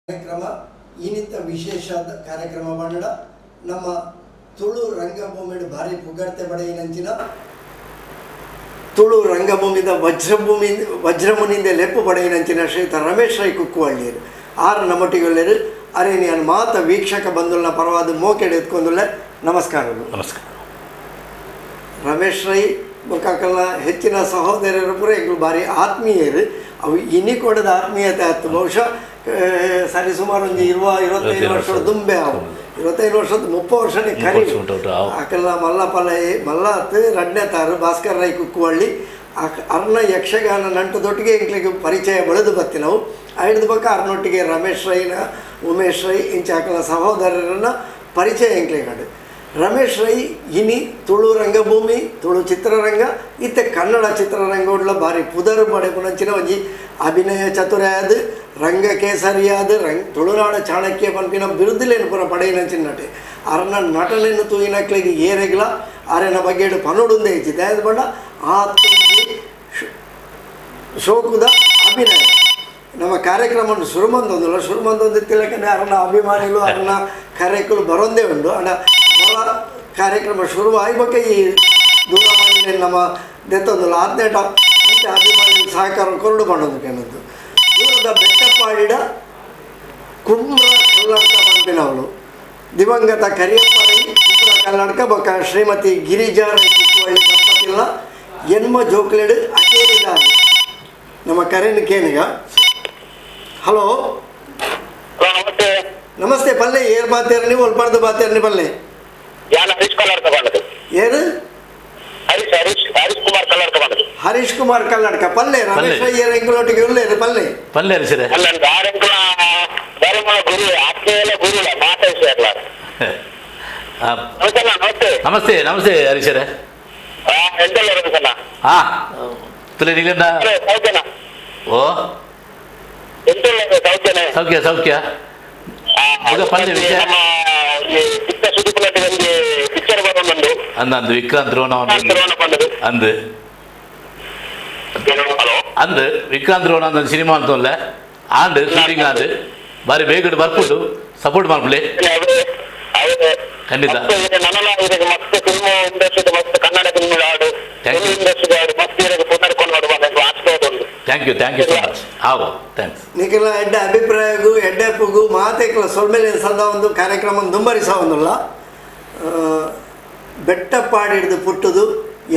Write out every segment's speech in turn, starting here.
ಕಾರ್ಯಕ್ರಮ ಈನಿತ್ತ ವಿಶೇಷ ಕಾರ್ಯಕ್ರಮ ಪಂಡ ನಮ್ಮ ತುಳು ರಂಗಭೂಮಿಡ್ ಭಾರಿ ಪುಗರ್ತೆ ಪಡೆಯಿನಂಚಿನ ತುಳು ರಂಗಭೂಮಿದ ವಜ್ರಭೂಮಿ ವಜ್ರಮುನಿಂದ ಲೆಪ್ಪು ಪಡೆಯಿನಂಚಿನ ಶ್ರೀಯುತ ರಮೇಶ್ ರೈ ಕುಕ್ಕುವಳ್ಳಿಯರು ಆರು ನಮ್ಮೊಟ್ಟಿಗೊಲ್ಲೇರು. ಅರೆ, ನಾನು ಮಾತ ವೀಕ್ಷಕ ಬಂಧುಲ್ನ ಪರವಾದ ಮೋಕೆಡ್ ಎತ್ಕೊಂದುಲ್ಲೆ. ನಮಸ್ಕಾರಗಳು. ನಮಸ್ಕಾರ. ರಮೇಶ್ ರೈ ಬೊಕ್ಕಲ್ಲ ಹೆಚ್ಚಿನ ಸಹೋದರರು ಪೂರ ಎಂಕುಲು ಭಾರಿ ಆತ್ಮೀಯರು. ಅವು ಇನಿ ಕೊಡದ ಆತ್ಮೀಯತೆ ಆಯ್ತು. ಬಹುಶಃ ಸರಿ ಸುಮಾರು ಒಂದು 25 ವರ್ಷದ ದುಂಬೆ ಅವು. 25 ವರ್ಷದ 30 ವರ್ಷನೇ ಕರಿ. 30 ವರ್ಷ ಉಂಟು, ಅವು. ಅಕಲ್ಲ ಮಲ್ಲ ಪಲ ಮಲ್ಲ ಅತ್ತು ರಡ್ನೆ ತಾರು ಭಾಸ್ಕರ್ ರೈ ಕುಕ್ಕುವಳ್ಳಿ ಅರ್ನ ಯಕ್ಷಗಾನ ನಂಟು ದೊಟ್ಟಿಗೆ ಎಂಕ್ಲಿಗೆ ಪರಿಚಯ ಬೆಳೆದು ಬತ್ತಿನವು. ಐದು ಬಕ್ಕ ಅರ್ನೊಟ್ಟಿಗೆ ರಮೇಶ್ ರೈನ, ಉಮೇಶ್ ರೈ ಇಂಚ ಅಕಲ ಸಹೋದರರನ್ನ ಪರಿಚಯ ಎಂಕ್ಲಿಗೆ. ರಮೇಶ್ ರೈ ಇನಿ ತುಳು ರಂಗಭೂಮಿ, ತುಳು ಚಿತ್ರರಂಗ, ಇತ್ತೆ ಕನ್ನಡ ಚಿತ್ರರಂಗ ಉಡ್ಲ ಭಾರಿ ಪುದರ್ ಪಡೆಪುನಂಚಿನ ಒಂಜಿ ಅಭಿನಯ ಚತುರ್ಯಾದ, ರಂಗ ಕೇಸರಿಯಾದ, ರಂಗ್ ತುಳುನಾಡ ಚಾಣಕ್ಯ ಪನ್ಪಿನ ಬಿರುದುಲೇನು ಪೂರ ಪಡೆಯಿನಂಚಿನ ನಟೆ. ಅರ್ನ ನಟನೆಯನ್ನು ತೂಯಿನಕ್ಲೆಗೆ ಏರೆಗ್ಲ ಅರೆನ ಬಗ್ಗೆ ಪನೊಡುಂದೇ ಇಜ್ಜಿ. ದಾಯೆಗ್ ಪಂಡ ಆ ಶೋಕುದ ಅಭಿನಯ. ನಮ್ಮ ಕಾರ್ಯಕ್ರಮ ಶುರು ಮಂದೊಂದುಲ್ಲ, ಶುರು ಮಂದೊಂದು ತಿಲಕನೆ ಅರ್ನ ಅಭಿಮಾನಿಗಳು, ಅರ್ನ ಕಾರ್ಯಕ್ರಮ ಬರೋಂದೇ ಉಂಡು. ಅಂಡ ಮೊಲ ಕಾರ್ಯಕ್ರಮ ಶುರು ಆಯ್ಬಕ್ಕೆ ಈ ದೂರವಾಣಿ ನಮ್ಮ ದೆತ್ತೊಂದುಲ್ಲ. ಆತ್ನೇಟ ಇಂಚ ಅಭಿಮಾನಿ ಸಹಕಾರ ಕೊರಡು ಪಂಡೊಂದು ಕೇನದ್ದು. ದೂರದ ಬೆಟ್ಟಪ್ಪಾಡಿಡ ಕುಂಬ್ರ ಕಲ್ಲಡ್ಕ ಪನ್ಪಿನವಳು ದಿವಂಗತ ಕರಿಯಪ್ಪ ರೈ ಕುಂಬ್ರ ಕಲ್ಲಡ್ಕ ಬೊಕ್ಕ ಶ್ರೀಮತಿ ಗಿರಿಜಾ ರೈ ಕುಕ್ಕುವಳ್ಳಿ ದಂಪತಿಲ್ಲ ಎನ್ಮ ಜೋಕ್ಲೆಡ್ ಅಕೇರಿದಾರೆ. ನಮ್ಮ ಕರೆನ್ ಕೇನಿಗ. ಹಲೋ. ಹಲೋ, ನಮಸ್ತೆ. ನಮಸ್ತೆ, ಪಲ್ಲೆ. ಏರ್ ಬಾತೇರ್ನಿ, ಒಲ್ಪಾಡ್ದು ಬಾತೇರ್ನಿ ಪಲ್ಲೆ. ಯಾನ್ ಹರೀಶ್ ಕಲ್ಲಡ್ಕ ಬಂದದ್ದು. ಏರು? ಹರೀಶ್, ಹರೀಶ್, ಹರೀಶ್ ಕುಮಾರ್ ಕಲ್ಲಡ್ಕ ಬಂದದ್ದು. ಹರೀಶ್ ಕುಮಾರ್ ಕಲ್ಲಡ್ಕ, ಪಲ್ಲೆ ರಮೇಶ್ ಅಯ್ಯರ್ ಎಂಕುಲೊಟ್ಟಿಗೆ ಉಲ್ಲೇರು, ಪಲ್ಲೆ. ಪಲ್ಲೆ ಹರಿಸರೆ. ಅಲ್ಲ, ದಾರಂಕುಲ ದಾರಂಕುಲ ಗುರು, ಆತ್ಮೀಯ ಗುರುಲ ಮಾತಾಡಿಸಿ ಅಲ್ಲ. ನಮಸ್ತೆ ಅಣ್ಣ, ನಮಸ್ತೆ. ನಮಸ್ತೆ, ನಮಸ್ತೆ ಹರೀಶರೇ. ಹಾ, ಎಂತೆಲ್ಲ ರಮೇಶ್ ಅಣ್ಣ? ಹಾ, ತುಲೆ ನಿಗಂಡ. ಹಲೋ, ಸೌಖ್ಯನ? ಓ. ಎಂತೆಲ್ಲ, ಸೌಖ್ಯನೇ? ಸೌಖ್ಯ, ಸೌಖ್ಯ. ಈಗ ಪಲ್ಲೆ ವಿಷಯ? ನಮ್ಮ ಈ ಚಿಕ್ಕ ಸುದ್ದಿಪುಲಕ್ಕೆ ಒಂದು ಪಿಕ್ಚರ್ ಬರೋದುಂಟು. ಅಂದ ಅಂದು ವಿಕ್ರಾಂತ್ ರೋಣ. ರೋಣ ಬಂದದ್ದು. ಅಂದು. ಹಲೋ. ಅಂದು ವಿಕ್ರಾಂತ್ ರೋಣ ಅಂದ ಸಿನಿಮಾ ಅಂತಲ್ಲ ಆಂಡ್ ಶೂಟಿಂಗ್ ಆಂಡ್ ಬಾರಿ ಬೇಗಡೆ ಬರ್ಪುಂಡು. ಸಪೋರ್ಟ್ ಮಾಡ್ಲಿ. ಖಂಡಿತ. ನನ್ನಲ್ಲ ಇದಕ್ಕೆ ಮಸ್ತ್ ಫಿಲ್ಮ್ ಇಂಡಸ್ಟ್ರಿ, ಮಸ್ತ್ ಕನ್ನಡ ಫಿಲ್ಮ್ ಆಡು. Thank you. Industry ಆಡು, ಮಸ್ತ್ ಇದಕ್ಕೆ ಪುನರ್ಕೊಂಡು ಮಾಡುವ ಆಸ್ಪದ. Thank you, thank you so much. ಆವು, thanks. ನಿಖಿಲ ಎಡ್ಡೆ ಅಭಿಪ್ರಾಯಗೂ ಎಡ್ಡೆಪ್ಪುಗು ಮಾತೆಕ್ಲ ಸೊಲ್ಮೆಲೆ ಸಂದ ಒಂದು ಕಾರ್ಯಕ್ರಮ ದುಂಬರಿಸ ಒಂದುಲ್ಲ. ಬೆಟ್ಟಪ್ಪಾಡಿಡ್ದು ಪುಟ್ಟುದು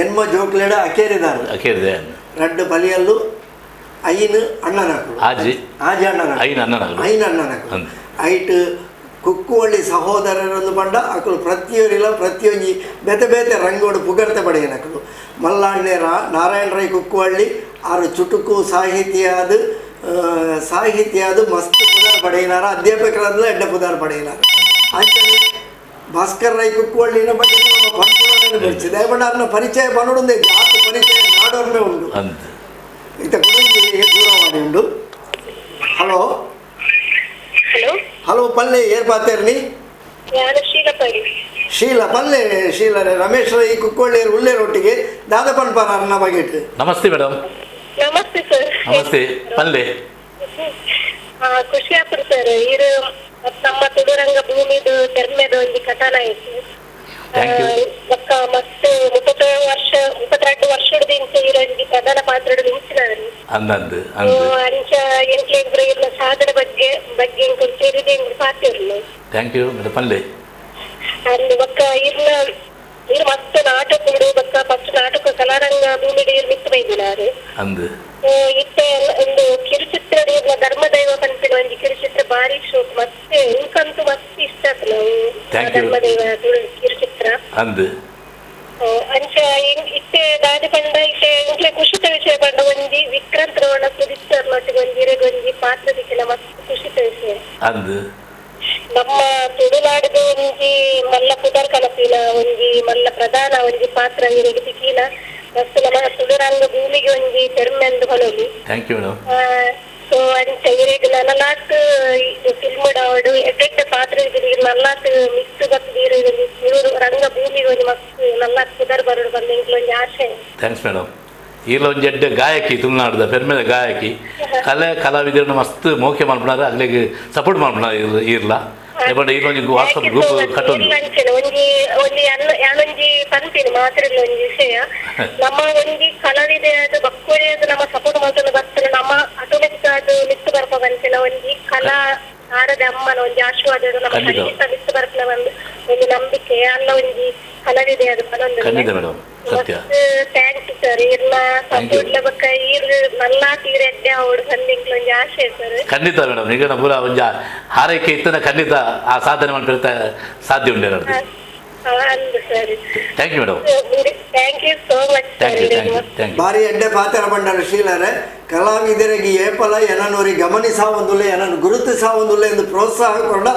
ಎನ್ಮ ಜೋಕ್ಲೆಡ ಅಕೇರಿದಾರು. ಕೇಳಿದೆ. ರಡ್ಡು ಬಲಿಯಲ್ಲು, ಐನು ಅಣ್ಣನಕ್ಕಳು. ಆಜಿ. ಆಜಿ ಅಣ್ಣನಕ್ಕಳು. ಐನ್ ಅಣ್ಣನಕ್ಕಳು. ಐನ್ ಅಣ್ಣನಕ್ಕಳು. ಅಂದ್. ಐಟ್ ಕುಕ್ಕುವಳ್ಳಿ ಸಹೋದರರೊಂದು ಪಂಡ ಅಕುಲು ಪ್ರತಿಯೊರಿಲ ಪ್ರತಿಯೊಂಜಿ ಬೇತೆ ಬೇತೆ ರಂಗೋಡು ಪುಗರ್ತೆ ಪಡೆಯನಕುಲು. ಮಲ್ಲಾಣ್ಣೆ ರಾ ನಾರಾಯಣ ರೈ ಕುಕ್ಕುವಳ್ಳಿ ಆರು ಚುಟುಕು ಸಾಹಿತಿಯಾದ, ಸಾಹಿತಿಯಾದ ಮಸ್ತ್ ಪುದಾರ್ ಪಡೆಯಿನಾರ. ಅಧ್ಯಾಪಕರಾದ್ಲ ಎಡ್ಡೆ ಪುದಾರ್ ಪಡೆಯಿನಾರ. ಅಂಚನೆ ಭಾಸ್ಕರ್ ರೈ ಕುಕ್ಕುವಳ್ಳಿನ ಬಗ್ಗೆ ನಮ್ಮ ಪನ್ಪುನನೆ ಬೆಳ್ಸಿ ದಯಪಂಡ ಅರ್ನ ಪರಿಚಯ ಪನೊಡುಂದೆ, ಜಾತಿ ಪರಿಚಯ ನಾಡೋರ್ಮೆ ಉಂಡು. ಅಂದ್. ಇತ್ತ ಕುಡಂಜಿ ದೂರವಾಣಿ ಉಂಡು. ಹಲೋ. ಹಲೋ. ಹಲೋ, ಪಲ್ಲೆ, ಏರ್ ಪಾತೇರ್ನಿ? ನಾನು ಶೀಲಪರಿ. ಶೀಲ, ಪಲ್ಲೆ ಶೀಲ. ರಮೇಶ್ ರೈ ಕುಕ್ಕೊಳ್ಳೇರು ಉಳ್ಳೇರು ಒಟ್ಟಿಗೆ ದಾದ ಪನ್ಪಾರ ಅರ್ನ ಬಗೆಟ್. ನಮಸ್ತೆ ಮೇಡಮ್. ನಮಸ್ತೆ ಸರ್. ನಮಸ್ತೆ, ಪಲ್ಲೆ. ಖುಷಿ ಆಪುರ್ ಸರ್. ಇರು ನಮ್ಮ ತುಳುರಂಗ ಭೂಮಿದು ಪೆರ್ಮೆದ ಒಂಜಿ ಕಥಾನಾಯಕ. Thank you. ಬೊಕ್ಕ ಮಸ್ತ್ 30 ವರ್ಷ, 32 ವರ್ಷದ ಇಂಚ ಇರೊಂಜಿ ಪ್ರಧಾನ ಪಾತ್ರಡ್ ಮಿಂಚಿನವರು. ಅಂದ್ ಅಂದ್ ಅಂದ್. ಅಂಚ ಎಂಕ್ಲೆಗ್ ಇರ್ನ ಸಾಧನೆ ಬಗ್ಗೆ ಬಗ್ಗೆ ಎಂಕುಲು ತೆರಿದು ಎಂಕುಲು ಪಾತಿರ್ಲು. Thank you madam, ಪಲ್ಲೆ. ಅಂದ್ ಬೊಕ್ಕ ಇರ್ನ ಇರ್ ಮಸ್ತ್ ನಾಟಕ ಉಂಡು. ಬೊಕ್ಕ ಫಸ್ಟ್ ನಾಟಕ ಕಲಾರಂಗ ಭೂಮಿಡ್ ಇರ್ ಮಿತ್ತ್ ಬೈದಿನಾರು. ಅಂದ್. ಇತ್ತೆ ಒಂದು ಕಿರುಚಿತ್ರ ಧರ್ಮದೈವ ಪನ್ಪಿನ ಒಂಜಿ ಕಿರುಚಿತ್ರ ಬಾರಿ ಶೋಕ್. ಮತ್ತೆ ಇಂಕಂತೂ ಮಸ್ತ್ ಇಷ್ಟ ಆತು ನಾವು. Thank you. Dharmadaiva Tulu ಕಿರುಚಿತ್ರ. ಅಂದ್. ಅಂಚ ಇತ್ತೆ ದಾದೆ ಪಂಡ, ಇತ್ತೆ ಇಂಕ್ಲೆ ಖುಷಿತ ವಿಷಯ ಪಂಡ ಒಂಜಿ ವಿಕ್ರಾಂತ್ ರೋಣ ಸುದೀಪ್ ಸರ್ ನೊಟ್ಟಿಗೆ ಒಂಜಿ ಇರೆಗ್ ಒಂಜಿ ಪಾತ್ರ ದಿಕ್ಕಿನ ಮಸ್ತ್ ಖುಷಿತ ವಿಷಯ. ಅಂದ್. ನಮ್ಮ ತುಳುನಾಡಿದ ಒಂಜಿ ಮಲ್ಲ ಪುದರ್ ಕನಪಿನ ಒಂಜಿ ಮಲ್ಲ ಪ್ರಧಾನ ಒಂಜಿ ಪಾತ್ರ ಇರೆಗ್ ತಿಕ್ಕಿನ ಮಸ್ತ್ ನಮ್ಮ ತುಳುರಂಗ ಭೂಮಿಗೆ ಒಂಜಿ ಪೆರ್ಮೆ ಅಂದ್ ಪನೊಲಿ. Thank you madam. So ಅಂಚ ಇರೆಗ್ ನನಲಾತ್ ಫಿಲ್ಮ್ ಆವಡ್ ಎಡ್ಡೆಡ್ಡೆ ಪಾತ್ರ ಇರ್ ನಲ್ಲಾತ್ ಮಿಕ್ಸ್ ಬತ್ತ್ ಇರು ರಂಗ ಭೂಮಿಗೆ ಒಂಜಿ ಮಸ್ತ್ ನಲ್ಲಾತ್ ಪುದರ್ ಬರೊಡು ಪಂದ್ ಎಂಕ್ಲ ಒಂಜಿ ಆಶೆ. Thanks madam. ಈಲ ಒಂಜಿ ಎಡ್ಡೆ ಗಾಯಕಿ ತುಳುನಾಡ್ದ ಪೆರ್ಮೆದ ಗಾಯಕಿ ಕಲೆ ಕಲಾವಿದರನ್ನು ಮಸ್ತ್ ಮೋಕೆ ಮಲ್ಪುನಾರ ಅಗ್ಲೆಗ್ ಸಪೋರ್ಟ್ ಮಲ್ಪುನಾರ ಈರ್ಲ ಬಟ್ ಈರ್ಲ ಒಂಜಿ ವಾಟ್ಸಪ್ ಗ್ರೂಪ್ ಕಟ್ಟೊಂದು ಒಂಜಿ ಒಂಜಿ ಯಾನೊಂಜಿ ಪನ್ಪಿನಿ ಮಾತ್ರ ಒಂಜಿ ವಿಷಯ ನಮ್ಮ ಒಂಜಿ ಕಲಾವಿದೆಯಾದ ಬಕ್ಕೋರಿಯಾದ ನಮ್ಮ ಸಪೋರ್ಟ್ ಮಲ್ತೊಂದು ಬರ್ತದೆ ನಮ್ಮ ಆಟೋಮೆಟಿಕ್ ಆದ್ ಮಿತ್ತು ಬರ್ಪ ಬಂತಿನ ಒಂಜಿ ಕಲಾ ಆರದ ಅಮ್ಮನ ಒಂಜಿ ಆಶೀರ್ವಾದ ನಮ್ಮ ಖಂಡಿತ. ಮಿತ್ತು ಬರ್ಪನ ಒಂದು ಒಂಜಿ ನಂಬಿಕೆ ಅಲ್ಲ ಒಂಜಿ ಕಲಾವಿದೆಯಾದ ಪನೊಂದು ಖಂಡಿತ ಮೇಡಮ್ ಸತ್ಯ thanks sir ಇರ್ನ Thank you. Support ಬೊಕ್ಕ ಈರ್ ಮಲ್ಲ ತೀರ ಎಡ್ಡೆ ಅವಡು ಬಂದಿಂಗ್ಲ ಒಂಜಿ ಆಶೆ ಸರ್ ಖಂಡಿತ ಮೇಡಮ್ ಈಗ ಪೂರ ಒಂಜಿ ಹಾರೈಕೆ ಇತ್ತನ ಖಂಡಿತ ಆ ಸಾಧನೆ ಮಲ್ಪೆರೆ ಸಾಧ್ಯ ಉಂಟು ಅಂದು sir thank you madam thank you so much thank you thank you sir thank you ಬಾರಿ ಎಡ್ಡೆ ಪಾತ್ರ ಬಂಡಾರ ಶೀಲರೆ ಕಲಾವಿದರಿಗೆ ಏಪಲ ಏನನ್ನೋರಿ ಗಮನಿಸಾವೊಂದುಲ್ಲ ಏನನ್ನು ಗುರುತಿಸಾವೊಂದುಲ್ಲ ಎಂದು ಪ್ರೋತ್ಸಾಹ ಕೊಡ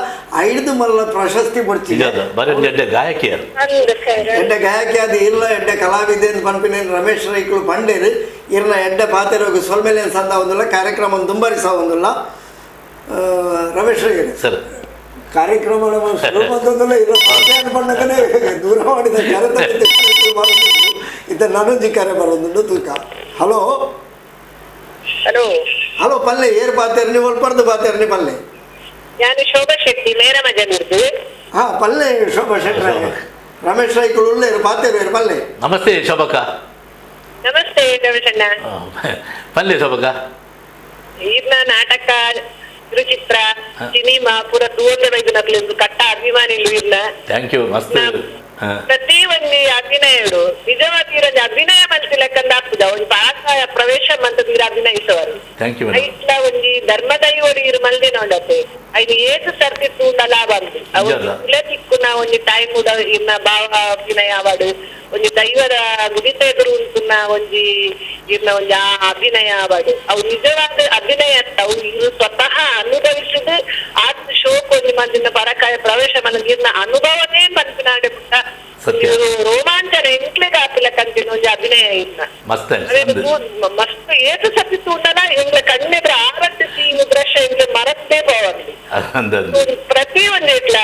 ಐದು ಮಲ್ಲ ಪ್ರಶಸ್ತಿ ಪಡ್ಚಿದೆ ನಿಜ ಬಾರಿ ಒಂಜಿ ಎಡ್ಡೆ ಗಾಯಕಿಯರು ಅಂದು ಸರ್ ಎಡ್ಡೆ ಗಾಯಕಿ ಅದು ಇಲ್ಲ ಎಡ್ಡೆ ಕಲಾವಿದೆ ಅಂತ ಪನ್ಪಿನ ರಮೇಶ್ ರೈಕುಲು ಪಂಡೇರು ಇರ್ನ ಎಡ್ಡೆ ಪಾತೆರೋಗು ಸೊಲ್ಮೆಲೆ ಸಂದ ಒಂದುಲ್ಲ ಕಾರ್ಯಕ್ರಮ ದುಂಬರಿಸಾವೊಂದುಲ್ಲ ರಮೇಶ್ ರೈ ಸರ್ ಕಾರ್ಯಕ್ರಮ ಶುರು ಬಂದೊಂದುಲ್ಲ ಇಲ್ಲ ಪಾತೆಯನ್ನು ಪಣ್ಣಕನೇ ದೂರವಾಣಿದ ಕರೆ ಇತ್ತ ನಾನೊಂಜಿ ಕರೆ ಬರೋದುಂಡು ತೂಕ hello hello hello ಪಲ್ಲೆ ಏರ್ ಪಾತೇರ್ನಿ ಒಲ್ಪರ್ದು ಪಾತೇರ್ನಿ ಪಲ್ಲೆ ನಾನು ಶೋಭಾ ಶೆಟ್ಟಿ ಮೇರ ಮಜನೂರ್ದು ಹಾ ಪಲ್ಲೆ ಶೋಭಾ ಶೆಟ್ರೆ ರಮೇಶ್ ರೈಕುಲು ಉಳ್ಳೇರು ಪಾತೇರು ಪಲ್ಲೆ ನಮಸ್ತೆ ಶೋಭಕ್ಕ ನಮಸ್ತೆ ರಮೇಶಣ್ಣ ಪಲ್ಲೆ ಶೋಭಕ್ಕ ಈರ್ನ ನಾಟಕ ಕಿರುಚಿತ್ರ ಸಿನಿಮಾ ಪೂರ ತೂವೊಂದೆ ಬೈದು ಕಟ್ಟ ಅಭಿಮಾನಿಲು ಇರ್ನ thank you ಮಸ್ತ್ ಹಾ. ಪ್ರತಿ ಒಂಜಿ ಅಭಿನಯಡು ನಿಜವಾಗಿ ಇರೋದು ಅಭಿನಯ ಮಲ್ತಿಲಕ್ಕಂದ ಆಪುದ ಒಂಜಿ ಪಾತ್ರ ಪ್ರವೇಶ ಮಂತದ ಇರ ಅಭಿನಯಿಸವರು thank you madam ಐಟ್ಲ ಒಂಜಿ ಧರ್ಮದೈವರು ಇರು ಮಲ್ದಿ ನೋಡತೆ ಐದು ಏತು ಸರ್ತಿ ತೂಂಡ ಲಾಭ ಅಂದು ಅವು ನಿಜ. ಕುಲ ತಿಕ್ಕುನ ಒಂಜಿ ಟೈಮ್ ಉಡ ಇನ್ನ ಭಾವ ಅಭಿನಯ ಆವಡು ಒಂಜಿ ದೈವದ ಗುಡಿತ ಎದುರು ಉಂಟುನ ಒಂಜಿ ಇರ್ನ ಒಂಜಿ ಆ ಅಭಿನಯ ಆವಡು ಅವು ನಿಜವಾದ ಅಭಿನಯ ಅತ್ತ ಅವು ಇರು ಸ್ವತಃ ಅನುಭವಿಸಿದ ಆತ್ಮ ಶೋಕ್ ಒಂಜಿ ಮಂದಿನ ಪರಕಾಯ ಪ್ರವೇಶ ಮನ ಇರ್ನ ಅನುಭವನೇ ಪನ್ಪಿನಾಡೆ ಪುಟ್ಟ ಸತ್ಯ. ಇರು ರೋಮಾಂಚನ ಎಂಕ್ಲೆಗ್ ಆಪಿಲಕ್ಕಂತಿನ ಒಂಜಿ ಅಭಿನಯ ಇರ್ನ ಮಸ್ತ್ ಅದೇ ಅಂದು ಮಸ್ತ್ ಏತು ಸರ್ತಿ ತೂಂಡಲ ಎಂಗ್ಲ ಕಣ್ಣೆದ್ರ ಆವತ್ತು ಸೀನು ದೃಶ್ಯ ಎಂಗ್ಲ ಮರತ್ತೇ ಪೋವಂದು ಅಂದು ಅಂದು ಪ್ರತಿ ಒಂದು ಇಟ್ಲ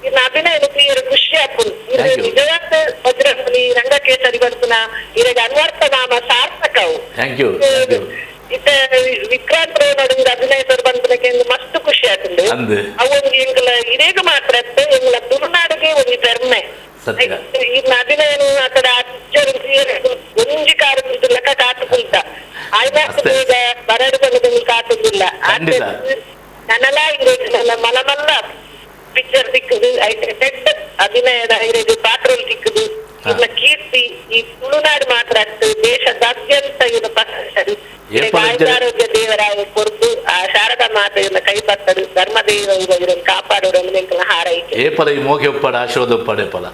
ಇನ್ನು ಅಭಿನಯ ತೀರ ಖುಷಿ ಆಪುಂಡು ಇದು Thank you. ನಿಜವಾದ ವಜ್ರಮುನಿ ರಂಗಕೇಸರಿ ಬರ್ಪುನ ಇರಗ ಅನ್ವರ್ಥ ನಾಮ ಸಾರ್ಥಕವು thank you thank you ಇತ್ತ ವಿಕ್ರಾಂತ್ ರಾವ್ ನಡುವಿನ ಅಭಿನಯಿಸೋರು ಬಂದ್ಪುನಕ್ಕೆ ಮಸ್ತ್ ಖುಷಿ ಆತುಂಡು ಅಂದು. ಅವು ಒಂಜಿ ಎಂಕಲ ಇರೇಗ ಮಾತ್ರ ಅತ್ತೆ ಎಂಗ್ಲ ತುಳುನಾಡಿಗೆ ಒಂಜಿ ಪೆರ್ಮೆ ಸತ್ಯ. ಈ ಅಭಿನಯನು ಆ ಕಡೆ ಆ ಪಿಕ್ಚರ್ ಒಂಜಿ ಕಾರು ಕುಂತು ಲೆಕ್ಕ ಕಾತು ಕುಂತ ಆಯ್ತು ಅಷ್ಟೇ. ಬೇಗ ಬರಡು ಬಂದು ಕಾತುದಿಲ್ಲ ಖಂಡಿತ. ನನಲ ಇರೇಗ ನನ್ನ ಮಲಮಲ್ಲ ಪಿಕ್ಚರ್ ತಿಕ್ಕುದು ಐತೆ ದೊಡ್ಡ ಅಭಿನಯದ ಇರೇಗ ಪಾತ್ರలు ತಿಕ್ಕುದು ಹಾ. ಇನ್ನ ಕೀರ್ತಿ ಈ ತುಳುನಾಡು ಮಾತ್ರ ಅತ್ತು ದೇಶದಾದ್ಯಂತ ಇವನ ಪಸರಿಸದು ಏಪಲ ಜನ- ಆರೋಗ್ಯ ದೇವರಾಯ ಕೊರ್ದು ಆ ಶಾರದಾ ಮಾತೆ ಇವನ ಕೈ ಪತ್ತದು ಧರ್ಮದೇವ ಇವರನ್ನು ಕಾಪಾಡೋರು ಎಂಕಲ್ನ ಹಾರೈಕೆ ಏಪಲ ಈ ಮೋಕೆ ಉಪ್ಪಾಡ ಆಶೀರ್ವಾದ ಉಪ್ಪಾಡ ಏಪಲ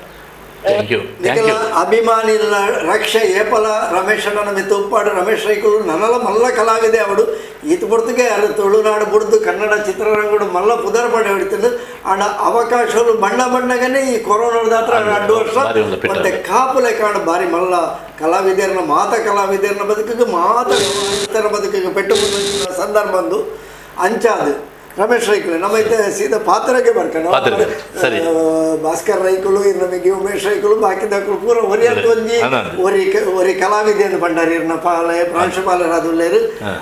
thank you thank ನಿಖಲ you ಅಭಿಮಾನಿಲ ರಕ್ಷೆ ಏಪಲ ರಮೇಶಣ್ಣನ ಮಿತ್ತು ಉಪ್ಪಾಡು ರಮೇಶ್ ರೈಕುಲು ನನಲ ಮಲ್ಲ ಕಲಾವಿದೆ ಅವಡು ಈತ ಪೊರ್ತುಗೆ ಅರು ತುಳುನಾಡು ಬುಡ್ದು ಕನ್ನಡ ಚಿತ್ರರಂಗಡು ಮಲ್ಲ ಪುದರ್ ಪಡೆ ಹೊಡಿತಂದು ಆಂಡ ಅವಕಾಶಗಳು ಬಣ್ಣ ಬಣ್ಣಗನೇ ಈ ಕೊರೋನಾದ ಹತ್ರ ಅಡ್ಡು ವರ್ಷ ಬಾರಿ ಒಂದು ಪಿಟ್ಟ. ಮತ್ತೆ ಕಾಪುಲೆ ಕಾಣ ಬಾರಿ ಮಲ್ಲ ಕಲಾವಿದರನ್ನ ಮಾತ ಕಲಾವಿದರನ್ನ ಬದುಕಿಗೆ ಮಾತ ಕಲಾವಿದರ ಬದುಕಿಗೆ ಪೆಟ್ಟು ಬಂದ ಸಂದರ್ಭ ಬಂದು ಅಂಚಾದು ರಮೇಶ್ ರೈಕುಲು ನಮ್ಮ ಇದ್ದ ಸೀದಾ ಪಾತ್ರಕ್ಕೆ ಬರ್ಕೊಂಡು ಪಾತ್ರಕ್ಕೆ, ಸರಿ. ಭಾಸ್ಕರ್ ರೈಕುಲು ನಮಗೆ ಉಮೇಶ್ ರೈಕುಲು ಬಾಕಿದಕ್ಕಳು ಪೂರ ಒರಿಯತ್ ಒಂಜಿ ಅದ. ಒರಿ ಒರಿ ಕಲಾವಿದೆ ಅಂತ ಬಂಡಾರಿ ಇರ್ನ ಪಾಲೆ ಪ್ರಾಂಶುಪಾಲರಾದುಲ್ಲೇರು ಹಾ.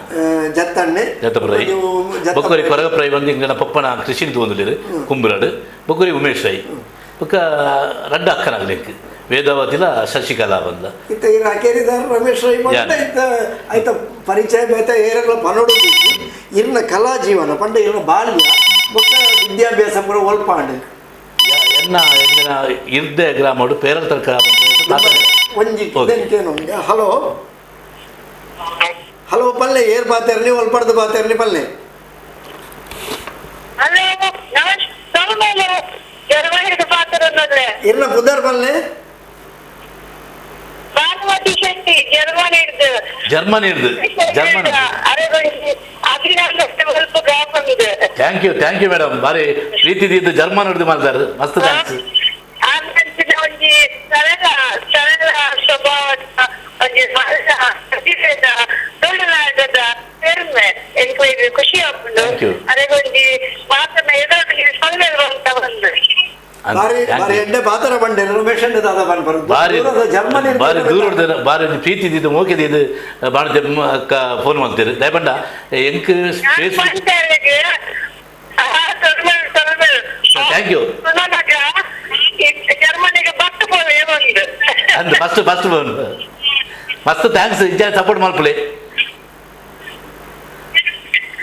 ಜತ್ತಣ್ಣೆ ಜತ್ತಪ್ರೈ ಜತ್ತಪ್ರೈ. ಬೊಕ್ಕರಿ ಕೊರಗಪ್ರೈ ಬಂದು ಇಂಗನ ಪಪ್ಪನ ಕೃಷಿ ತೋಂದುಲೇರು ಕುಂಬುರಾಡು ಬೊಕ್ಕರಿ ಉಮೇಶ್ ರೈ ಬೊಕ್ಕ ರಡ್ಡ ಅಕ್ಕನಾಗ್ಲಿಕ್ಕೆ ವೇದಾವತಿಲ ಶಶಿಕಲಾ ಬಂದ ಇತ್ತ ಇರ ಅಕೇರಿದಾರ ರಮೇಶ್ ರೈ ಬಂದ ಯಾನ್. ಇತ್ತ ಆಯ್ತ ಪರಿಚಯ ಬೇತ ಏರಗಳ ಪನೋಡು ಇರ್ನ ಕಲಾ ಜೀವನ ಪಂಡ ಇರ್ನ ಬಾಲ್ಯ ಬೊಕ್ಕ ವಿದ್ಯಾಭ್ಯಾಸ ಪೂರ ಒಲ್ಪಾಂಡ್ ಎನ್ನ ಎನ್ನ ಇರ್ದೆ ಗ್ರಾಮಡು ಪೇರಲ್ ತರ್ಕ ಒಂಜಿ ಓಕೆ. ಇದಕ್ಕೇನು ಹಲೋ ಹಲೋ ಪಲ್ಲೆ ಏರ್ ಬಾತೇರ್ನಿ ಒಲ್ಪಡ್ದು ಬಾತೇರ್ನಿ ಪಲ್ಲೆ ಹಲೋ ನಮಸ್ತೆ ಜರ್ಮನಿದ ಪಾತ್ರ ಇರ್ನ ಪುದರ್ ಪಲ್ಲೆ ಭಾನುಮತಿ ಶೆಟ್ಟಿ ಜರ್ಮನಿ ಹಿಡ್ದು ಜರ್ಮನಿ ಇರ್ದು ಜರ್ಮನಿ ಸ್ವಲ್ಪ ಗಾಪ್ ಬಂದಿದೆ thank you thank you madam ಬಾರಿ ಪ್ರೀತಿ ಇದ್ದು ಜರ್ಮನ್ ಹಿಡಿದು ಮಾಡ್ತಾರೆ ಮಸ್ತ್ thanks ಆಮೇಲೆ ಒಂಜಿ ಸರಳ ಸರಳ ಸ್ವಭಾವ ಒಂಜಿ ಮಲ್ಲ ಪ್ರತಿಭೆದ ತುಳುನಾಡದ ಪೆರ್ಮೆ ಎಂಕ್ಲೆಗ್ ಖುಷಿ ಆಪುಂಡು Thank you. ಅರೆಗೊಂಜಿ ಮಾತನ್ನ ಎದುರು ಸೊಲ್ಲೆ ಅಂತ ಬಂದು ಬಾರಿ ಬಾರಿ ಎಡ್ಡೆ ಪಾತ್ರ ಬಂಡೆ ರಮೇಶ್ ದಾದ ಪನ್ಪರು ಬಾರಿ ದೂರದ ಜರ್ಮನಿ ಬಾರಿ ದೂರದ ಬಾರಿ ಪ್ರೀತಿ ಇದ್ದಿದ್ದು ಮೋಕೆದಿದ್ದು ಬಾಣ ಫೋನ್ ಮಾಡ್ತೀರಿ ದಯಪಂಡ ಎಂಕ್ Facebook thank you. ಜರ್ಮನಿಗೆ ಬತ್ತು ಪೋವೆ ಒಂದು ಅಂದ್ first first phone ಮಸ್ತ್ thanks ಇಂಚ ಸಪೋರ್ಟ್ ಮಲ್ಪುಲೆ.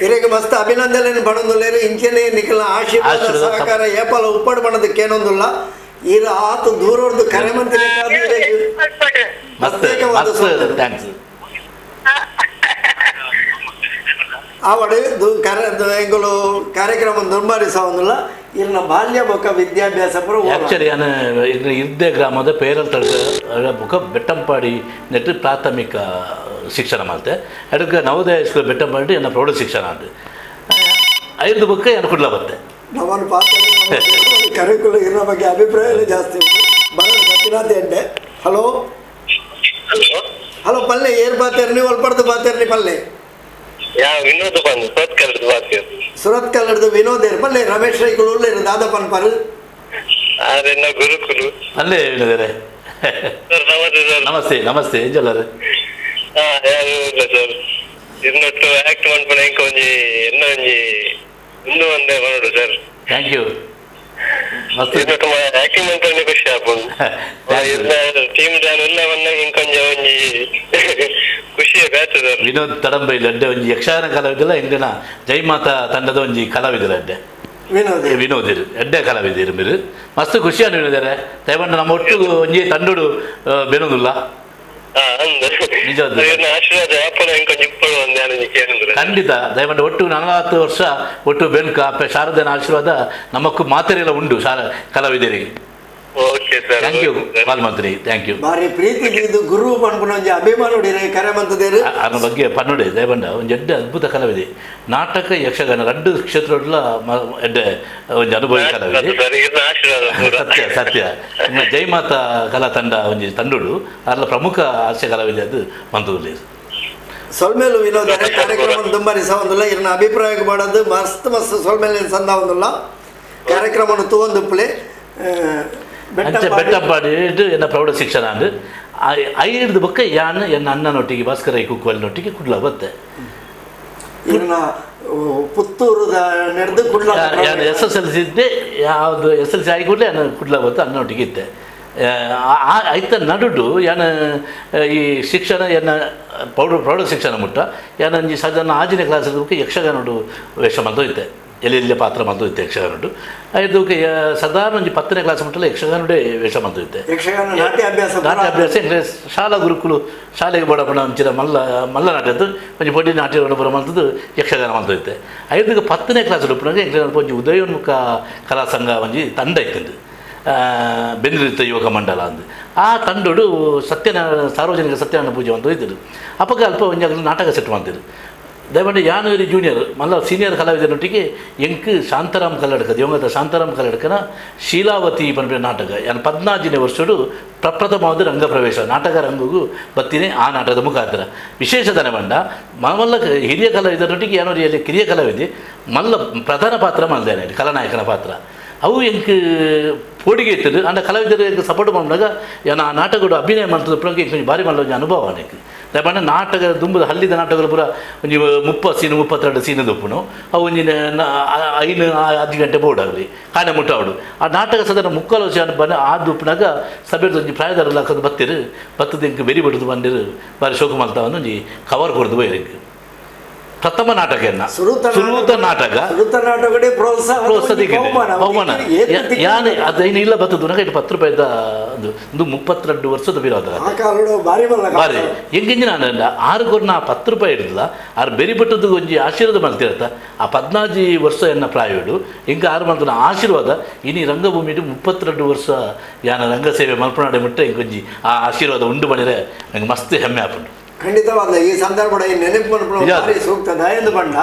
ಇರೆಗೆ ಮಸ್ತ್ ಅಭಿನಂದನೆ ಪಡೊಂದುಲ್ಲೇರು ಇಂಚನೆ ನಿಖಲ ಆಶೀರ್ವಾದ ಆಶೀರ್ವಾದ ಸಹಕಾರ ಏಪಲ ಉಪ್ಪಡು ಬಣ್ಣದಕ್ಕೇನೊಂದುಲ್ಲ ಈರ ಆತ ದೂರದ್ದು ಕರೆ ಮಂತ್ರಿ ಮಸ್ತ್ ಪ್ರತ್ಯೇಕವಾದ ಮಸ್ತ್ ಸೊಲ್ಮೆಲು. Thanks. ಆವಡು ಕರೆ ಎಂಗುಲು ಕಾರ್ಯಕ್ರಮ ದುರ್ಮಾರಿಸವೊಂದುಲ್ಲ ಇರ್ನ ಬಾಲ್ಯ ಬೊಕ್ಕ ವಿದ್ಯಾಭ್ಯಾಸ ಪೂರ ಓಲ. ಆ್ಯಕ್ಚುಲಿ ನಾನು ಇದ್ದೇ ಗ್ರಾಮದ ಪೇರಲ್ ತಡ್ಕ ಬುಕ್ಕ ಬೆಟ್ಟಂಪಾಡಿ ನೆಟ್ಟು ಪ್ರಾಥಮಿಕ ಶಿಕ್ಷಣ ಮಾಡ್ತೆ. ಅದಕ್ಕೆ ನವೋದಯ ಸ್ಕೂಲ್ ಬೆಟ್ಟಂಪಾಡಿ ನನ್ನ ಪ್ರೌಢ ಶಿಕ್ಷಣ ಅಂತ ಐದು ಬುಕ್ಕ ಏನು ಕುಡ್ಲ ಬತ್ತೆ. ನಮ್ಮನ್ನು ಪಾತ್ರ ಕರಿಕುಲ ಇರೋ ಬಗ್ಗೆ ಅಭಿಪ್ರಾಯ ಎಲ್ಲ ಜಾಸ್ತಿ ಉಂಟು. ಬರೋದು ಗೊತ್ತಿನಾಥ ಎಡ್ಡೆ. ಹಲೋ ಹಲೋ ಪಲ್ಲೆ ಏರ್ ಬಾತೇರ್ನಿ ಒಲ್ಪಡ್ದು ಬಾತೇರ್ನಿ ಪಲ್ಲೆ. ಯಾ ವಿನೋದ್ ಬಂದು ಸೋತ್ ಕಲ್ದು ಬಾತಿ. ಸುರತ್ ಕಲ್ಲಡ್ದು ವಿನೋದ್ ಏರ್ ಪಲ್ಲೆ ರಮೇಶ್ ರೈಕುಲು ಉಲ್ಲೇರು ದಾದ ಪನ್ಪರು. ಆರೆನ್ನ ಗುರುಕುಲು. ಅಲ್ಲೇ ಹೇಳಿದರೆ. ಸರ್ ನಮಸ್ತೆ ಸರ್. ನಮಸ್ತೆ ನಮಸ್ತೆ ಎಂಜಲ್ಲರು. ಹಾ ಯಾರು ಇಲ್ಲ ಸರ್ ಇನ್ನೊಟ್ಟು ಆಕ್ಟ್ ಮನ್ಪುನ ಇಂಕ ಒಂಜಿ ಎನ್ನ ಒಂಜಿ ಇಂದು ಒಂದೇ ಬರೋಡು sir. Thank you ಮಸ್ತ್. ಇನ್ನೊಟ್ಟು ಆಕ್ಟಿಂಗ್ ಮಂತ್ರೆ ಖುಷಿ ಆಪುಂಡು. ಟೀಮ್ ಡ್ಯಾನ್ ಇಲ್ಲ ವನ್ನ ಇಂಕೊಂಜ ಒಂಜಿ ಖುಷಿಯ ಬ್ಯಾಚ್ ಸರ್. ವಿನೋದ್ ತಡಂಬೈಲ್ ಅಡ್ಡೆ ಒಂಜಿ ಯಕ್ಷಗಾನ ಕಲಾವಿದಲ್ಲ ಇಂದಿನ ಜೈಮಾತಾ ತಂಡದ ಒಂಜಿ ಕಲಾವಿದರ ಅಡ್ಡೆ ವಿನೋದ್ ವಿನೋದಿರು ಎಡ್ಡೆ ಕಲಾವಿದರು మీరు ಮಸ್ತ್ ಖುಷಿಯನ್ನು ಹೇಳಿದ್ದಾರೆ. ದಯಮಾಡಿ ನಮ್ಮ ಒಟ್ಟು ಒಂಜಿ ತಂಡೋಡು ಬೆನೋದಿಲ್ಲ. ಹಾ ಅಂದ್ ನಿಜ ಅದು. ಇವ್ರನ್ನ ಆಶೀರ್ವಾದ ಆಪುನ ಇಂಕೊಂಜಿ ಇಪ್ಪಳು ಒಂದೇ ಕೇಳಿದ್ರೆ. ಖಂಡಿತ ದಯಮಾಡಿ ಒಟ್ಟು 40 ವರ್ಷ ಒಟ್ಟು ಬೆನ್ಕ ಅಪ್ಪೆ ಶಾರದನ ಆಶೀರ್ವಾದ ನಮಕ್ಕೂ ಮಾತೆರೆಲ್ಲ ಉಂಟು ಶಾರ ಕಲಾವಿದರಿಗೆ. Okay sir. Thank you call ಮಾಡ್ತೀನಿ. Thank you. ಬಾರಿ ಪ್ರೀತಿ ಇದು ಗುರು ಪನ್ಪುನ ಒಂಜಿ ಅಭಿಮಾನ ಉಡಿರೆ ಕರೆ ಮಂತದೇರು. ಅದರ ಬಗ್ಗೆ ಪನ್ನುಡೆ ದಯಬಂಡ ಒಂಜಿ ಎಡ್ಡೆ ಅದ್ಭುತ ಕಲಾವಿದೆ. ನಾಟಕ ಯಕ್ಷಗಾನ ರಡ್ಡು ಕ್ಷೇತ್ರಡ್ಲ ಎಡ್ಡೆ ಒಂಜಿ ಅನುಭವಿ ಕಲಾವಿದೆ. ಸರ್ ಇವ್ರನ್ನ ಆಶೀರ್ವಾದ ಪೂರ. ಸತ್ಯ ಸತ್ಯ. ನಿಮ್ಮ ಜೈಮಾತಾ ಕಲಾ ತಂಡ ಒಂಜಿ ತಂಡುಡು ಅಲ್ಲ ಪ್ರಮುಖ ಹಾಸ್ಯ ಕಲಾವಿದೆ ಅದು ಮಂತದಲ್ಲಿ. ಸೊಲ್ಮೇಲು ವಿನೋದ ಕಾರ್ಯಕ್ರಮ ದುಂಬರಿಸವೊಂದುಲ್ಲ ಇರ್ನ ಅಭಿಪ್ರಾಯ ಮಾಡೋದು ಮಸ್ತ್ ಮಸ್ತ್ ಸೊಲ್ಮೇಲೆ ಸಂದ ಒಂದುಲ್ಲ ಕಾರ್ಯಕ್ರಮವನ್ನು ತೂವೊಂದುಪ್ಪಲೆ. ಅಂಚೆ ಬೆಟ್ಟಂಪಾಡಿ ಎನ್ನ ಪ್ರೌಢ ಶಿಕ್ಷಣ ಅಂದು ಐದು ಬೊಕ್ಕ ಯಾನ್ ಎನ್ನ ಅಣ್ಣನೊಟ್ಟಿಗೆ ಭಾಸ್ಕರ ಕುಕ್ಕುವಲ್ಲಿನೊಟ್ಟಿಗೆ ಕುಡ್ಲ ಬತ್ತೆ. ಇರ್ನ ಪುತ್ತೂರುದ ನಡೆದು ಕುಡ್ಲ. ಯಾನ್ S S L C ಇದ್ದೆ ಯಾವುದು S L C ಆಗಿ ಕೂಡಲೇ ನಾನು ಕುಡ್ಲ ಬತ್ತು ಅಣ್ಣನೊಟ್ಟಿಗೆ ಇದ್ದೆ. ಐತ ನಡುಡು ಯಾನ ಈ ಶಿಕ್ಷಣ ಎನ್ನ ಪ್ರೌಢ ಶಿಕ್ಷಣ ಮುಟ್ಟ ಯಾನ ಒಂಜಿ ಸಾಧಾರಣ ಆಜನೇ ಕ್ಲಾಸ್ ಯಕ್ಷಗಾನಡು ವೇಷ ಮಂತು ಇತ್ತೆ ಎಲ್ಲಿ ಎಲ್ಲಿ ಪಾತ್ರ ಮಂತು ಇತ್ತೆ ಯಕ್ಷಗಾನಡು ಐದಕ್ಕೆ ಸಾಧಾರಣ ಒಂಜಿ 10ನೇ ಕ್ಲಾಸ್ ಮುಟ್ಟಲ ಯಕ್ಷಗಾನಡೆ ವೇಷ ಮಂತು ಇತ್ತೆ. ಯಕ್ಷಗಾನ ನಾಟ್ಯ ಅಭ್ಯಾಸ ಪೂರ. ನಾಟ್ಯ ಅಭ್ಯಾಸ ಎಂದ್ರೆ ಶಾಲಾ ಗುರುಕುಲು ಶಾಲೆಗೆ ಬೋಡಪಣ ಒಂಚಿನ ಮಲ್ಲ ಮಲ್ಲ ನಾಟ್ಯದ್ದು ಒಂಜಿ ಪೊಡಿ ನಾಟ್ಯ ಪೂರ ಮಂತದ್ದು ಯಕ್ಷಗಾನ ಮಂತು ಇತ್ತೆ. ಐದಕ್ಕೆ 10ನೇ ಕ್ಲಾಸ್ ಉಪ್ಪುನಾಗ ಎಂಕ್ಲೆ ಒಂಜಿ ಉದಯೋನ್ಮುಖ ಕಲಾ ಸಂಘ ಒಂಜಿ ತಂಡ ಇತ್ತಂದು ಬೆಂದಿರುತ್ತ ಯುವಕ ಮಂಡಲ ಅಂದು ಆ ತಂಡೋಡು ಸತ್ಯನಾರಾಯಣ ಸಾರ್ವಜನಿಕ ಸತ್ಯನಾರಾಯಣ ಪೂಜೆ ಅಂತ ಇದ್ದರು. ಅಪ್ಪಗ ಅಲ್ಪ ಒಂಜಿ ಅಗಲು ನಾಟಕ ಸೆಟ್ ಮಾಡ್ತಿದ್ರು. ದಯಮಾಡಿ ಯಾನು ಜೂನಿಯರ್ ಮಲ್ಲ ಸೀನಿಯರ್ ಕಲಾವಿದನೊಟ್ಟಿಗೆ ಎಂಕ್ ಶಾಂತಾರಾಮ್ ಕಲ್ಲಡ್ಕ ದಿವಂಗತ ಶಾಂತಾರಾಮ್ ಕಲ್ಲಡ್ಕನ ಶೀಲಾವತಿ ಪನ್ಪಿನ ನಾಟಕ ಯಾನ್ 14ನೇ ವರ್ಷಡು ಪ್ರಪ್ರಥಮವಾದ ರಂಗಪ್ರವೇಶ ನಾಟಕ ರಂಗಗೂ ಬತ್ತೀನಿ ಆ ನಾಟಕದ ಮುಖಾಂತರ. ವಿಶೇಷ ಬಂಡ ಮಲ್ಲ ಹಿರಿಯ ಕಲಾವಿದರೊಟ್ಟಿಗೆ ಯಾನೋ ಕಿರಿಯ ಕಲಾವಿದೆ ಮಲ್ಲ ಪ್ರಧಾನ ಪಾತ್ರ ಮಾಡ್ದೇನೆ ಕಲಾನಾಯಕನ ಪಾತ್ರ. ಅವು ಎಂಕ್ ಪೋಡಿಗೆ ಇತ್ತದು ಅಂಡ ಕಲಾವಿದರು ಎಂಕ್ ಸಪೋರ್ಟ್ ಮಾಡಿದಾಗ ಯಾನ್ ಆ ನಾಟಕಡು ಅಭಿನಯ ಮಾಡ್ತದೆ ಪ್ರಗೆ ಎಂಕ್ ಒಂಜಿ ಭಾರಿ ಮಲ್ಲ ಒಂಜಿ ಅನುಭವ ಅನೇಕ. ದಯಮಾಡಿ ನಾಟಕ ದುಂಬುದ ಹಲ್ಲಿದ ನಾಟಕಗಳು ಪೂರ ಒಂಜಿ 30 ಸೀನು 32 ಸೀನು ದುಪ್ಪುನು ಅವು ಒಂಜಿ 5 ಗಂಟೆ ಬೋರ್ಡ್ ಆಗಲಿ ಕಾಣೆ ಮುಟ್ಟಾವಡು ಆ ನಾಟಕ ಸಾಧಾರಣ ಮುಕ್ಕಾಲು ವರ್ಷ ಬನ್ನ ಆ ದುಪ್ಪುನಾಗ ಸಭೆದ ಒಂಜಿ ಪ್ರಾಯದಾರ ಲಾಕದ ಬತ್ತಿರು ಬತ್ತದ ಎಂಕ್ ಬೆರಿ ಬಡಿದು ಬಂದಿರು ಬಾರಿ ಶೋಕ ಮಲ್ತಾವನ್ನ ಒಂಜಿ ಕವರ್ ಕೊಡ್ದು ಬೋಯ್ ಎಂಕ್ ಪ್ರಥಮ ನಾಟಕ ಎನ್ನ ಸುರೂತ ನಾಟಕ ಸುರುತ ನಾಟಕಡೆ ಪ್ರೋತ್ಸಾಹ ಪ್ರೋತ್ಸಾಹ ಬಹುಮಾನ. ಬಹುಮಾನ ಏತ್ ತಿಕ್ಕಿದೆ? ಯಾನೆ ಅದೇನು ಇಲ್ಲ ಬತ್ತದು ನನಗೆ 10 ರೂಪಾಯಿದ ಒಂದು ಒಂದು 32 ವರ್ಷದ ಬಿರೋದ ಆ ಕಾಲಡು ಬಾರಿ ಬಲ್ಲ ಕಾಲ. ಬಾರಿ ಎಂಗಿಂಜಿ ನಾನು ಆರು ಕೊರ್ನ ಆ 10 ರೂಪಾಯಿ ಇಡಲ್ಲ ಆರು ಬೆರಿ ಬಟ್ಟದ್ದು ಒಂಜಿ ಆಶೀರ್ವಾದ ಮಾಡ್ತಿರತ್ತ ಆ 14 ವರ್ಷ ಎನ್ನ ಪ್ರಾಯೋಡು ಹಿಂಗೆ ಆರು ಮಾಡ್ತಾನ ಆಶೀರ್ವಾದ ಇನಿ ರಂಗಭೂಮಿ 32 ವರ್ಷ ಯಾನ ರಂಗ ಸೇವೆ ಮಲ್ಪನಾಡೆ ಮುಟ್ಟ ಇಂಕೊಂಜಿ ಆ ಆಶೀರ್ವಾದ ಉಂಡು ಮಾಡಿದ್ರೆ ನಂಗೆ ಮಸ್ತ್ ಹೆಮ್ಮೆ ಆಪುಂಡು. ಖಂಡಿತವಾದ ಈ ಸಂದರ್ಭ ಈ ನೆನಪು ಮನ್ಪುನ ನಿಜ. ಭಾರಿ ಸೂಕ್ತ ದಯಂದು ಬಂಡ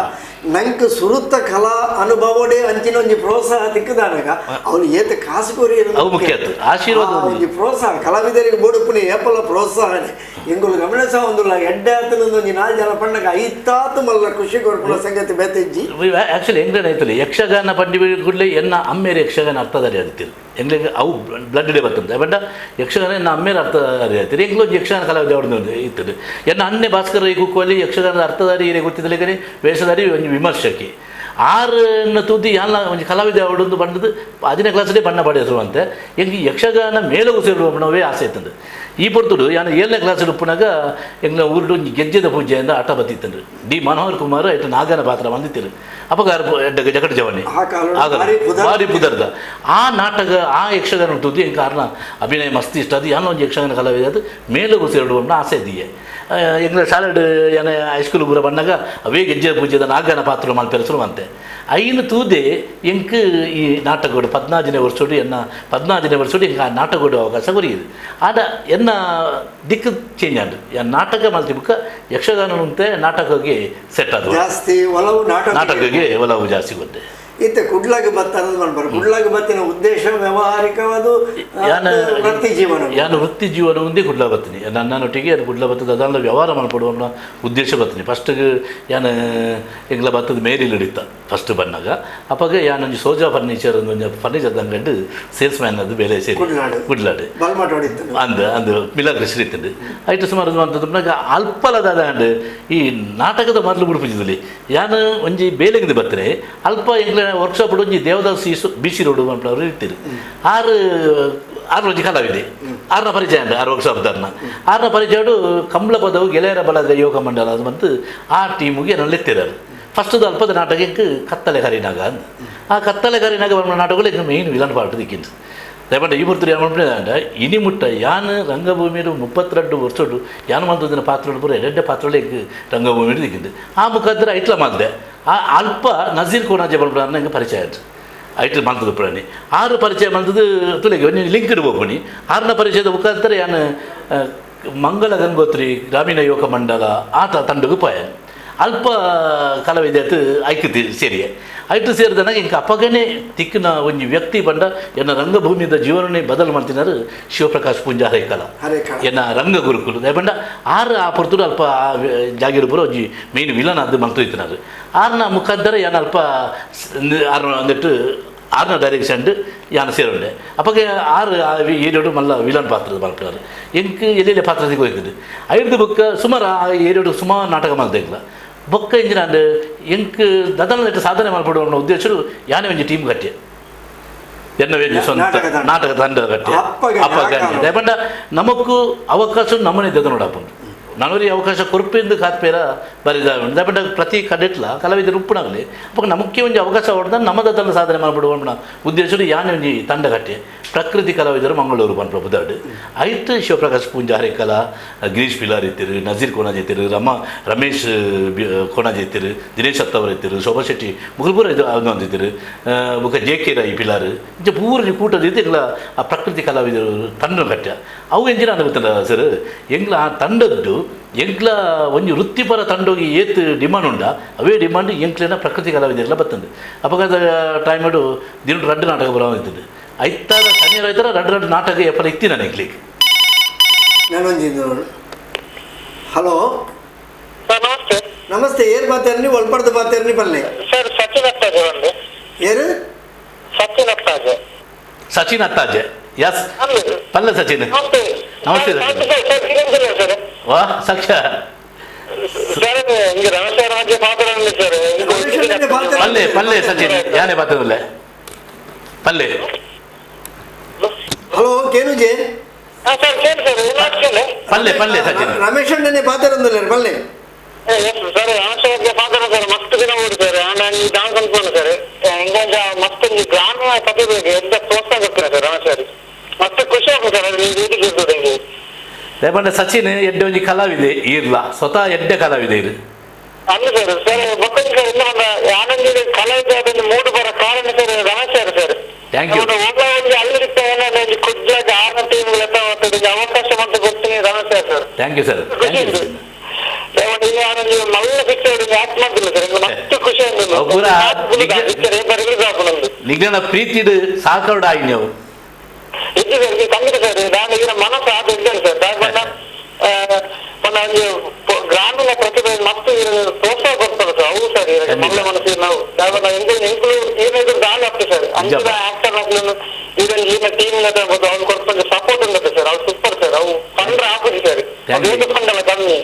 ನಂಗೆ ಸುರುತ್ತ ಕಲಾ ಅನುಭವಡೆ ಅಂಚಿನ ಒಂಜಿ ಪ್ರೋತ್ಸಾಹ ತಿಕ್ಕದಾನಗ ಅವನು ಏತ ಕಾಸು ಕೊರಿ ಅವು ಮುಖ್ಯ ಆತು. ಆಶೀರ್ವಾದ ಆ ಒಂದು. ಒಂಜಿ ಪ್ರೋತ್ಸಾಹ ಕಲಾವಿದರಿಗೆ ಬೋಡುಪುನಿ ಏಪಲ ಪ್ರೋತ್ಸಾಹನೆ ಎಂಗುಲು ಗಮನಿಸ ಒಂದುಲ್ಲ ಎಡ್ಡೆ ಆತನ ಒಂಜಿ ನಾಲ್ ಜನ ಪಣ್ಣಗ ಐತಾತು ಮಲ್ಲ ಖುಷಿ ಕೊರ್ಪುನ ಸಂಗತಿ ಬೇತೆಜ್ಜಿ. ಆ್ಯಕ್ಚುಲಿ ಎಂಗ್ಲೇನ ಐತಲ್ಲ ಯಕ್ಷಗಾನ ಪಂಡಿ ಕೂಡಲೇ ಎನ್ನ ಅಮ್ಮೇರು ಯಕ್ಷಗಾನ ಅರ್ಥಧಾರಿ ಆದಿತ್ತೀರು. ಎಂಗ್ಲಿಗೆ ಅವು ಬ್ಲಡ್ ಇಡೆ ಬರ್ತದೆ ಬಟ್ ಯಕ್ಷಗಾನ ಎನ್ನ ಅಮ್ಮೇರು ಅರ್ಥಧಾರಿ ಆಯ್ತೀರಿ. ಎಂಗ್ಲೊಂದು ಯಕ್ಷಗಾನ ಕಲಾವಿದ ಅವ್ರದ್ದು ಇರ್ತದೆ. ಎನ್ನ ಅಣ್ಣೆ ಭಾಸ್ಕರ ರೈ ಕುಕ್ಕುವಲ್ಲಿ ಯಕ್ಷಗಾನದ ಅರ್ಥಧಾರಿ ಏನೇ ಗೊತ್ತಿದ್ದಲೆ ವೇಷಧಾರಿ ಒಂಜಿ ವಿಮರ್ಶಕಿ ಆರನ್ನ ತೂದಿ ಯಾನ ಒಂಜಿ ಕಲಾವಿದ ಅವಡೊಂದು ಬಂದದ್ದು 10ನೇ ಕ್ಲಾಸಲ್ಲಿ ಬಣ್ಣ ಪಡೆಯಿರುವಂತೆ ಎಂಕ್ ಯಕ್ಷಗಾನ ಮೇಲಗೂ ಸೇರುವ ಆಸೆ ಇತ್ತಂದು. ಈ ಪೊರ್ತುಡು ಯಾನ 7ನೇ ಕ್ಲಾಸ್ ಉಪ್ಪುನಾಗ ಎಂಗ್ಲ ಊರುಡು ಒಂಜಿ ಗೆಜ್ಜೆದ ಪೂಜೆಯಿಂದ ಆಟ ಬತ್ತಿತ್ತಂದು. ಡಿ ಮನೋಹರ್ ಕುಮಾರ್ ಐಟ ನಾಗನ ಪಾತ್ರ ಬಂದಿತ್ತಿರು. ಅಪಗಾರ ಜಗಟ್ ಜವನಿ ಭಾರಿ ಪುದರ್ದ ಆ ನಾಟಕ ಆ ಯಕ್ಷಗಾನ ತೂದಿ ಎಂಕ್ ಕಾರಣ ಅಭಿನಯ ಮಸ್ತಿ ಇಷ್ಟ. ಅದು ಯಾನ ಒಂಜಿ ಯಕ್ಷಗಾನ ಕಲಾವಿದ ಅದು ಮೇಲಗೂ ಸೇರುವ ಆಸೆ ಇದ್ದೀಯೆ. ಎಂಗ್ಲ ಶಾಲೆಡ್ ಯಾನ ಹೈಸ್ಕೂಲ್ ಪೂರ ಬಣ್ಣಾಗ ಅವೇ ಗೆಜ್ಜೆ ಪೂಜೆದ ನಾಗನ ಪಾತ್ರ ಮಲ್ಪೆರಸುವಂತೆ ಐನು ತೂದೆ ಎಂಕ್ ಈ ನಾಟಕೋಡು 14ನೇ ವರ್ಷೋಡು ಎನ್ನ 14ನೇ ವರ್ಷೋಡು ಎಂಕ್ ಆ ನಾಟಕೋಡು ಅವಕಾಶ ಕೊರಿಯಿದೆ. ಆಡ ಎನ್ನ ದಿಕ್ಕು ಚೇಂಜ್ ಆಂಡ್ ನಾಟಕ ಮಲ್ತಿ ಬುಕ್ಕ ಯಕ್ಷಗಾನ ಉಂತೆ ನಾಟಕಕ್ಕೆ ಸೆಟ್ ಆದ ಜಾಸ್ತಿ ಒಲವು ನಾಟಕಕ್ಕೆ ಒಲವು ಜಾಸ್ತಿ ಗೊತ್ತೆ. ಇತ್ತೆ ಕುಡ್ಲಾಗ ಬತ್ತ ಅನ್ನೋದು ಮಾಡ್ಬಾರ್ದು. ಕುಡ್ಲಾಗ ಬತ್ತಿನ ಉದ್ದೇಶ ವ್ಯವಹಾರಿಕವಾದ ವೃತ್ತಿ ಜೀವನ. ಯಾನು ವೃತ್ತಿ ಜೀವನ ಒಂದೇ ಕುಡ್ಲಾ ಬರ್ತೀನಿ ನನ್ನೊಟ್ಟಿಗೆ ಅದು ಕುಡ್ಲಾ ಬರ್ತದೆ ಅದನ್ನ ವ್ಯವಹಾರ ಮಾಡ್ಕೊಡುವ ಉದ್ದೇಶ ಬರ್ತೀನಿ. ಫಸ್ಟ್ ಯಾನು ಎಂಗ್ಲ ಬತ್ತದ ಮೇರಿ ನಡೀತ ಫಸ್ಟ್ ಬಂದಾಗ ಅಪ್ಪಾಗ ಯಾನೊಂಜಿ ಸೋಜಾ ಫರ್ನಿಚರ್ ಒಂಜಿ ಫರ್ನಿಚರ್ ಅಂಗಡಿ ಸೇಲ್ಸ್ ಮ್ಯಾನ್ ಅದು ಬೇಲೆ ಸೇರಿ ಕುಡ್ಲಾಡು ಅಂದ್ ಅಂದು ಮಿಲಾಗ್ರಿ ಇರ್ತದೆ ಐಟು ಸುಮಾರು ಅಂತಂದಾಗ ಅಲ್ಪಲದಾದ ಈ ನಾಟಕದ ಮೊದಲು ಬಿಡ್ಪುಜಿದಲ್ಲಿ ಯಾನು ಒಂಜಿ ಬೇಲೆಗಿಂದ ಬರ್ತೀನಿ ಅಲ್ಪ ಎಂಗ್ಲ ವರ್ಕ್ಶಾಪ್ ಒಂಜಿ ದೇವದಾಸ್ B C road ಅಂತ ಇರ್ತೀರಿ ಆರು ಆರು ಒಂಜಿ ಕಲಾವಿದೆ ಆರನ ಪರಿಚಯ ಅಂಡ ಆರು ವರ್ಕ್ಶಾಪ್ ದಾರನ ಆರನ ಪರಿಚಯ ಕಂಬಳ ಪದವು ಗೆಳೆಯರ ಬಲದ ಯೋಗ ಮಂಡಲ ಅದು ಮತ್ತು ಆ ಟೀಮಿಗೆ ನಾನು ಎತ್ತಿರೋರು. ಫಸ್ಟ್ ಅಲ್ಪದ ನಾಟಕಕ್ಕೆ ಕತ್ತಲೆ ಕರಿನಾಗ ಅಂದ ಆ ಕತ್ತಲೆ ಕರಿನಾಗ ನಾಟಕಗಳು main villain part ದಿಕ್ಕಿಂದು. ದಯಪಂಡ ಈ ಬರ್ತದೆ ಏನು ಇನಿ ಮುಟ್ಟ ಯಾನ್ ರಂಗಭೂಮಿಯು 32 ವರ್ಷಡು ಯಾನ್ ಮಂತದಿನ ಪಾತ್ರಗಳು ಪೂರ ಎರಡ್ಡೆ ಪಾತ್ರಗಳು ರಂಗಭೂಮಿಯು ದಿಕ್ಕಿಂದು. ಆ ಮುಖಾಂತರ ಐಟ್ಲ ಮಾಡಿದೆ ಆ ಅಲ್ಪ ನಜೀರ್ ಕೋನಾಜೆ ಬಂದ್ಬಿಡ ನಂಗೆ ಪರಿಚಯ ಆಯ್ತು. ಐಟ್ಲ ಮಂತದ ಪ್ರಾಣಿ ಆರು ಪರಿಚಯ ಮಂತದ್ದು ತುಳಿಗೆ ಒಂದು ಲಿಂಕ್ ಇಡ್ಬೋಪಣಿ ಆರನ ಪರಿಚಯದ ಮುಖಾಂತರ ಯಾನ್ ಮಂಗಳ ಗಂಗೋತ್ರಿ ಗ್ರಾಮೀಣ ಯುವಕ ಮಂಡಲ ಆಟ ತಂಡಗೂ ಪಾಯ ಅಲ್ಪ ಕಲಾವಿದ ಐಕ್ಯತೆ ಸೇರಿಯೆ ಐಟು ಸೇರಿದನಾಗ ಇಂಕ ಅಪ್ಪಗನೇ ತಿಕ್ಕಿನ ಒಂಜಿ ವ್ಯಕ್ತಿ ಬಂಡ ಎನ್ನ ರಂಗಭೂಮಿದ ಜೀವನನೇ ಬದಲು ಮಾಡ್ತಿನಾರು ಶಿವಪ್ರಕಾಶ್ ಪೂಂಜಾ ಹರೇಕಲ ಎನ್ನ ರಂಗ ಗುರುಕುಲು ದಯಬಂಡ ಆರು ಆ ಪೊರ್ತುಡು ಅಲ್ಪ ಜಾಗಿರು ಪೂರ ಒಂಜಿ ಮೇನ್ ವಿಲನ್ ಅದು ಮಂತು ಇತ್ತಿನಾರು ಆರ್ನ ಮುಖಾಂತರ ಏನ ಅಲ್ಪ ಆರು ಅಂದಿಟ್ಟು ಆರ್ನ ಡೈರೆಕ್ಷನ್ ಯಾನ ಸೇರುಂಡೆ ಅಪ್ಪಗೆ ಆರು ಏರಿಯೋಡು ಮಲ್ಲ ವಿಲನ್ ಪಾತ್ರದ ಮಲ್ಪನಾರು ಎಂಕ್ ಎಲ್ಲೆಲ್ಲ ಪಾತ್ರ ಸಿಗೋಯ್ತದೆ ಐದು ಬುಕ್ಕ ಸುಮಾರು ಆ ಏರಿಯೋಡು ಸುಮಾರು ನಾಟಕ ಮಾಡ್ತಾ ಬೊಕ್ಕ ಇಂಜಿನ ಅಂಡ್ ಎಂಕ್ ದದನ ಸಾಧನೆ ಮಾಡ್ಬಿಡುವ ಅನ್ನೋ ಉದ್ದೇಶರು ಯಾನೇ ಒಂಜಿ ಟೀಮ್ ಕಟ್ಟಿ ಎನ್ನ ವೇಜಿ ಸ್ವಂತ ನಾಟಕ ತಂಡ ಕಟ್ಟಿ ಅಪ್ಪ ದಯಪಂಡ ನಮಕ್ಕೂ ಅವಕಾಶ ನಮ್ಮನೆ ದದ ನೋಡಪ್ಪ ನನಗೆ ಅವಕಾಶ ಕೊರ್ಪಿಂದು ಕಾತ್ಪೇರ ಬರಿದ ದಯಪಂಡ ಪ್ರತಿ ಕಡೆಟ್ಲ ಕಲಾವಿದರು ಉಪ್ಪುನಾಗಲಿ ಅಪ್ಪ ನಮಕ್ಕೆ ಒಂಜಿ ಅವಕಾಶ ಹೊಡೆದ ನಮ್ಮದಲ್ಲ ಸಾಧನೆ ಮಾಡ್ಬಿಡುವ ಉದ್ದೇಶರು ಯಾನೇ ಒಂಜಿ ತಂಡ ಕಟ್ಟಿ ಪ್ರಕೃತಿ ಕಲಾವಿದರು ಮಂಗಳೂರು ಪನ್ಪ ಬುದಾಡು ಐಟ್ ಶಿವಪ್ರಕಾಶ್ ಪೂಂಜಾ ಹರೇಕಲ ಗಿರೀಶ್ ಪಿಲಾರ್ ಇತ್ತಿರು ನಜೀರ್ ಕೋನಾಜ್ ಇತ್ತಿರು ರಮೇಶ್ ಕೋನಾಜ್ ಇತ್ತಿರು ದಿನೇಶ್ ಅತ್ತವರ್ ಇತ್ತಿರು ಶೋಭಾ ಶೆಟ್ಟಿ ಮುಗುಲ್ಪುರ ಇದು ಅಂದಿತ್ತಿರು ಬೊಕ ಜೆ ಕೆ ರೈ ಪಿಲಾರ್ ಇಂಚ ಪೂರ ಕೂಟದ ಎಂಗ್ಲ ಆ ಪ್ರಕೃತಿ ಕಲಾವಿದರು ತಂಡ ಕಟ್ಟ ಅವು ಎಂಜಿನ ಗೊತ್ತಲ್ಲ ಸರ್ ಎಂಗ್ಲ ಆ ತಂಡದ್ದು ಎಂಕ್ಲ ಒಂಜಿ ವೃತ್ತಿಪರ ತಂಡೋಗಿ ಏತ್ ಡಿಮಾಂಡ್ ಉಂಡ ಅವೇ ಡಿಮಾಂಡ್ ಎಂಕ್ಲೆನ ಪ್ರಕೃತಿ ಕಲಾವಿದರೆಲ್ಲ ಬತ್ತಂದು ಅಪಗಾದ ಟೈಮಡು ದಿನ ರಡ್ಡು ನಾಟಕ ಬರೋ ಇರ್ತದೆ ಐತಾರ ಶನಿವಾರ ಐತಾರ ರಡ್ಡು ರಡ್ಡು ನಾಟಕ ಎಪ್ಪಲ ಇತ್ತಿ ನಾನು ಎಂಕ್ಲಿಗೆ. ನಾನೊಂಜಿ ಹಲೋ ಸರ್ ನಮಸ್ತೆ. ನಮಸ್ತೆ ಏರ್ ಮಾತಾಡ್ನಿ ಒಲ್ಪಡ್ದು ಮಾತಾಡ್ನಿ ಬಲ್ಲೆ ಸರ್ ಸಚಿನ್ ಅತ್ತಾಜೆ ಒಂದು ಏರು ಸಚಿನ್ ಅತ್ತಾಜೆ ಸಚಿನ್ ಅತ್ತಾಜೆ ಎಸ್ ಪಲ್ಲೆ ಸಚಿನ್ ನಮಸ್ತೆ ನಮಸ್ತೆ ಸರ್. ವಾ ಸಾಕ್ಷ್ಯ ಸರ್ ಹಿಂಗೆ ರಮೇಶ್ ಸರ್ ಮಧ್ಯೆ ಪಾತ್ರ ಸರ್ ಪಲ್ಲೆ ಪಲ್ಲೆ ಸಚಿನ್ ಯಾನೇ ಪಾತ್ರದಲ್ಲೇ ಪಲ್ಲೆ. ಹಲೋ ಕೇನುಜೆ ಸರ್ ಕೇಳಿ ಸರ್ ಏನಾಗ್ತಿಲ್ಲ ಪಲ್ಲೆ ಪಲ್ಲೆ ಸಚಿನ್ ರಮೇಶ್ ಅಣ್ಣನೇ ಪಾತ್ರ ಪಲ್ಲೆ ಸರ್ ರಮೇಶ್ ಅವ್ರಿಗೆ ಪಾತ್ರ ಸರ್ ಮಸ್ತ್ ದಿನ ಓಡಿ ಸರ್ ನಾನು ಡಾನ್ಸ್ ಅನ್ಕೊಂಡು ಸರ್ ಹಿಂಗೊಂದು ಮಸ್ತ್ ಗ್ರಾಮೀಣ ಕಥೆ ಬೇಕು ಎಂತ ಪ್ರೋತ್ಸಾಹ ಕೊಡ್ತೀನಿ ಸರ್ ರಮೇಶ್ ಸರ್ ಮಸ್ತ್ ಖುಷಿ ಆಗ್ತದೆ ಸರ್ ಅದು ನೀವು ಇರ್ತದೆ ಹಿಂಗೆ. ದಯಪಂಡ ಸಚಿನ್ ಎಡ್ಡೆ ಒಂಜಿ ಕಲಾವಿದೆ ಈರ್ಲ ಸ್ವತಃ ಎಡ್ಡೆ ಕಲಾವಿದೆ ಇರು ಅಲ್ಲ ಸರ್ ಸರ್ ಮಕ್ಕಳು ಸರ್ ಇಲ್ಲ ಒಂದು ಆನಂದ ಕಲಾವಿದ ಅದೊಂದು ಮೂಡು ಬರೋ ಕಾರಣ sir Ramesh sir sir. Thank you. ಒಂದು ಅಲ್ಲಿ ಒಂದು ಕುಡ್ಲಾಗ ಆರನ ಟೀಮ್ ಅವಕಾಶ ಅಂತ ಗೊತ್ತೀನಿ Ramesh sir sir. Thank you sir. Thank you. ಮಲ್ಲ ಪಿಕ್ಚರ್ ಆಕ್ಟ್ ಮಾಡ್ತಿಲ್ಲ ಸರ್ ಮಸ್ತ್ ಖುಷಿ ಅವು ನಿಗ್ಗನ ಪ್ರೀತಿಡು ಸಾಕರ್ಡ್ ಆಗಿ ನೀವು ಇದ್ದು ಸರ್ ಖಂಡಿತ ಸರ್ ನಾನು ಈಗ ಮನಸ್ಸು ಅದು ಇದ್ದೇನೆ ಸರ್. Thank you. ಅದು ಪಂಡಲ ಕಮ್ಮಿ.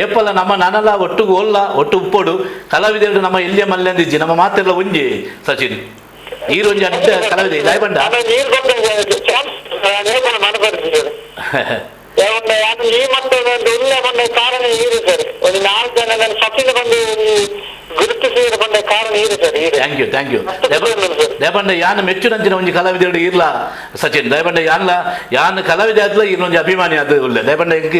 ಏಪಲ್ಲ ನಮ್ಮ ನನಲ ಒಟ್ಟುಗು ಒಲ್ಲ ಒಟ್ಟು ಉಪ್ಪೋಡು ಕಲಾವಿದರು ನಮ್ಮ ಎಲ್ಲಿಯ ಮಲ್ಯಂದಿಜ್ಜಿ ನಮ್ಮ ಮಾತೆಲ್ಲ ಒಂಜಿ ಸಚಿನ್ ಈರೊಂಜಿ ಅಡ್ಡ ಕಲಾವಿದೆ ದಾಯಬಂಡ. ನಾನು ನೀರು ಬಂದ ಚಾನ್ಸ್ ನೇಮನ ಮನಪಡಿಸಿ ಸರ್. ಯಾವಂಡ ಯಾರು ಈ ಮತ್ತೆ ಒಂದು ಉಲ್ಲ ಬಂದ ಕಾರಣ ನೀರು ಸರ್. ಒಂದು ನಾಲ್ಕು ಜನ ನನ್ನ ಸಚಿನ್ ಬಂದು ಗುರುತಿಸಿ ಬಂದ ಕಾರಣ ನೀರು sir ಈರು. Thank you, thank you. ಮಸ್ತ್ ಖುಷಿ ಉಂಟು ಸರ್. ದಯಪಂಡ ಯಾನ್ ಮೆಚ್ಚುನಂಚಿನ ಒಂಜಿ ಕಲಾವಿದೆರಡು ಇರ್ಲ ಸಚಿನ್. ದಯಪಂಡ ಯಾನ್ಲ ಯಾನ್ ಕಲಾವಿದೆ ಆದ್ಲ ಇನ್ನೊಂಜಿ ಅಭಿಮಾನಿ ಅದು ಉಳ್ಳೆ. ದಯಪಂಡ ಎಂಕ್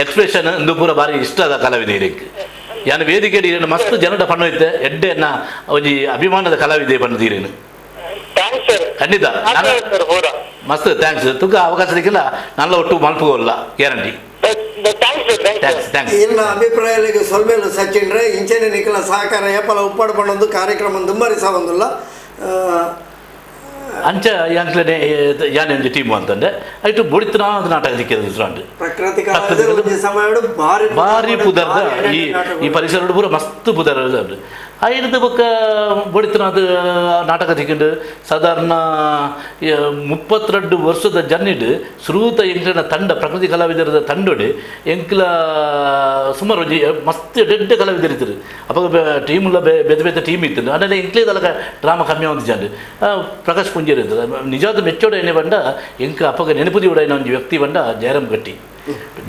ಎಕ್ಸ್ಪ್ರೆಷನ್ ಇಂದು ಪೂರ ಬಾರಿ ಇಷ್ಟದ ಕಲಾವಿದೆ ಇರೆಕ್. ಯಾನ್ ವೇದಿಕೆ ಇರೇನು ಮಸ್ತ್ ಜನಡ ಪಣ್ಣು ಇತ್ತೆ ಎಡ್ಡೆ ಎನ್ನ ಒಂಜಿ ಅಭಿಮಾನದ ಕಲಾವಿದೆ ಪಣ್ಣು thanks sir. ಖಂಡಿತ. ಸರ್ ಪೂರ ಮಸ್ತ್ thanks. ತುಕ ಅವಕಾಶ ಸಿಕ್ಕಿಲ್ಲ ನನ್ನ ಒಟ್ಟು ಮಲ್ಪುಗೋಲ್ಲ guarantee. Thanks sir, thanks. Thanks, thanks. ಇನ್ನ ಅಭಿಪ್ರಾಯಗಳಿಗೆ ಸೊಲ್ಮೇಲು ಸಚಿನ್ರೆ. ಇಂಚನೆ ನಿಖಲ ಸಹಕಾರ ಏಪಲ ಉಪ್ಪಾಡು ಪಣ್ಣೊಂದು ಕಾರ್ಯಕ್ರಮ ದುಂಬರಿಸ ಒಂದುಲ್ಲ. ಅಂಚ ಯಾಂಕ್ಲನೆ ಯಾನೆ ಒಂಜಿ ಟೀಮ್ ಅಂತಂದೆ ಐಟು ಬುಡಿತನ ಅದು ನಾಟಕ ದಿಕ್ಕಿದ ಉಂಟು. ಪ್ರಕೃತಿ ಕಲಾವಿದರು ಒಂಜಿ ಸಮಯಡು ಭಾರಿ ಭಾರಿ ಪುದರ್ದ ಭಾರಿ ಈ ನಾಟಕ. ಈ ಪರಿಸರ ಪೂರ ಮಸ್ತ್ ಪುದರ್ ಉಂಟು. ಐದು ಬೊಕ್ಕ ಬೊಡಿತನ ಅದು ನಾಟಕ ತಿಕ್ಕಿಂಡು ಸಾಧಾರಣ 32 ವರ್ಷದ ಜನ್ನಿಡ್ ಸುರೂತ ಎಂಕ್ಲನ ತಂಡ ಪ್ರಕೃತಿ ಕಲಾವಿದರದ ತಂಡೋಡು ಎಂಕ್ಲ ಸುಮಾರು ಒಂಜಿ ಮಸ್ತ್ ಡೆಡ್ಡ ಕಲಾವಿದರು ಇದ್ದರು. ಅವಾಗ ಟೀಮ್ಲ ಬೇತೆ ಬೇತೆ ಟೀಮ್ ಇತ್ತು. ಆಮೇಲೆ ಎಂಕ್ಲೇ ತಲಕ ಡ್ರಾಮಾ ಕಮ್ಮಿ ಒಂದು ಜನ ಪ್ರಕಾಶ್ ಪುಂಜೇರ್ ಇದ್ದರು. ನಿಜಾದ ಮೆಚ್ಚೋಡ ಏನೇ ಬಂಡ ಎಂಕ ಅಪ್ಪಗ ನೆನಪುದಿ ಉಡೈನ ಒಂಜಿ ವ್ಯಕ್ತಿ ಬಂಡ ಜಯರಾಮ್ ಗಟ್ಟಿ.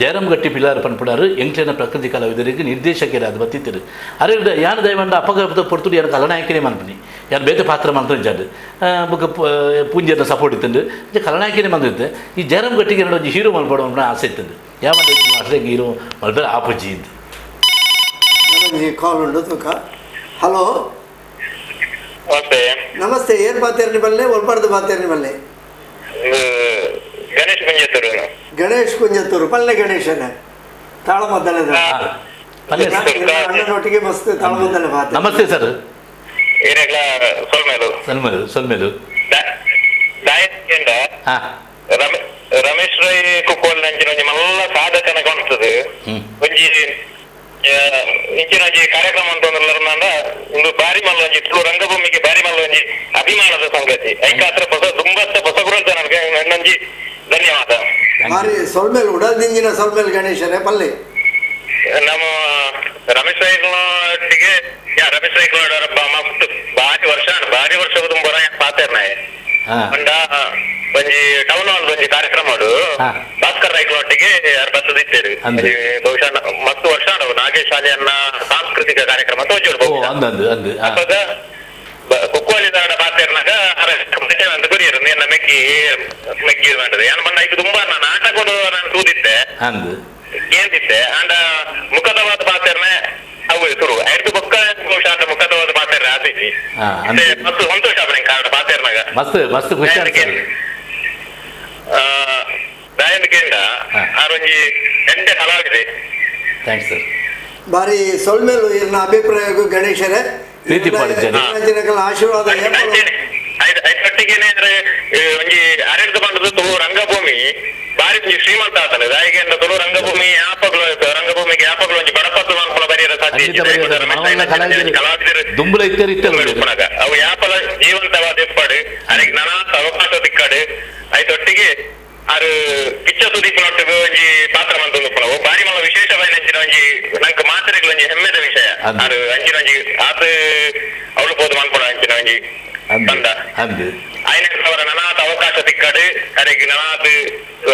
ಜಯರಾಮ್ ಗಟ್ಟಿ ಪಿಲಾರ್ ಪನ್ಪುಡಾರು ಎಂಕ್ಲೆನ ಪ್ರಕೃತಿ ಕಲಾವಿದರಿಗೆ ನಿರ್ದೇಶಕರಾದ ಬತ್ತಿತ್ತಿರು. ಅರೆ ಯಾನ ದಯವಂಡ ಅಪ್ಪಗ ಪೊರ್ತುಡು ಯಾನ ಕಲನಾಯಕನೇ ಮನ್ಪುನಿ ಯಾರು ಬೇತೆ ಪಾತ್ರ ಮಂತ್ರ ಜಾಡು ಬೊಕ್ಕ ಪೂಂಜೆನ ಸಪೋರ್ಟ್ ಇತ್ತಂಡು ಕಲನಾಯಕನೇ ಮಂದಿತ್ತೆ. ಈ ಜಯರಾಮ್ ಗಟ್ಟಿಗೆ ಎರಡು ಒಂಜಿ ಹೀರೋ ಮಲ್ಪಡ ಆಸೆ ಇತ್ತಂಡು ಯಾವ ಹೀರೋ ಮಲ್ಪೆ ಆಪುಜಿ ಇದ್ದು. ಒಂಜಿ ಕಾಲ್ ಉಂಡು ತುಕ. ಹಲೋ. ನಮಸ್ತೆ. ನಮಸ್ತೆ. ಏನ್ ಪಾತೇರ್ನಿ ಬಲ್ಲೆ ಒಲ್ಪಡ್ದು ಪಾತೇರ್ನಿ ಬಲ್ಲೆ? ಗಣೇಶ್ ಕುಂಜತ್ತೂರು. ಗಣೇಶ್ ಕುಂಜತ್ತೂರು ಪಲ್ಲೆ ಗಣೇಶನ ತಾಳಮದ್ದಲೆ. ಪಲ್ಲೆ ಸರ್. ಅಣ್ಣನೊಟ್ಟಿಗೆ ಮಸ್ತ್ ತಾಳಮದ್ದಲೆ ಪಾತೆ. ನಮಸ್ತೆ ಸರ್. ಏನೇಗ್ಲ ಸೊಲ್ಮೇಲು. ಸೊಲ್ಮೇಲು ಸೊಲ್ಮೇಲು. ದಾಯಂಡ ಹಾ. ರಮೇಶ್ ರೈ ಕುಕ್ಕೋಲ್ ನಂಚಿನ ಒಂಜಿ ಮಲ್ಲ ಸಾಧಕನ ಕಾಣಿಸ್ತದೆ. ಒಂಜಿ ಇಂಚಿನ ಒಂಜಿ ಕಾರ್ಯಕ್ರಮ ಅಂತ ಅಂದ್ರೆ ಒಂದು ಬಾರಿ ಮಲ್ಲ ಒಂಜಿ ತುಳು ರಂಗಭೂಮಿಗೆ ಬಾರಿ ಮಲ್ಲ ಒಂಜಿ ಅಭಿಮಾನದ ಸಂಗತಿ. ಐಕಾತ್ರ ಹೊಸ ತುಂಬಸ್ತ ಹೊಸ ಗುರಂತ ನನಗೆ ನನ್ನೊಂಜಿ ಧನ್ಯವಾದ. ಬಾರಿ ಸೊಲ್ಮೇಲು ಉಡಲ್ದಿಂಜಿನ ಸೊಲ್ಮೇಲು ಗಣೇಶರೇ ಪಲ್ಲೆ. ನಮ್ಮ ರಮೇಶ್ ರೈಗಳೊಟ್ಟಿಗೆ ಯಾ ರಮೇಶ್ ರೈಗಳೋಡ ಮಸ್ತ್ ಬಾರಿ ವರ್ಷ ಬಾರಿ ವರ್ಷ ತುಂಬರ ಪಾತೇರ್ನಾಯೆ. ಪಂಡ ಒಂಜಿ ಟೌನ್ ಹಾಲ್ ಒಂಜಿ ಕಾರ್ಯಕ್ರಮ ಭಾಸ್ಕರ್ ರೈಗಳೊಟ್ಟಿಗೆ ಯಾರು ಬತ್ತದಿತ್ತೇರು. ಬಹುಶಃ ಮಸ್ತ್ ವರ್ಷ ನಾಗೇಶ್ ಶಾಲೆಯನ್ನ ಸಾಂಸ್ಕೃತಿಕ ಕಾರ್ಯಕ್ರಮ ತೋಜೋಡು ಬಹುಶಃ. ಅಪಗ ಕುಕ್ಕೋಲಿದಾಡ ಪಾತೇರ್ನಾಗ ಅಂತ ಗುರಿಯರು ನಿನ್ನ ಮೆಗ್ಗಿ ಮೆಗ್ಗಿ ಮಾಡಿದೆ ಯಾನ್ ಬಂದ ಐಕ್ ತುಂಬಾ ನಾನು ನಾಟಕ ನಾನು ತೂದಿತ್ತೆ ಕೇಂದಿತ್ತೆ. ಅಂಡ ಮುಖದವಾದ ಪಾತೇರ್ನೆ ಅವು ಶುರು ಐದು ಬೊಕ್ಕ ಬಹುಶಃ ಅಂಡ ಮುಖದವಾದ ಪಾತೇರ್ನೆ ಆತಿಜಿ. ಮಸ್ತ್ ಸಂತೋಷ ಆಪುನ ಕಾರಣ ಪಾತೇರ್ನಾಗ. ಮಸ್ತ್ ಮಸ್ತ್ ಖುಷಿ ಆಗ್ತದೆ. ದಾಯನకేಂಡ ಆರೊಂಜಿ ಎಡ್ಡೆ ಕಲಾವಿದೆ. Thanks sir. ಬಾರಿ ಸೊಲ್ಮೇಲು ಇರ್ನ ಅಭಿಪ್ರಾಯಕ್ಕೂ ಗಣೇಶರೇ. ಪ್ರೀತಿ ಪಾಡಿದ್ದೇನೆ. ಆಶೀರ್ವಾದ ಐದೊಟ್ಟಿಗೆನೆ ಅಂದ್ರೆ ಒಂಜಿ ಅರೆಡ್ದು ಬಂದದ್ದು ತುಳು ರಂಗಭೂಮಿ ಬಾರಿ ಒಂಜಿ ಶ್ರೀಮಂತ ಆತನ ದಾಯಿಗೆ ಅಂದ್ರೆ ತುಳು ರಂಗಭೂಮಿ ಯಾಪಗ್ಲು ರಂಗಭೂಮಿಗೆ ಯಾಪಗ್ಲು ಒಂಜಿ ಬಡಪತ್ತು ಮನ್ಪುನ ಬರಿಯರ ಸಾಧ್ಯ ಖಂಡಿತ ಬರಿಯರ. ನಾವೆಲ್ಲ ಕಲಾವಿದರು. ಕಲಾವಿದರು ದುಂಬುಲ ಇತ್ತೇರು ಇತ್ತೇರು ಉಪ್ಪುನಗ. ಅವು ಯಾಪಲ ಜೀವಂತವಾದ ಎಪ್ಪಾಡು ಅದಕ್ಕೆ ನಾನಾ ಅವಕಾಶ ದಿಕ್ಕಾಡು. ಐತೊಟ್ಟಿಗೆ ಆರು ಕಿಚ್ಚ ಸುದೀಪ್ನೊಟ್ಟಿಗೆ ಒಂಜಿ ಪಾತ್ರ ಮಂತೊಂದು ಉಪ್ಪುನ ಬಾರಿ ಮಲ್ಲ ವಿಶೇಷವಾಯಿನ ಅಂಚಿನ ಒಂಜಿ ನಂಕ್ ಮಾತೆರೆಗ್ಲ ಒಂಜಿ ಹೆಮ್ಮೆದ ವಿಷಯ. ಅಂದ್. ಆರು ಅಂಚಿನ ಒಂಜಿ ಆತ ಅವಳು ಪೋದು ಮನ್ಪುನ ಅಂಚಿನ ಒಂಜಿ ಅಂದ್ ತಂಡ ಅಂದ್ ಐನ ಅವರ ನನಾತ ಅವಕಾಶ ತಿಕ್ಕಾಡು ಅದಕ್ಕೆ ನನಾತ್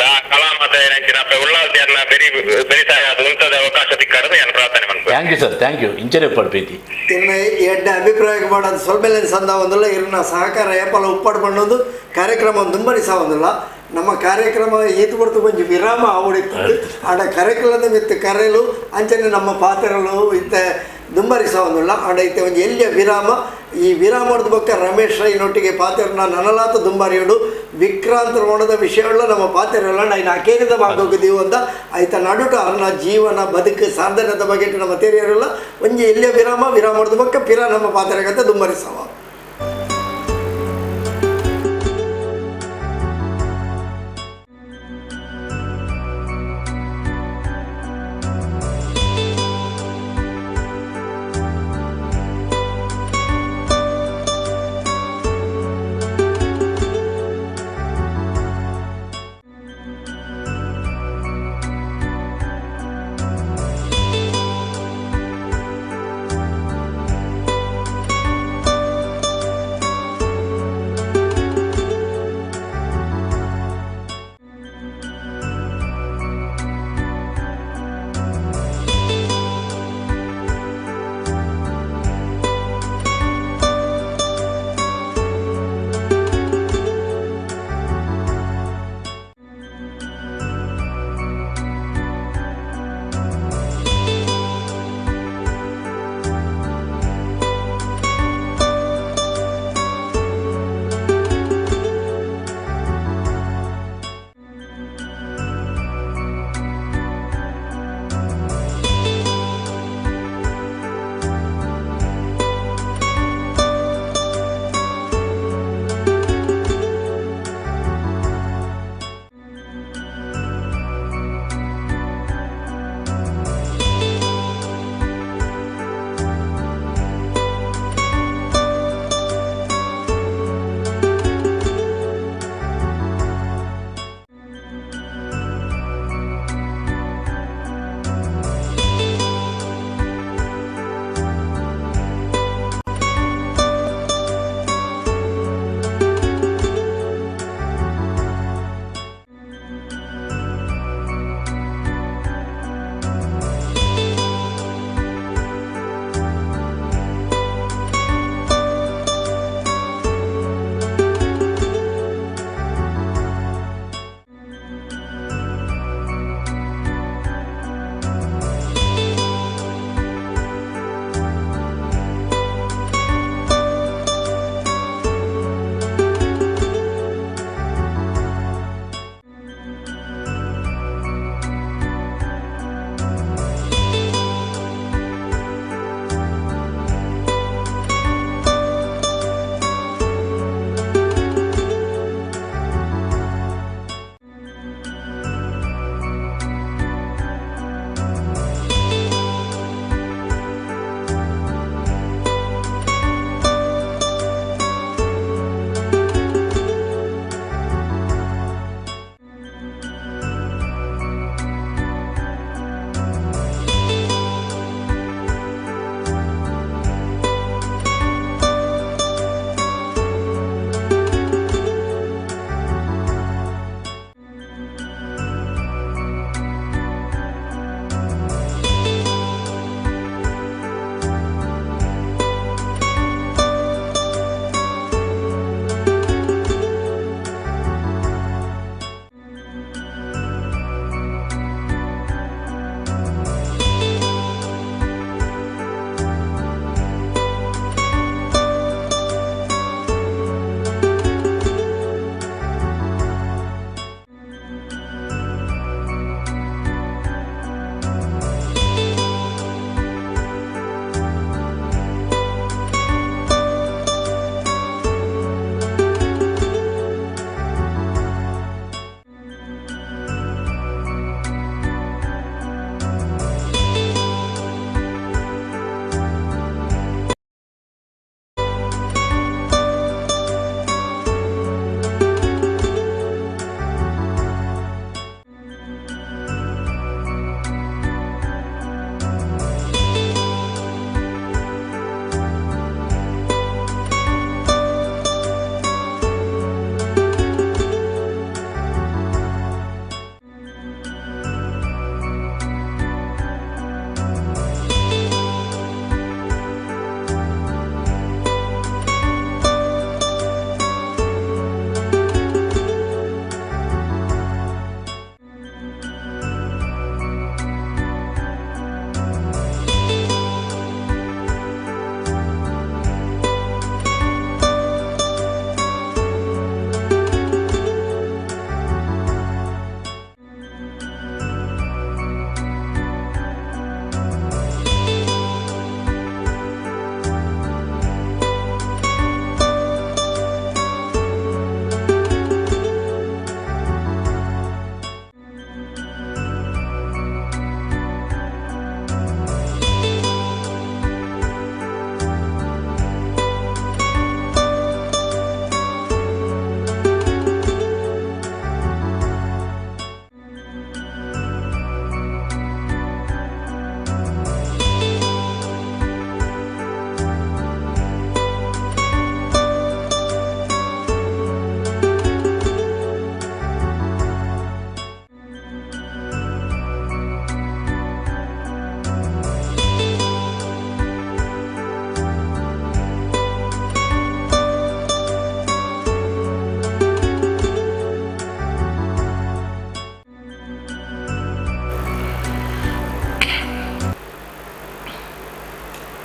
ಆ ಕಲಾಮಾತ ಅಂಚಿನ ಅಪ್ಪ ಉಳ್ಳಾಲ್ತಿ ಅನ್ನ ಬೆರಿ ಬೆರಿತಾಯ ಅದು ಉಂಟದ ಅವಕಾಶ ತಿಕ್ಕಾಡದು ನಾನು ಪ್ರಾರ್ಥನೆ ಮನ್ಪು. Thank you sir, thank you. ಇಂಚನೆ ಉಪ್ಪಾಡು ಪ್ರೀತಿ. ಇನ್ನು ಎಡ್ಡೆ ಅಭಿಪ್ರಾಯಕ್ಕೆ ಮಾಡೋದು ಸೊಲ್ಮೇಲೆ ಸಂದ ಒಂದುಲ್ಲ. ಇರ್ನ ಸಹಕಾರ ಏಪಲ ಉಪ್ಪಾಡು ಪಣ್ಣೊಂದು ಕಾರ್ಯಕ್ರಮ ದುಂಬರಿಸ ಒಂದುಲ್ಲ. ನಮ್ಮ ಕಾರ್ಯಕ್ರಮ ಈತು ಕೊಡ್ತು ಕೊಂಚ ವಿರಾಮ ಆವಡಿತ್ತು. ಆಡ ಕರೆಕಲದ ಮಿತ್ತು ಕರೆಲು ಅಂಚನೆ ನಮ್ಮ ಪಾತ್ರಗಳು ಇತ್ತ ದುಂಬರಿಸ ಒಂದುಲ್ಲ. ಆಡ ಇತ್ತೆ ಒಂಜಿ ಎಲ್ಲಿಯ ವಿರಾಮ. ಈ ವಿರಾಮದ ಬೊಕ್ಕ ರಮೇಶ್ ರೈನೊಟ್ಟಿಗೆ ಪಾತ್ರನ ನನಲಾತ ದುಂಬಾರಿಯೋಡು ವಿಕ್ರಾಂತ ರೋಣದ ವಿಷಯಗಳ ನಮ್ಮ ಪಾತ್ರಗಳ ಐನ ಅಕೇರಿದ ಭಾಗಕ್ಕೆ ಅಂತ ಆಯ್ತ ನಡುಟ ಅನ್ನ ಜೀವನ ಬದುಕು ಸಾಧನದ ಬಗ್ಗೆ ನಮ್ಮ ತೆರೆಯರಲ್ಲ. ಒಂಜಿ ಎಲ್ಲಿಯ ವಿರಾಮ. ವಿರಾಮದ ಬೊಕ್ಕ ಪಿರ ನಮ್ಮ ಪಾತ್ರಗತೆ ದುಂಬರಿಸವ.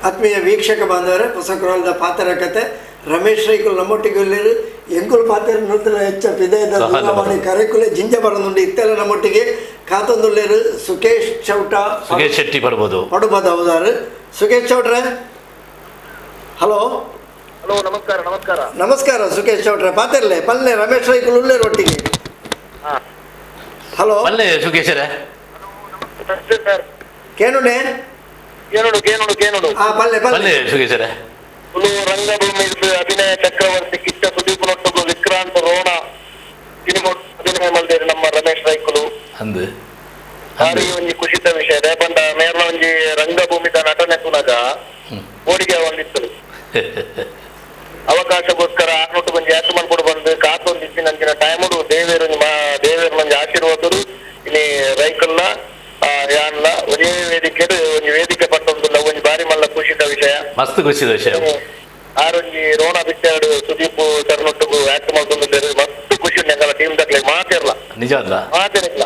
ಆತ್ಮೀಯ ವೀಕ್ಷಕ ಬಾಂಧವರೇ, ಹೊಸಕ್ರೋಲದ ಪಾತ್ರ ಕತೆ ರಮೇಶ್ ರೈಕುಲು ನಮ್ಮೊಟ್ಟಿಗೆ ಉಲ್ಲೇರು. ಎಂಕುಲು ಪಾತ್ರ ನೂತನ ಹೆಚ್ಚ ಪಿದಯದ ದೂರವಾಣಿ ಕರೆಕುಲೆ ಜಿಂಜ ಬರನುಂಡು. ಇತ್ತೆಲ್ಲ ನಮ್ಮೊಟ್ಟಿಗೆ ಕಾತೊಂದುಲ್ಲೇರು ಸುಕೇಶ್ ಚೌಟ, ಸುಕೇಶ್ ಶೆಟ್ಟಿ ಪಡ್ಬೋದು ಪಡುಬದ ಹೌದಾರು. ಸುಕೇಶ್ ಚೌಟ್ರೆ, ಹಲೋ. ಹಲೋ, ನಮಸ್ಕಾರ. ನಮಸ್ಕಾರ. ನಮಸ್ಕಾರ ಸುಕೇಶ್ ಚೌಟ್ರೆ. ಪಾತಿರ್ಲೆ ಪಲ್ಲೆ ರಮೇಶ್ ರೈಕುಲು ಉಲ್ಲೇರು ಒಟ್ಟಿಗೆ. ಹಲೋ ಪಲ್ಲೆ ಸುಕೇಶರೇ. ಸರ್ ಕೇನುಂಡೆ ಕೇನುಡು ಕೇನುಡು ಕೇನುಡು. ಆ ಪಲ್ಲೆ ಪಲ್ಲೆ ಪಲ್ಲೆ ಸುಕೇಶರೇ. ತುಳು ರಂಗಭೂಮಿ ಅಭಿನಯ ಚಕ್ರವರ್ತಿ ಕಿಚ್ಚ ಸುದೀಪ್ ನೊಟ್ಟುಗು ವಿಕ್ರಾಂತ್ ರೋಣ ಸಿನಿಮಾ ಅಭಿನಯ ಮಲ್ದೇರು ನಮ್ಮ ರಮೇಶ್ ರೈಕುಲು. ಅಂದು ಭಾರಿ ಒಂಜಿ ಖುಷಿತ ವಿಷಯ. ರೇಪಂಡ ಮೇರ್ನ ಒಂಜಿ ರಂಗಭೂಮಿದ ನಟನೆ ತುನಗ ಓಡಿಗೆ ಒಂದಿತ್ತು ಅವಕಾಶಕ್ಕೋಸ್ಕರ ಆರ್ನೊಟ್ಟು ಒಂಜಿ ಯಾತು ಮಲ್ಪಡು ಬಂದು ಕಾತೊಂದು ಇತ್ತಿನಂಚಿನ ಟೈಮುಡು ದೇವೇರು ದೇವೇರು ಒಂಜಿ ಆಶೀರ್ವಾದರು ಇನಿ ರೈಕುಲ್ಲ ಯಾನ್ಲ ಒಂಜೇ ವೇದಿಕೆ ಒಂಜಿ ವೇದಿಕೆ ಪಟ್ಟೊಂದುಲ್ಲ ಒಂಜಿ ಬಾರಿ ಮಲ್ಲ ಖುಷಿತ ವಿಷಯ. ಮಸ್ತ್ ಖುಷಿದ ವಿಷಯ. ಆರೊಂಜಿ ರೋಣ ಪಿಕ್ಚರ್ ಸುದೀಪ್ ಸರ್ನೊಟ್ಟುಗು ಆಕ್ಟ್ ಮಲ್ತೊಂದು ಮಸ್ತ್ ಖುಷಿ ಉಂಡು. ಎಂಕಲ ಟೀಮ್ ದಕ್ಲೆ ಮಾತಿರ್ಲ ನಿಜ ಅಲ್ಲ, ಮಾತಿರ್ಲ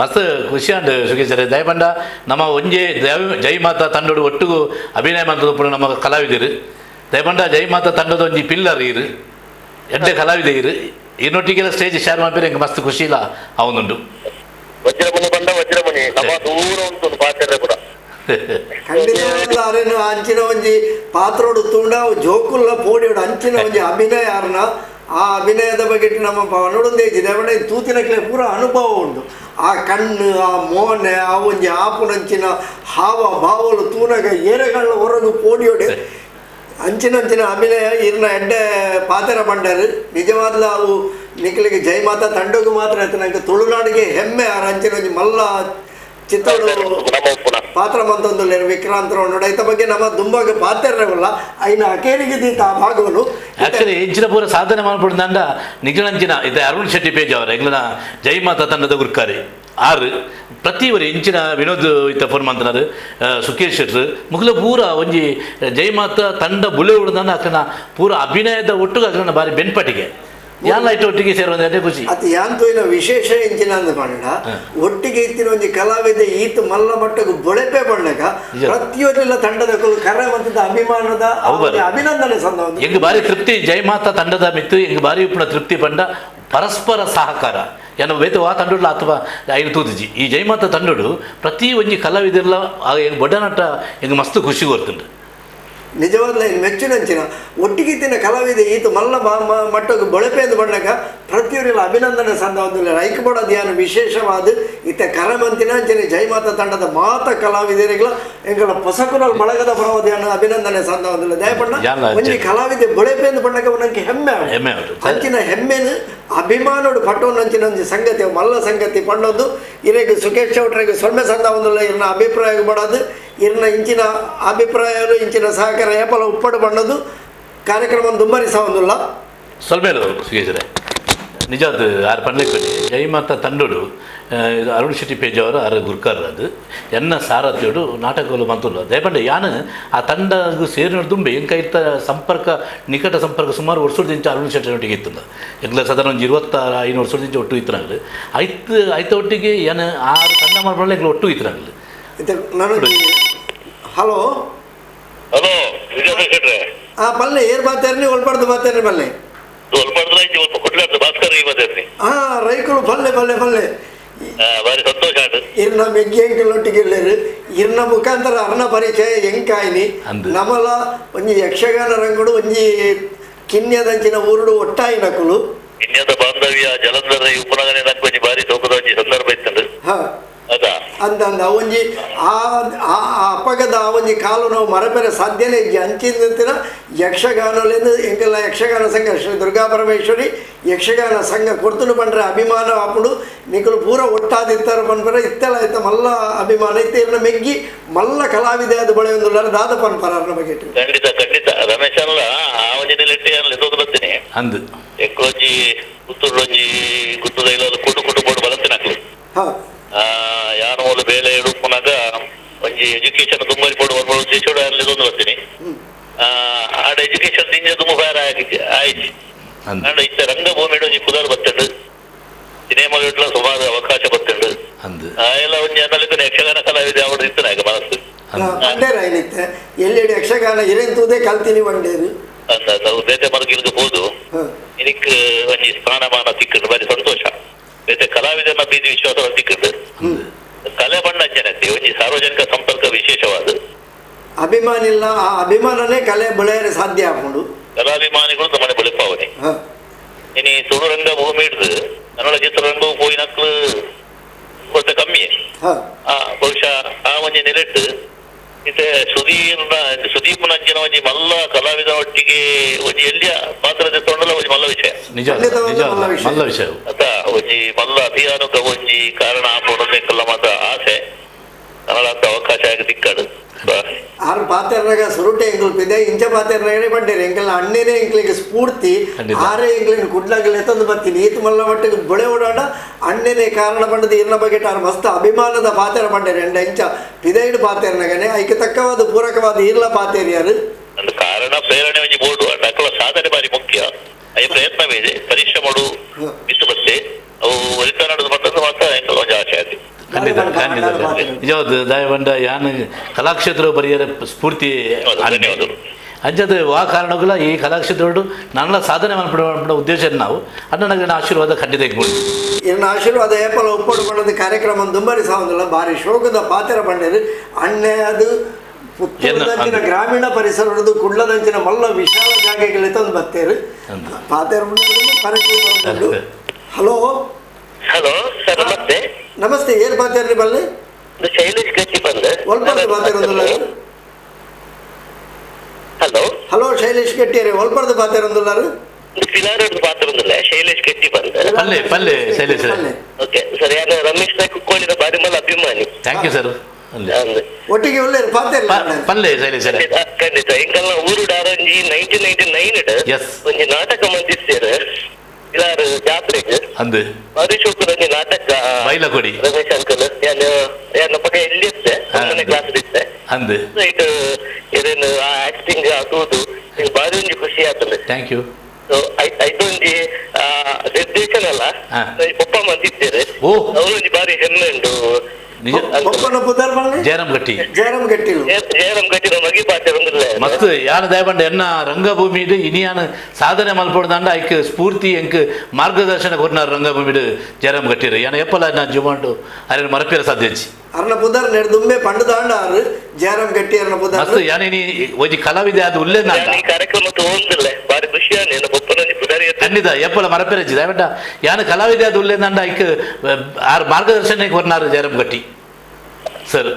ಮಸ್ತ್ ಖುಷಿ ಅಂಡ್ ಸುಖೇಶರೇ. ದಯಪಂಡ ನಮ್ಮ ಒಂಜೆ ಜೈ ಮಾತಾ ತಂಡೋಡು ಒಟ್ಟುಗು ಅಭಿನಯ ಮಂತದ ನಮ್ಮ ಕಲಾವಿದರು. ದಯಪಂಡ ಜೈ ಮಾತಾ ತಂಡದ ಒಂಜಿ ಪಿಲ್ಲರ್ ಇರು, ಎಡ್ಡೆ ಕಲಾವಿದ ಇರು. ಇನ್ನೊಟ್ಟಿಗೆಲ್ಲ ಸ್ಟೇಜ್ ಶೇರ್ ಮಾಡ್ಬೇರೆ ಎಂಕ್ ಮಸ್ತ್ ಖುಷಿ ಇಲ್ಲ ಅವನುಂಡು. ವಜ್ರಮುನಿ ಬಂದ ವಜ್ರಮುನಿ ನಮ್ಮ ದೂರ ಉಂಟು ಪಾತ್ರೆ ಕೂಡ. ಖಂಡಿತವಾಗ್ಲೂ ಅರೇನು ಅಂಚಿನ ಒಂಜಿ ಪಾತ್ರೋಡು ತೂಂಡ ಜೋಕುಲ್ಲ ಪೋಡಿಯೋಡು ಅಂಚಿನ ಒಂಜಿ ಅಭಿನಯ ಅರ್ನ. ಆ ಅಭಿನಯದ ಬಗ್ಗೆ ನಮ್ಮ ನೋಡೊಂದೇ ಇದ್ದಿದೆ. ತೂತಿನಕ್ಲೆ ಪೂರ ಅನುಭವ ಉಂಟು. ಆ ಕಣ್ಣು, ಆ ಮೋನೆ, ಆ ಒಂಜಿ ಆಪುನಂಚಿನ ಹಾವ ಭಾವಲು ತೂನಗ ಏರೆಗಳ ಹೊರಗು ಪೋಡಿಯೋಡೆ ಅಂಚಿನಂಚಿನ ಅಭಿನಯ ಇರ್ನ ಎಡ್ಡೆ ಪಾತ್ರ ಬಂಡರು. ನಿಜವಾದ್ಲ ಅವು ನಿಖಲಿಗೆ ಜಯಮಾತಾ ತಂಡಗೂ ಮಾತ್ರ ಆಯ್ತು, ನಂಗೆ ತುಳುನಾಡಿಗೆ ಹೆಮ್ಮೆ. ಆ ಅಂಚಿನ ಒಂಜಿ ಮಲ್ಲ ಚಿತ್ತೋಡು ಪಾತ್ರ ಮಂತೊಂದು ವಿಕ್ರಾಂತ ರೋಣ ಐತ ಬಗ್ಗೆ ನಮ್ಮ ದುಂಬಾಗ ಪಾತ್ರವಲ್ಲ ಐನ ಅಕೇರಿಗೆ ದೀತ ಆ ಭಾಗವನ್ನು. ಆಕ್ಚುಲಿ ಇಂಚಿನ ಪೂರ ಸಾಧನೆ ಮಾಡ್ಬಿಡ್ದಂಡ ನಿಖಿಲಂಚಿನ ಇದು ಅರುಣ್ ಶೆಟ್ಟಿ ಪೇಜ್ ಅವರ ಎಂಗ್ಲನ ಜಯಮಾತಾ ತಂಡದ ಗುರ್ಕಾರಿ ಆರು ಪ್ರತಿ ಒರಿ ಇಂಚಿನ ವಿನೋದ್ ಇತ್ತ ಫೋನ್ ಮಂತನಾರು ಸುಕೇಶ್ ಶೆಟ್ರು ಮುಗುಲ ಪೂರ ಒಂಜಿ ಜಯಮಾತಾ ತಂಡ ಬುಲೆ ಉಡ್ದಂಡ ಅಕ್ಕನ ಪೂರ ಅಭಿನಯದ ಒಟ್ಟುಗ ಅಕ್ಕನ ಬಾರಿ ಬೆನ್ಪಟಿಗೆ ಯಾನ್ ಲೈಟ್ ಒಟ್ಟಿಗೆ ಸೇರುವಂತ ಖುಷಿ. ಅದು ಯಾಂತೋಯಿನ ವಿಶೇಷ ಇಂಚಿನ ಅಂದ ಪಂಡ ಒಟ್ಟಿಗೆ ಇತ್ತಿನ ಒಂಜಿ ಕಲಾವಿದ ಈತ ಮಲ್ಲ ಮಟ್ಟకు ಬೊಳೆಪೆ ಬಣ್ಣಗ ಪ್ರತಿಯೊಂದೆಲ್ಲ ತಂಡದ ಕರೆ ಮಂತದ ಅಭಿಮಾನದ ಅಭಿನಂದನೆ ಸಂದ. ಎಂಗ್ ಬಾರಿ ತೃಪ್ತಿ ಜಯಮಾತಾ ತಂಡದ ಮಿತ್ತು ಎಂಗ್ ಬಾರಿ ಉಪ್ಪುನ ತೃಪ್ತಿ ಪಂಡ ಪರಸ್ಪರ ಸಹಕಾರ ಎನ್ನ ಬೇತ ಆ ತಂಡುಡ್ಲ ಅಥವಾ ಐನು ತೂತಿಜಿ ಈ ಜಯಮಾತಾ ತಂಡಡು ಪ್ರತಿ ಒಂಜಿ ಕಲಾವಿದೆಲ್ಲ ಬೊಡ್ಡನಟ ಎಂಗ್ ಮಸ್ತ್ ಖುಷಿ ಕೊರ್ತುಂಡು. ನಿಜವಾದ ಮೆಚ್ಚಿನಂಚಿನ ಒಟ್ಟಿಗೆ ಇತ್ತಿನ ಕಲಾವಿದ ಈತ ಮಲ್ಲ ಮಟ್ಟకు ಬೊಳೆಪೆ ಎಂದು ಬಣ್ಣಗ ಪ್ರತಿಯೊರಿಲ್ಲ ಅಭಿನಂದನೆ ಸಂದ ಒಂದು ಐಕ್ಬೋಡ ಧ್ಯಾನ ವಿಶೇಷವಾದ ಇತ್ತ ಕರಮಂತಿನ ಅಂಚಿನ ಜಯಮಾತಾ ತಂಡದ ಮಾತ ಕಲಾವಿದರಿಗಳ ಎಂಗಳ ಪೊಸಕುನಲ್ ಬಳಗದ ಪರವ ಧ್ಯಾನ ಅಭಿನಂದನೆ ಸಂದ ಒಂದು ದಯಪಣ್ಣ ಒಂಜಿ ಕಲಾವಿದೆ ಬೊಳೆಪೆ ಎಂದು ಬಣ್ಣಗ ನಂಗೆ ಹೆಮ್ಮೆ ಹೆಮ್ಮೆ ಅಂಚಿನ ಹೆಮ್ಮೆನು ಅಭಿಮಾನೋಡು ಪಟ್ಟೊಂದು ಒಂಜಿ ಸಂಗತಿ ಮಲ್ಲ ಸಂಗತಿ ಪಣ್ಣೊಂದು ಇರೆಗ್ ಸುಕೇಶ್ ಚೌಟ್ರಿಗೆ ಸೊನ್ನೆ ಸಂದ ಒಂದುಲ್ಲ ಇರ್ನ ಅಭಿಪ್ರಾಯ ಬಡೋದು ಇರ್ನ ಇಂಚಿನ ಅಭಿಪ್ರಾಯಲು ಇಂಚಿನ ಸಹಕಾರ ಏಪಲ ಉಪ್ಪಡು ಬಣ್ಣದು ಕಾರ್ಯಕ್ರಮ ದುಂಬರಿಸ ಒಂದುಲ್ಲ. ಸೊಲ್ಮೇಲು ಸುಕೇಶ್ರೆ ನಿಜ ಅದು ಆರು ಪನ್ಲೆಕ್ಕಡಿ ಜಯಮಾತಾ ತಂಡೋಡು ಅರುಣ್ ಶೆಟ್ಟಿ ಪೇಜ್ ಅವರು ಆರು ಗುರ್ಕಾರ್ ಅದು ಎನ್ನ ಸಾರಥ್ಯೋಡು ನಾಟಕಗಳು ಮಂತುಲ್ಲ. ದಯಪಂಡ ಯಾನ್ ಆ ತಂಡಗೂ ಸೇರಿನ ದುಂಬೆ ಎಂಕ ಇತ್ತ ಸಂಪರ್ಕ ನಿಕಟ ಸಂಪರ್ಕ ಸುಮಾರು ವರ್ಷದಿಂಚ ಅರುಣ್ ಶೆಟ್ಟಿ ಒಟ್ಟಿಗೆ ಇತ್ತಲ್ಲ. ಎಂಗ್ಲ ಸಾಧಾರಣ ಒಂದು 26 ವರ್ಷದಿಂಚ ಒಟ್ಟು ಇತ್ತನಾಗಲು ಐತ್ ಐತ ಒಟ್ಟಿಗೆ ಏನ್ ಆರು ತಂಡ ಮಾಡ್ಬಲ್ಲ ಎಂಗ್ಲ ಒಟ್ಟು ಇತ್ತನಾಗಲು. ನಾನು ಹಲೋ ಹಲೋ ವಿಜಯ ಶೆಟ್ರೆ. ಆ ಪಲ್ಲೆ ಏರ್ ಮಾತಾಡ್ನಿ ಒಲ್ಪಡ್ದು ಮಾತಾಡ್ರಿ ಪಲ್ಲೆ ಭಾಸ್ಕರ್ ಮಾತಾಡ್ರಿ. ಹಾ ರೈಕುಲು ಪಲ್ಲೆ ಪಲ್ಲೆ ಪಲ್ಲೆ ಬಾರಿ ಸಂತೋಷ. ಇರ್ನ ಮೆಗ್ಗಿಯಂಕಲೊಟ್ಟಿಗೆ ಇಲ್ಲೇರು ಇರ್ನ ಮುಖಾಂತರ ಅರ್ನ ಪರಿಚಯ ಎಂಕಾಯಿನಿ ನಮಲ ಒಂಜಿ ಯಕ್ಷಗಾನ ರಂಗುಡು ಒಂಜಿ ಕಿನ್ಯದಂಚಿನ ಊರುಡು ಒಟ್ಟಾಯಿನಕುಲು ಕಿನ್ಯದ ಬಾಂಧವ್ಯ ಜಲಂಧರ ಉಪನಗರ ಒಂಜಿ ಬಾರಿ ಸೋಕದ ಒಂಜಿ ಸಂದರ್ಭ ಇತ್ತು. ಹಾ ಅಂದ ಅಂದ ಒಂಜಿ ಆ ಅಪ್ಪಗದ ಆ ಒಂಜಿ ಕಾಲು ನಾವು ಮರಪೆರೆ ಸಾಧ್ಯನೇ ಇಜ್ಜಿ. ಅಂಚಿನ ಯಕ್ಷಗಾನಲೇನು ಎಂಕೆಲ್ಲ ಯಕ್ಷಗಾನ ಸಂಘ ಶ್ರೀ ದುರ್ಗಾ ಪರಮೇಶ್ವರಿ ಯಕ್ಷಗಾನ ಸಂಘ ಕೊಡ್ತುನು ಪಂಡ್ರೆ ಅಭಿಮಾನ ಆಪುಡು ನಿಕುಲು ಪೂರ ಒಟ್ಟಾದಿತ್ತಾರೆ ಪನ್ಪರೆ ಇತ್ತೆಲ್ಲ ಇತ್ತ ಮಲ್ಲ ಅಭಿಮಾನ ಇತ್ತ ಇರ್ನ ಮೆಗ್ಗಿ ಮಲ್ಲ ಕಲಾವಿದೆ ಅದು ಬಳೆಯೊಂದುಲ್ಲಾರ ದಾದ ಪನ್ಪರ ಅರ್ನ ಬಗ್ಗೆ. ಖಂಡಿತ ಖಂಡಿತ ರಮೇಶ್ ಅಲ್ಲ ಆ ಒಂಜಿ ನೆಲೆಟ್ಟಿ ಎತ್ತೊಂದು ಬರ್ತೀನಿ ಅಂದು ಎಕ್ಕೊಂಜಿ ಪುತ್ತೂರು ಒಂಜಿ ಗುತ್ತದ ಇಲ್ಲ ಕುಟು ಕುಟು ಬೋಡು ಬಲತ್ತಿನ ಹಾಕ್ಲಿ. ಹಾ ಯಾರು ಮೂಲ ಬೇಲೆ ಇಡುಪುನಾಗ ಒಂಜಿ ಎಜುಕೇಶನ್ ದುಂಬರಿ ಪೋಡು ಒಂದು ಉದ್ದೇಶೋಡು ಅಲ್ಲಿ ತೊಂದು ಬರ್ತೀನಿ. ಆಡ ಎಜುಕೇಶನ್ ದಿಂಜ ದುಂಬ ಫೈರ್ ಆಯ್ತು ಅಂಡ್ ಇತ್ತ ರಂಗಭೂಮಿ ಒಂಜಿ ಪುದರ್ ಬತ್ತಂಡು ಸಿನಿಮಾ ಸುಮಾರು ಅವಕಾಶ ಬತ್ತಂಡು ಎಲ್ಲ ಒಂಜಿ ಅನ್ನಲಿಕ್ಕೆ ಯಕ್ಷಗಾನ ಕಲಾವಿದ ಅವಡು ಇತ್ತು ಮನಸ್ಸು. ಪಂಡೇರ ಏನಿತ್ತೆ ಎಲ್ಲೆಡೆ ಯಕ್ಷಗಾನ ಇರೆಂತುದೇ ಕಲ್ತೀನಿ ಪಂಡೇರು ಅಂದ ಬೇತೆ ಮರಗಿಲ್ದು ಹೋದು ಇದಕ್ಕೆ ಒಂಜಿ ಸ್ಥಾನಮಾನ ಸಿಕ್ಕದು ಬಾರಿ ಸಂತೋಷ. ಬೇತೆ ಕಲಾವಿದನ ಬೀದಿ ವಿಶ್ವಾಸ ಸಿಕ್ಕದು ಕಲೆ ಬಣ್ಣ ಜನತೆ ಒಂಜಿ ಸಾರ್ವಜನಿಕ ಸಂಪರ್ಕ ವಿಶೇಷವಾದ ಅಭಿಮಾನ ಇಲ್ಲ, ಆ ಅಭಿಮಾನನೇ ಕಲೆ ಬೆಳೆಯಲು ಸಾಧ್ಯ ಆಪುಂಡು. ಕಲಾಭಿಮಾನಿಗಳು ನಮ್ಮನೆ ಬೆಳಪಾವನೆ ಇನಿ ತುಳು ರಂಗ ಭೂಮಿ ಹಿಡ್ದು ಕನ್ನಡ ಚಿತ್ರರಂಗವು ಪೋಯಿನಕ್ಲು కొంత ಕಮ್ಮಿ. ಬಹುಶಃ ಆ ಒಂಜಿ ನೆಲೆಟ್ ಇತ್ತೆ ಸುದೀಪ್ನ ಅಂಚಿನ ಒಂಜಿ ಮಲ್ಲ ಕಲಾವಿದ ಒಟ್ಟಿಗೆ ಒಂಜಿ ಎಲ್ಲಿಯ ಪಾತ್ರ ತೊಂಡಲ ಒಂಜಿ ಮಲ್ಲ ವಿಷಯ. ನಿಜ ನಿಜ ಮಲ್ಲ ವಿಷಯ. ಅತ್ತ ಒಂಜಿ ಮಲ್ಲ ಅಭಿಯಾನಕ್ಕೆ ಒಂಜಿ ಕಾರಣ ಆಪುಂಡು ಮಾತ ಆಸೆ ಕನ್ನಡ ಅಂತ ಅವಕಾಶ ಆಗಿ ತಿಕ್ಕಡು. ಆರು ಪಾತ್ರನಾಗ ಸುರುಟೆ ಎಂಕಲ್ ಪಿದೆ ಇಂಚ ಪಾತ್ರನಾಗನೇ ಪಂಡೇರು ಎಂಕಲ್ನ ಅಣ್ಣನೇ ಎಂಕ್ಲಿಗೆ ಸ್ಫೂರ್ತಿ ಆರೇ ಎಂಕ್ಲಿನ ಕುಡ್ಲಾಗಲೇ ತಂದು ಬರ್ತೀನಿ ಈತ ಮಲ್ಲ ಮಟ್ಟಿಗೆ ಬೊಳೆ ಓಡಾಡ ಅಣ್ಣನೇ ಕಾರಣ ಪಂಡದ ಇರ್ನ ಬಗ್ಗೆ ಆರು ಮಸ್ತ್ ಅಭಿಮಾನದ ಪಾತ್ರ ಪಂಡೇರು ಎಂಡ ಇಂಚ ಪಿದೈಡು ಪಾತ್ರನಾಗನೆ ಐಕೆ ತಕ್ಕವಾದ ಪೂರಕವಾದ ಇರ್ಲ ಪಾತೇರಿಯಾರು. ಕಾರಣ ಪ್ರೇರಣೆ ಒಂಜಿ ಬೋರ್ಡು ಅಕ್ಕಲ ಸಾಧನೆ ಬಾರಿ ಮುಖ್ಯ. I ಪ್ರಯತ್ನವೇ ಪರಿಶ್ರಮಡು ಬಿಟ್ಟು ಬತ್ತೆ ಅವು ಒಲಿತನಾಡೋದು ಬಂದದ್ದು ಮಾತ್ರ ಎಂಕಲ್ ಒಂಜಿ ಆಸೆ ಆಯ್ತು. ಖಂಡಿತ ಖಂಡಿತ ನಿಜವಾದ ದಯವಂಡ ಯಾನ್ ಕಲಾಕ್ಷೇತ್ರ ಬರಿಯರ ಸ್ಫೂರ್ತಿ ಅಂಚದ ಆ ಕಾರಣಗಳ ಈ ಕಲಾಕ್ಷೇತ್ರಡು ನನ್ನ ಸಾಧನೆ ಮನ್ಪಡ ಉದ್ದೇಶ ನಾವು ಅಣ್ಣನ ಆಶೀರ್ವಾದ ಖಂಡಿತ ಇನ್ನ ಆಶೀರ್ವಾದ ಏಪಲ ಒಪ್ಪಡು ಬಣ್ಣದ ಕಾರ್ಯಕ್ರಮ ದುಂಬರಿ ಸಾವಂದಿಲ್ಲ ಭಾರಿ ಶೋಕದ ಪಾತ್ರ ಬಂಡೇರು ಅಣ್ಣೆ ಅದು ಪುತ್ತೂರುದಂಚಿನ ಗ್ರಾಮೀಣ ಪರಿಸರದ್ದು ಕುಳ್ಳದಂಚಿನ ಮಲ್ಲ ವಿಶಾಲ ಜಾಗೆಗಳಿಗೆ ತಂದು ಬತ್ತೇರು ಪಾತ್ರ correct. Hello hello sir namaste. Namaste, ಏನ್ ಪಾತೇರ್ರಿ ಬಲ್ಲೆ? ಶೈಲೇಶ್ ಗಟ್ಟಿ ಬಂದೆ. ಒಲ್ಪರ್ದು ಪಾತೇರೊಂದುಲ್ಲ? ಹಲೋ ಹಲೋ ಶೈಲೇಶ್ ಗಟ್ಟಿ ರೇ ಒಲ್ಪರ್ದು ಪಾತೇರೊಂದುಲ್ಲಾರು? ಫಿಲಾರೋಡ್ ಪಾತ್ರೊಂದುಲ್ಲ ಶೈಲೇಶ್ ಗಟ್ಟಿ ಬಂದೆ. ಪಲ್ಲೆ ಪಲ್ಲೆ ಶೈಲೇಶ್. ಓಕೆ ಸರ್, ಯಾರು ರಮೇಶ್ ನಾಯ್ಕ ಕುಕ್ಕೋಳಿದ ಬಾರಿ ಮಲ್ಲ ಅಭಿಮಾನಿ. Thank you sir. ಒಟ್ಟಿಗೆ ಒಳ್ಳೆ ಪಾತೇರ್ಲ ಪಲ್ಲೆ ಶೈಲೇಶ್ ಸರ್. ಖಂಡಿತ ಎಂಕಲ್ನ ಊರು ಡಾರಂಜಿ 1999 ಒಂಜಿ ನಾಟಕ ಮಂದಿಸ್ತೇರು ಇಲಾರು ಜಾತ್ರೆಗೆ ಅಂದು ಬಾರಿ ನಾಟಕ ಬೈಲಕೊಡಿ ರಮೇಶ್ ಅಂಕಲ್ ಯಾನು ಯಾನ ಪಕ್ಕ ಎಲ್ಲಿ ಇತ್ತೆ ಒಂದನೇ ಕ್ಲಾಸ್ ಇತ್ತೆ ಅಂದು ಇದು ಇದೇನು ಆ ಆಕ್ಟಿಂಗ್ ಅದು ಬಾರಿ ಒಂಜಿ ಖುಷಿ ಆಗ್ತದೆ. Thank you. ಐದೊಂಜಿ ನಿರ್ದೇಶನ ಅಲ್ಲ ಪಪ್ಪ ಮಂದಿದ್ದೇವೆ ಅವರೊಂಜಿ ಬಾರಿ ಹೆಮ್ಮೆ ಉಂಟು. ಜಯರಾಮ್ ಗಟ್ಟಿ ಜಯರಾಮ್ ಗಟ್ಟಿ ಜಯರಾಮ್ ಗಟ್ಟಿ ಮಗಿ ಪಾತ್ರ ಮಸ್ತ್ ಯಾನ ದಯಪಂಡ ಎನ್ನ ರಂಗಭೂಮಿ ಇನಿಯಾನ ಸಾಧನೆ ಮಲ್ಪೊಡ್ದಾಂಡ ಐಕ್ ಸ್ಫೂರ್ತಿ ಎಂಕ್ ಮಾರ್ಗದರ್ಶನ ಕೊರ್ನಾರ್ ರಂಗಭೂಮಿ ಜಯರಾಮ್ ಗಟ್ಟಿರು ಯಾನ ಎಪ್ಪಲ ನಾ ಜೀವಂಡು ಅರೆ ಮರಪಿರ ಸಾಧ್ಯ ಅರ್ನ ಪುದರ್ ನೆಡ್ದುಂಬೆ ಪಂಡದಾಂಡ ಆರು ಜಯರಾಮ್ ಗಟ್ಟಿ ಅರ್ನ ಪುದರ್ ಮಸ್ತ್ ಯಾನ ಇನಿ ಒಂಜಿ ಕಲಾವಿದೆ ಅದು ಉಲ್ಲೇನ ಈ ಕಾರ್ಯಕ್ರಮ ತೋಂದಿಲ್ಲ ಬಾರಿ ಖುಷಿ ಆನೆ ಪಪ್ಪನ ಪುದರ್ ಖಂಡಿತ ಎಪ್ಪಲ ಮರಪಿರಜಿ ದಯಪಂಡ ಯಾನ ಕಲಾವಿದೆ ಅದು ಉಲ್ಲೇನಾಂಡ ಐಕ್ ಆರ್ ಮಾರ್ಗದರ್ಶನ ಕೊರ್ನಾರು ಜಯರಾಮ್ ಗಟ್ಟಿ ಸರ್.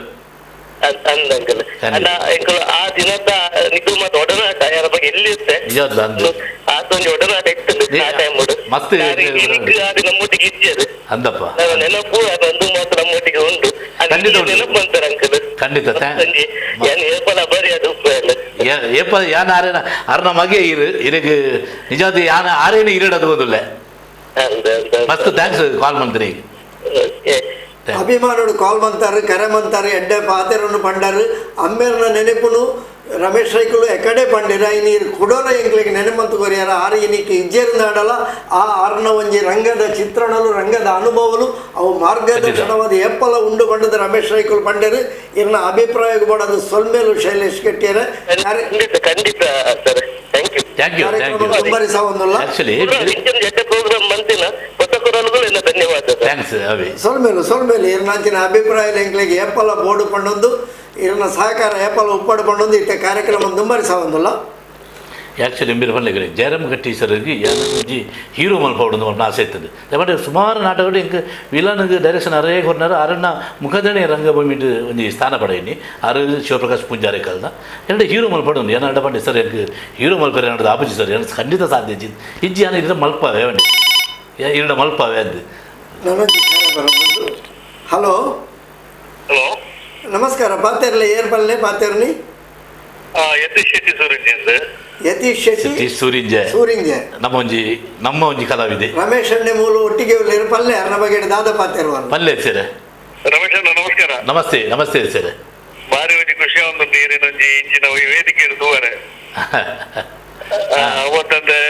ಅಂದಂಕಲ್ ಅಲ್ಲ ಎಂಕಲ್ ಆ ದಿನದ ನಿಖಿಲ್ ಮಾತು ಒಡನಾಟ ಯಾರ ಬಗ್ಗೆ ಎಲ್ಲಿ ಇತ್ತೆ ಆತೊಂಜಿ ಒಡನಾಟ ಇತ್ತು ಆ ಟೈಮ್ ಮಸ್ತ್ ನಮ್ಮೊಟ್ಟಿಗೆ ಇಜ್ಜದು ಅಂದಪ್ಪ ನನ್ನ ನೆನಪು ಅದೊಂದು ಮಾತ್ರ ನಮ್ಮೊಟ್ಟಿಗೆ ಉಂಟು. ನೆನಪು ಅಂತಾರೆ ಅಂಕಲ್. ಖಂಡಿತ ಏನ್ ಏಪಲ ಬರಿ ಅದು ಏಪ ಯಾನ ಆರೇನ ಅರ್ನ ಮಗೆ ಇರು ಇರಗ್ ನಿಜಾದ ಯಾನ ಆರೇನ ಇರಡದು ಓದಿಲ್ಲ. ಮಸ್ತ್ thanks ಕಾಲ್ ಮಂತ್ರಿ. ಅಭಿಮಾನುಡು ಕಾಲ್ ಮಂತಾರೆ ಕರೆ ಮಂತಾರೆ ಎಡ್ಡೆ ಪಾತೆರನ್ನು ಪಂಡರು ಅಮ್ಮೇರ್ನ ನೆನಪುನು ರಮೇಶ್ ರೈಕುಲು ಎಕಡೆ ಪಂಡಿರ ಇನಿ ಕುಡೋಲ ಎಂಕ್ಲಿಗೆ ನೆನಪಂತು ಕೊರಿಯಾರ ಆರು ಇನಿಕ್ಕೆ ಇಜ್ಜೇರು ಆ ಆರ್ನ ಒಂಜಿ ರಂಗದ ಚಿತ್ರಣಲು ರಂಗದ ಅನುಭವಲು ಅವು ಮಾರ್ಗದರ್ಶನವಾದ ಎಪ್ಪಲ ಉಂಡು ಬಂಡದ ರಮೇಶ್ ರೈಕುಲು ಪಂಡರು ಇರ್ನ ಅಭಿಪ್ರಾಯ ಬೋಡದು ಸೊಲ್ಮೇಲು ಶೈಲೇಶ್ ಕೆಟ್ಟಿಯರ ಖಂಡಿತ ಖಂಡಿತ sir. Thank you thank you thank you. Actually program ಮಂತಿನ ಧನ್ಯವಾದ thanks ಅವಿ ಸೊಲ್ಮೇಲು ಸೊಲ್ಮೇಲು ಇರ್ನಾಂಚಿನ ಅಭಿಪ್ರಾಯ ಎಂಕ್ಲಿಗೆ ಎಪ್ಪಲ ಬೋರ್ಡು ಪಂಡೊಂದು ಇರನ ಸಹಕಾರ ಏಪಲ ಉಪ್ಪಾಡು ಪಂಡೊಂದು ಇತ್ತೆ ಕಾರ್ಯಕ್ರಮ ದುಂಬರಿಸವಂದಲ್ಲ. ಆ್ಯಕ್ಚುಲಿ ಎಂಬಿರ ಪನ್ಲೆ ಜಯರಾಮ್ ಗಟ್ಟಿ ಸರ್ಗೆ ಯಾನೊಂಜಿ ಹೀರೋ ಮಲ್ಪವಡು ಅಂತ ಆಸೆ ಇರ್ತದೆ. ಬಟ್ ಸುಮಾರು ನಾಟಕಗಳು ಎಂಕ್ ವಿಲನ್ಗೆ ಡೈರೆಕ್ಷನ್ ಅರೇ ಕೊರ್ನಾರು ಅರಣ್ಣ ಮುಖದಣೆ ರಂಗಭೂಮಿ ಒಂಜಿ ಸ್ಥಾನ ಪಡೆಯಿನಿ ಆರು ಶಿವಪ್ರಕಾಶ್ ಪೂಂಜಾರೆ ಕಲ್ನ ಎರಡು ಹೀರೋ ಮಲ್ಪಡು ಏನಾಡ ಪಂಡೆ ಸರ್ ಎಂಕ್ ಹೀರೋ ಮಲ್ಪರೆ ಏನಾದ್ರು ಆಪುಜಿ ಸರ್ ಏನು ಖಂಡಿತ ಸಾಧ್ಯ ಇಜ್ಜಿ ಯಾನ ಇರ ಮಲ್ಪವೆ ಅವನಿ ಇರಡ ಮಲ್ಪವೆ ಅದು. ಹಲೋ ಹಲೋ ನಮಸ್ಕಾರ ಪಾತೇರ್ಲೆ ಏರ್ ಪಲ್ಲೆ ಪಾತೇರ್ನಿ ಯತೀಶ್ ಶೆಟ್ಟಿ ಸೂರಿಂಜೆ ಅಂತ. ಯತೀಶ್ ಶೆಟ್ಟಿ ಸೂರಿಂಜೆ ಸೂರಿಂಜೆ ನಮ್ಮ ಒಂಜಿ ನಮ್ಮ ಒಂಜಿ ಕಲಾವಿದೆ ರಮೇಶ್ ಅಣ್ಣೆ ಮೂಲ ಒಟ್ಟಿಗೆ ಉಲ್ಲೇರು ಪಲ್ಲೆ ಅರ್ನ ಬಗ್ಗೆ ದಾದ ಪಾತೇರ್ವ ಪಲ್ಲೆ ಸರ್. ರಮೇಶ್ ಅಣ್ಣ ನಮಸ್ಕಾರ. ನಮಸ್ತೆ ನಮಸ್ತೆ ಸರ್. ಬಾರಿ ಒಂಜಿ ಖುಷಿ ಒಂದು ನೀರಿನ ಒಂಜಿ ಇಂಚಿನ ವೇದಿಕೆ ತೂವರೆ ಅವತ್ತಂದ್ರೆ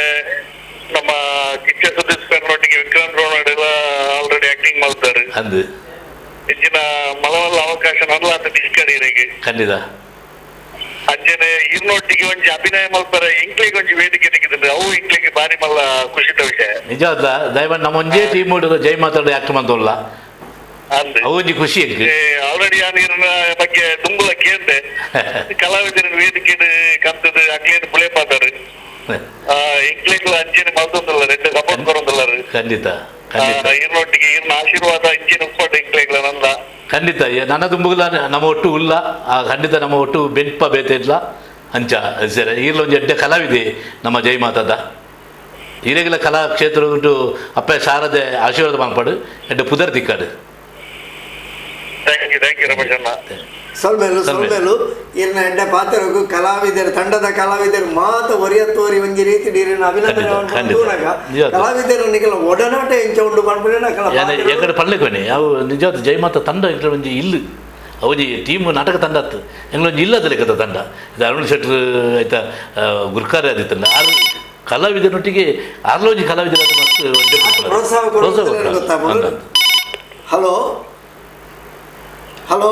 ನಮ್ಮ ಕಿಚ್ಚ ಸುದೀಪ್ ಸರ್ ನೊಟ್ಟಿಗೆ ವಿಕ್ರಾಂತ್ ರೋನಾಡ್ ಎಲ್ಲ ಆಲ್ರೆಡಿ ಆಕ್ಟಿಂಗ್ ಮಾಡ್ತಾರೆ ಅಂದು ಇಂಚಿನ ಮಲವಲ್ಲ ಅವಕಾಶ ನಲ್ಲಾತ ತಿಕ್ಕಡಿರಿಗೆ ಖಂಡಿತ ಅಂಚನೆ ಇರ್ನೊಟ್ಟಿಗೆ ಒಂಜಿ ಅಭಿನಯ ಮಲ್ಪರ ಎಂಕ್ಲಿಗೆ ಒಂಜಿ ವೇದಿಕೆ ತೆಗೆದು ಅವು ಎಂಕ್ಲಿಗೆ ಬಾರಿ ಮಲ್ಲ ಖುಷಿತ ವಿಷಯ ನಿಜ ದಯಮಾಡಿ ನಮ್ಮ ಒಂಜೇ ಟೀಮ್ ಜೈ ಮಾತಾಡ ಆಕ್ಟ್ ಮಂತಲ್ಲ ಅಂದ್ ಅವು ಒಂಜಿ ಖುಷಿ ಎಂಕ್ ಆಲ್ರೆಡಿ ಆ ನೀರಿನ ಬಗ್ಗೆ ದುಂಬುಲ ಕೇಂದೆ ಕಲಾವಿದರ ವೇದಿಕೆ ಕಂತದ ಅಕ್ಲೇನು ಬುಳೆಪಾತಾರು ಎಂಕ್ಲಿಗೆ ಅಂಚನೆ ಮಲ್ತೊಂದುಲ್ಲ ರೆಡ್ಡು ಸಪೋರ್ಟ್ ಕೊರೊಂದುಲ್ಲಾರು ಖಂಡಿತ ಖಂಡಿತ ಇರ್ನೊಟ್ಟಿಗೆ ಇರ್ನ ಆಶೀರ್ವಾದ ಇಂಚಿನ ಉಪ್ಪಟ್ಟು ಎಂಕ್ಲಿಗ್ಲ ನಂದ ಖಂಡಿತ ನನ್ನ ದುಂಬುಗುಲ ನಮ್ಮ ಒಟ್ಟು ಉಲ್ಲ ಆ ಖಂಡಿತ ನಮ್ಮ ಒಟ್ಟು ಬೆನ್ಪ ಬೇತಿದ್ಲ ಅಂಚ ಸರಿ ಈರ್ಲ ಒಂಜಿ ಎಡ್ಡೆ ಕಲಾವಿದೆ ನಮ್ಮ ಜೈ ಮಾತಾದ ಈರೆಗಿಲ ಕಲಾ ಕ್ಷೇತ್ರ ಉಂಟು ಅಪ್ಪ ಶಾರದೆ ಆಶೀರ್ವಾದ ಮಲ್ಪಡು ಎಡ್ಡೆ ಪುದರ್ ತಿಕ್ಕಾಡು thank you thank you Ramesh ಅಣ್ಣ ಸೊಲ್ಮೇಲು ಸೊಲ್ಮೇಲು ಇರ್ನ ಎಡ್ಡೆ ಪಾತ್ರಗೂ ಕಲಾವಿದರು ತಂಡದ ಕಲಾವಿದರು ಮಾತ ಒರಿಯತ್ತೋರಿ ಒಂಜಿ ರೀತಿ ನೀರಿನ ಅಭಿನಂದನೆ ಖಂಡಿತ, ಖಂಡಿತ. ತೂನಗ ನಿಜ. ಕಲಾವಿದರು ನಿಕಲ ಒಡನಾಟ ಎಂಚ ಉಂಡು ಪನ್ಪುನ ಕಲ ಎಕಡೆ ಪಲ್ಲೆಕೊನೆ ಅವು ನಿಜವಾದ ಜಯಮಾತ ತಂಡ ಎಂಕ್ಲ ಒಂಜಿ ಇಲ್ಲು ಒಂಜಿ ಟೀಮ್ ನಾಟಕ ತಂಡ ಅತ್ತು ಎಂಗ್ಲ ಒಂಜಿ ಇಲ್ಲದ ಲೆಕ್ಕದ ತಂಡ ಇದು ಅರುಣ್ ಶೆಟ್ರ್ ಆಯ್ತಾ ಗುರ್ಕಾರೆ ಆದಿತ್ತಲ್ಲ ಆರು ಕಲಾವಿದನೊಟ್ಟಿಗೆ ಆರ್ಲೋಜಿ ಕಲಾವಿದರ ಮಸ್ತ್ ಎಡ್ಡೆ ಪುಟ್ಟ. ಪ್ರೋತ್ಸಾಹ ಪ್ರೋತ್ಸಾಹ ಕೊಡುವುದು ಕೊಡ್ತಾರೆ. ಗೊತ್ತಾಗ್ಬೋದು. ಅಂದ. Hello hello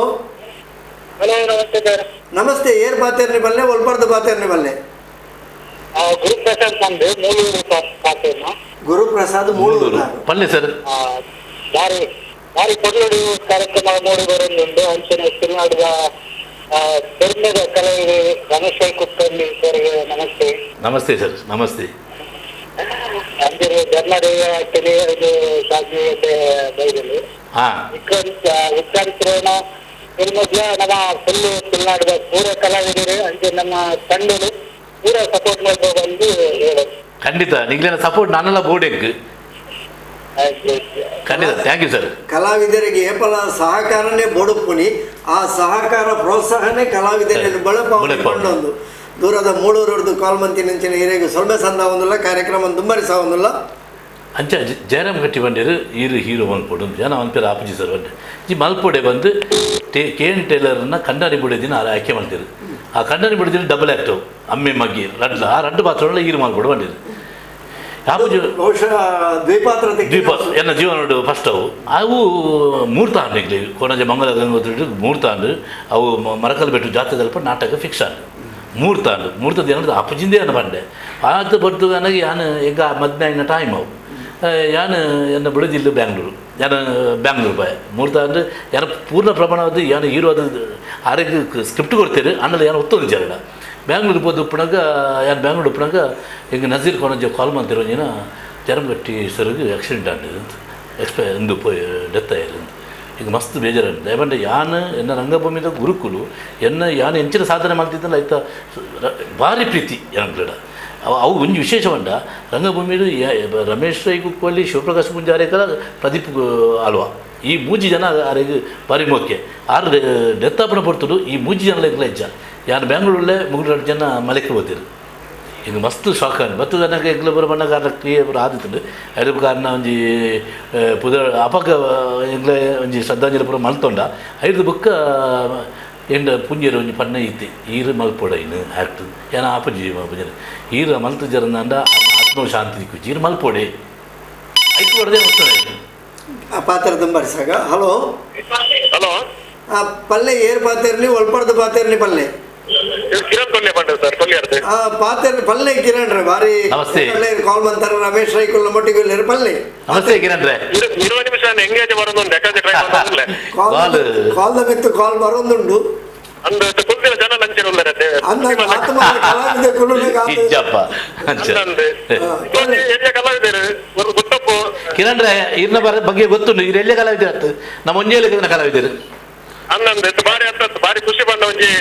hello namaste sir namaste ಏರ್ ಪಾತೇರ್ನಿ ಬಲ್ಲೆ ಒಲ್ಪರ್ದು ಪಾತೇರ್ನಿ ಬಲ್ಲೆ ಗುರುಪ್ರಸಾದ್ ನಂದು ಮೂಲೂರು ಪಾತೇನ ಗುರುಪ್ರಸಾದ್ ಮೂಳೂರು ಪಲ್ಲೆ ಸರ್ ಬಾರಿ ಬಾರಿ ಕೊಡಲುಡಿ ಕಾರ್ಯಕ್ರಮ ಮೂಡಿ ಬರೊಂದುಂಡು ಅಂಚನೆ ತುಳುನಾಡಿದ ಪೆರ್ಮೆದ ಕಲಾವಿದೆ ರಮೇಶ್ ರೈ ಕುಕ್ಕಲ್ಲಿ ಸರ್ಗೆ ನಮಸ್ತೆ ನಮಸ್ತೆ ಸರ್ ನಮಸ್ತೆ ಅಂದರೆ ಧರ್ಮದೇವ ಟೆಲಿ ಇದು ಶಾಸ್ತ್ರೀಯತೆ ಬೈದಲ್ಲಿ ಹಾ ವಿಕ್ರಾಂತ್ ವಿಕ್ರಾಂತ್ ಮಧ್ಯ ನಮ್ಮ ಫುಲ್ ತುಳುನಾಡಿದ ಪೂರ ಕಲಾವಿದರು ಅಂಚೆ ನಮ್ಮ ತಂಡನು ಪೂರ ಸಪೋರ್ಟ್ ಮಾಡ್ಬೋದು ಎಂದು ಹೇಳೋದು ಖಂಡಿತ ನಿಗ್ಲಿನ ಸಪೋರ್ಟ್ ನಾನೆಲ್ಲ ಬೋರ್ಡ್ ಎಂಕ್ ಖಂಡಿತ thank you sir ಕಲಾವಿದರಿಗೆ ಏಪಲ ಸಹಕಾರನೇ ಬೊಡುಪುನಿ ಆ ಸಹಕಾರ ಪ್ರೋತ್ಸಾಹನೇ ಕಲಾವಿದರನ್ನು ಬಳಪಾವಣೆ. ಬಳಪಾವಣೆ ದೂರದ ಮೂಳೂರದ್ದು ಕಾಲ್ ಮಂತಿನಂಚಿನ ಹಿರಿಯಗೆ ಸೊಲ್ಮೆ ಸಂದ ಒಂದುಲ್ಲ ಕಾರ್ಯಕ್ರಮ ದುಂಬರಿಸ ಒಂದುಲ್ಲ ಅಂಚ ಜಯರಾಮ್ ಕಟ್ಟಿ ಬಂಡೇರು ಈರು ಹೀರೋ ಮಲ್ಪೊಡು ಜನ ಅವನ ಆಪುಜಿ ಸರ್ ಬಂಡೆ ಈ ಮಲ್ಪೊಡೆ ಬಂದು ಟೇ ಕೆ ಎನ್ ಟೇಲರ್ನ ಕಣ್ಣಾಡಿ ಬುಡದಿನ ಆಯ್ಕೆ ಮಾಡ್ತೀರು ಆ ಕಣ್ಣಾಡಿ ಬುಡದಿನ ಡಬಲ್ ಆ್ಯಕ್ಟು ಅಮ್ಮೆ ಮಗ್ಗಿ ರಡ್ಲ ಆ ರಡ್ಡು ಪಾತ್ರಗಳ ಈರು ಮಲ್ಪೊಡು ಬಂದಿರು ಆಪುಜಿ ಬಹುಶಃ ದ್ವಿಪಾತ್ರ ದ್ವೀಪ ಎನ್ನ ಜೀವನೋಡು ಫಸ್ಟ್ ಅವು ಅವು ಮೂರ್ತಾಂಡು ಇಗ್ಲಿ ಕೊಣಜೆ ಮಂಗಲ ಗಂಗೋತ್ರಿ ಮೂರ್ತಾಂಡು ಅವು ಮರಕಲ್ ಬೆಟ್ಟು ಜಾತ್ರೆ ತಲ್ಪ ನಾಟಕ ಫಿಕ್ಸ್ ಆಂಡು ಮೂರ್ತಾಂಡು ಮೂರ್ತ ದಿನ ಅಪ್ಪಜಿಂದೇ ಅನ್ನ ಬಂಡೆ ಆತ ಬಡ್ದು ನನಗೆ ಯಾನು ಈಗ ಮದ್ವೆ ಆಗಿನ ಟೈಮ್ ಅವು ಯಾನು ಎನ್ನ ಬಿಡದಿಲ್ಲ ಬ್ಯಾಂಗ್ಳೂರು ಯಾನು ಬ್ಯಾಂಗ್ಳೂರು ಬಾಯ್ ಮೂರ್ತ ಅಂದ್ರೆ ಯಾರು ಪೂರ್ಣ ಪ್ರಮಾಣವಾದ ಯಾನು ಹೀರೋ ಅದು ಆರೋಗ್ಯ ಸ್ಕ್ರಿಪ್ಟ್ ಕೊಡ್ತೀರಿ ಆಮೇಲೆ ಯಾನು ಒತ್ತೊಂದು ಜರಡ ಬ್ಯಾಂಗ್ಳೂರು ಪೋದು ಉಪ್ಪಣಗ ಯಾನು ಬ್ಯಾಂಗ್ಳೂರು ಉಪ್ಪಣಗ ಈಗ ನಜೀರ್ ಕೊನಜ ಕಾಲ್ ಮಾಡ್ತಿರೋ ಜನ ಜರಂಗಟ್ಟಿ ಸರ್ಗೆ ಆಕ್ಸಿಡೆಂಟ್ ಆಗಿದೆ ಎಕ್ಸ್ಪೈ ಎಂದು ಪೋಯ್ ಡೆತ್ ಆಯಿರು ಈಗ ಮಸ್ತ್ ಬೇಜಾರು ದಯಮಂಡ ಯಾನ್ ಎನ್ನ ರಂಗಭೂಮಿದ ಗುರುಕುಲು ಎನ್ನ ಯಾನ್ ಎಂಚಿನ ಸಾಧನೆ ಮಾಡ್ತಿದ್ದಲ್ಲ ಆಯ್ತಾ ಭಾರಿ ಪ್ರೀತಿ ಯಾನ್ಗಡ ಅವು ಅವು ಒಂಜಿ ವಿಶೇಷವಂಡ ರಂಗಭೂಮಿಡು ರಮೇಶ್ ರೈ ಕುಕ್ಕೋಲಿ ಶಿವಪ್ರಕಾಶ್ ಮುಂಜಾರೇಕರ ಪ್ರದೀಪ್ ಆಳ್ವ ಈ ಮೂಜಿ ಜನ ಆರೆಗ್ ಭಾರಿ ಮೋಕೆ ಆರು ಡೆತ್ ಆಪಣ ಪಡ್ತುಡು ಈ ಮೂಜಿ ಜನ ಹೆಜ್ಜ ಯಾನ್ ಬ್ಯಾಂಗ್ಳೂರಲ್ಲೇ ಮುಗುಡು ಜನ ಮಲೆಕ್ಕೆ ಹೋತಿರು ಈಗ ಮಸ್ತ್ ಶಾಕ್ ಆಂಡ್ ಮತ್ತು ನನಗೆ ಎಂಕ್ಲ ಬರ ಬಣ್ಣ ಕಾರಣ ಕ್ರಿಯೆ ಪೂರ ಆದಿತ್ತುಂಡು ಐದು ಕಾರಣ ಒಂಜಿ ಪುದ ಅಪಗ ಎಂಕ್ಲ ಒಂಜಿ ಶ್ರದ್ಧಾಂಜಲಿ ಪೂರ ಮಲ್ತೊಂಡ ಐದು ಬೊಕ್ಕ ಎಂಡ ಪುಂಜೆರ್ ಒಂಜಿ ಪಣ್ಣ ಇತ್ತೆ ಈರು ಮಲ್ಪೊಡೈನು ಆ್ಯಕ್ಟ್ ಏನ ಆಪುಜಿ ಪುಂಜೆರ್ ಈರು ಮಲ್ತು ಜರಂದಾಂಡ ಆತ್ಮ ಶಾಂತಿ ದಿಕ್ಕುಜಿ ಈರು ಮಲ್ಪೊಡೆ ಐಕು ಹೊಡೆದೇ ಒತ್ತಡ ಆ ಪಾತ್ರ ದುಂಬರಿಸಾಗ ಹಲೋ ಹಲೋ ಆ ಪಲ್ಲೆ ಏರ್ ಪಾತೇರ್ನಿ ಒಲ್ಪರ್ದು ಪಾತೇರ್ನಿ ಪಲ್ಲೆ ಕಿರಣ್ ಕೊಲ್ಲೆ ಬಂಡ ಸರ್ ಕೊಲ್ಯಾರ್ದು ಆ ಪಾತೇರ್ನಿ ಪಲ್ಲೆ ಕಿರಣ್ ರೇ ಭಾರಿ ನಮಸ್ತೆ. ಕಾಲ್ ಮಂತಾರ ರಮೇಶ್ ರೈ ಕುಲ್ಲ ಮೊಟ್ಟಿಗೆ ಪಲ್ಲೆ ನಮಸ್ತೆ ಕಿರಣ್ ರೇ ಇರುವ ನಿಮಿಷ ಎಂಗೇಜ್ ಬರೋದು ಯಾಕಂದ್ರೆ ಟ್ರೈ ಮಾಡೋದಿಲ್ಲ ಕಾಲ್ ಕಾಲ್ ಕಾಲ್ ಮಿತ್ತು ಕಾಲ್ ಬರೋದುಂಡು ಅಂದ್ ಕುಲ್ದಿನ ಜನ ಲಂಚನ ಉಲ್ಲರೆ ಅಂದ ಆತ್ಮ ಕಲಾವಿದ ಕುಲ್ಲುನಾಗ ಆತ- ಇಜ್ಜಪ್ಪ ಅಂಚ ಎಲ್ಲಿ ಕಲಾವಿದರು ಒಂದು ಗುತ್ತಪ್ಪು ಕಿರಣ್ ರೇ ಇರ್ನ ಬಗ್ಗೆ ಗೊತ್ತುಂಟು ಇವ್ರು ಎಲ್ಲೇ ಕಲಾವಿದರು ನಮ್ಮ ಒಂಜೇ ಲೆಕ್ಕದ ಕಲಾವಿದರು ಅಂದಂದು ಬಾರಿ ಅಂತ ಬಾರಿ ಖುಷಿ ಬಂದ ಒಂಜಿ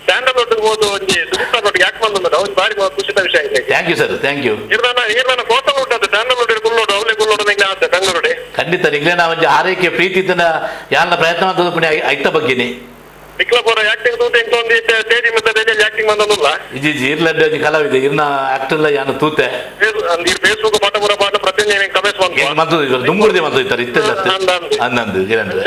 ಸ್ಯಾಂಡಲ್ವುಡ್ ಹೋದು ಒಂಜಿ ಸುದೀಪ್ ಒಟ್ಟಿಗೆ ಯಾಕೆ ಬಂದ ಒಂಜಿ ಬಾರಿ ಖುಷಿದ ವಿಷಯ ಇದೆ thank you sir thank you ಇರ್ನ ಇರ್ನ ಕೋಟಲ್ ಉಂಟು ಸ್ಯಾಂಡಲ್ವುಡ್ ಕುಲ್ಲೋಡು ಅವಲೇ ಕುಲ್ಲೋಡು ನಿಂಗೆ ಆತ ಬೆಂಗಳೂರು ಖಂಡಿತ ನಿಗ್ಲೇ ನಾವು ಒಂಜಿ ಆರೈಕೆ ಪ್ರೀತಿ ಇದ್ದನ ಯಾರನ್ನ ಪ್ರಯತ್ನ ಮಾಡ್ತದ ಪುಣ್ಯ ಐತ ಬಗ್ಗೆನಿ ನಿಕ್ಲಪುರ ಆಕ್ಟಿಂಗ್ ತೂತ ಇಂತ ಒಂದು ಸ್ಟೇಜ್ ಮತ್ತೆ ಸ್ಟೇಜಲ್ಲಿ ಆಕ್ಟಿಂಗ್ ಬಂದಲ್ಲ ಇಜಿ ಇಜಿ ಇರ್ಲಡ್ಡೆ ಒಂಜಿ ಕಲಾವಿದೆ ಇರ್ನ ಆಕ್ಟರ್ಲ ಯಾನ ತೂತೆ ಫೇಸ್ಬುಕ್ ಪಾಠ ಪೂರ ಪಾಠ ಪ್ರತಿಯೊಂದು ಕಮೆಂಟ್ಸ್ ಬಂತು ಮಂತು ದುಂಗುರ್ದೆ ಮಂತು ಇತ್ತಾರೆ ಇತ್ತೆಲ್ಲ ಅಂದಂದು ಕಿರಣ್ ರೇ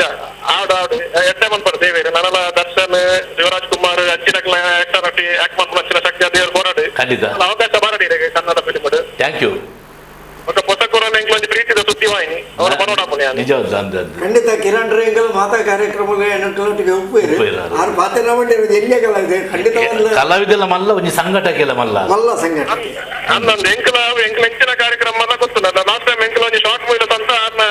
ಆಡು ಆಡು ಎಟ್ಟೆ ಮನ್ಪರ್ ದೇವೇರು ನನಲ ದರ್ಶನ್ ಶಿವರಾಜ್ ಕುಮಾರ್ ಅಚ್ಚಿನ ಆಕ್ಟರ್ ನಟಿ ಆಕ್ಟ್ ಮಾಡ್ಕೊಂಡು ಅಚ್ಚಿನ ಶಕ್ತಿ ದೇವರು ಹೋರಾಡಿ ಖಂಡಿತ. ಅವಕಾಶ ಬಾರಡಿ Kannada film thank you ఒక ಹೊಸ ಕೊರೋನಾ ಎಂಕ್ಲೊಂಜಿ ಪ್ರೀತಿದ ಸುದ್ದಿ ವಾಹಿನಿ ಅವರ ಬರೋಡ ನಾನು. ನಿಜವಾದ ಅಂದ ಅಂದ. ಖಂಡಿತ ಕಿರಣ್ ರೇಂಗಲ್ ಮಾತಾ ಕಾರ್ಯಕ್ರಮಗಳು ಎಣ್ಣೊಟ್ಟಿಗೆ ಒಪ್ಪುವರು. ಉಪ್ಪುವೇರು ಆರು. ಆರು ಪಾತ್ರ ಮಂಡಿರೋದು ಎಲ್ಲಿಯ ಕಲಾವಿದೆ ಖಂಡಿತ ಒಂದು. ಕಲಾವಿದೆಲ್ಲ ಮಲ್ಲ ಒಂಜಿ ಸಂಘಟಕೆಲ್ಲ ಮಲ್ಲ. ಮಲ್ಲ ಸಂಘಟನೆ. ಅಂದಂದು ಎಂಕಲ ಎಂಕಲ ಎಂಚಿನ ಕಾರ್ಯಕ್ರಮ ಎಲ್ಲ ಗೊತ್ತುಂಡ. ಲಾಸ್ಟ್ ಟೈಮ್ ಎಂಕಲ ಒಂಜಿ ಶಾರ್ಟ್ ಮೂವಿ ಅಂತ ಅನ್ನ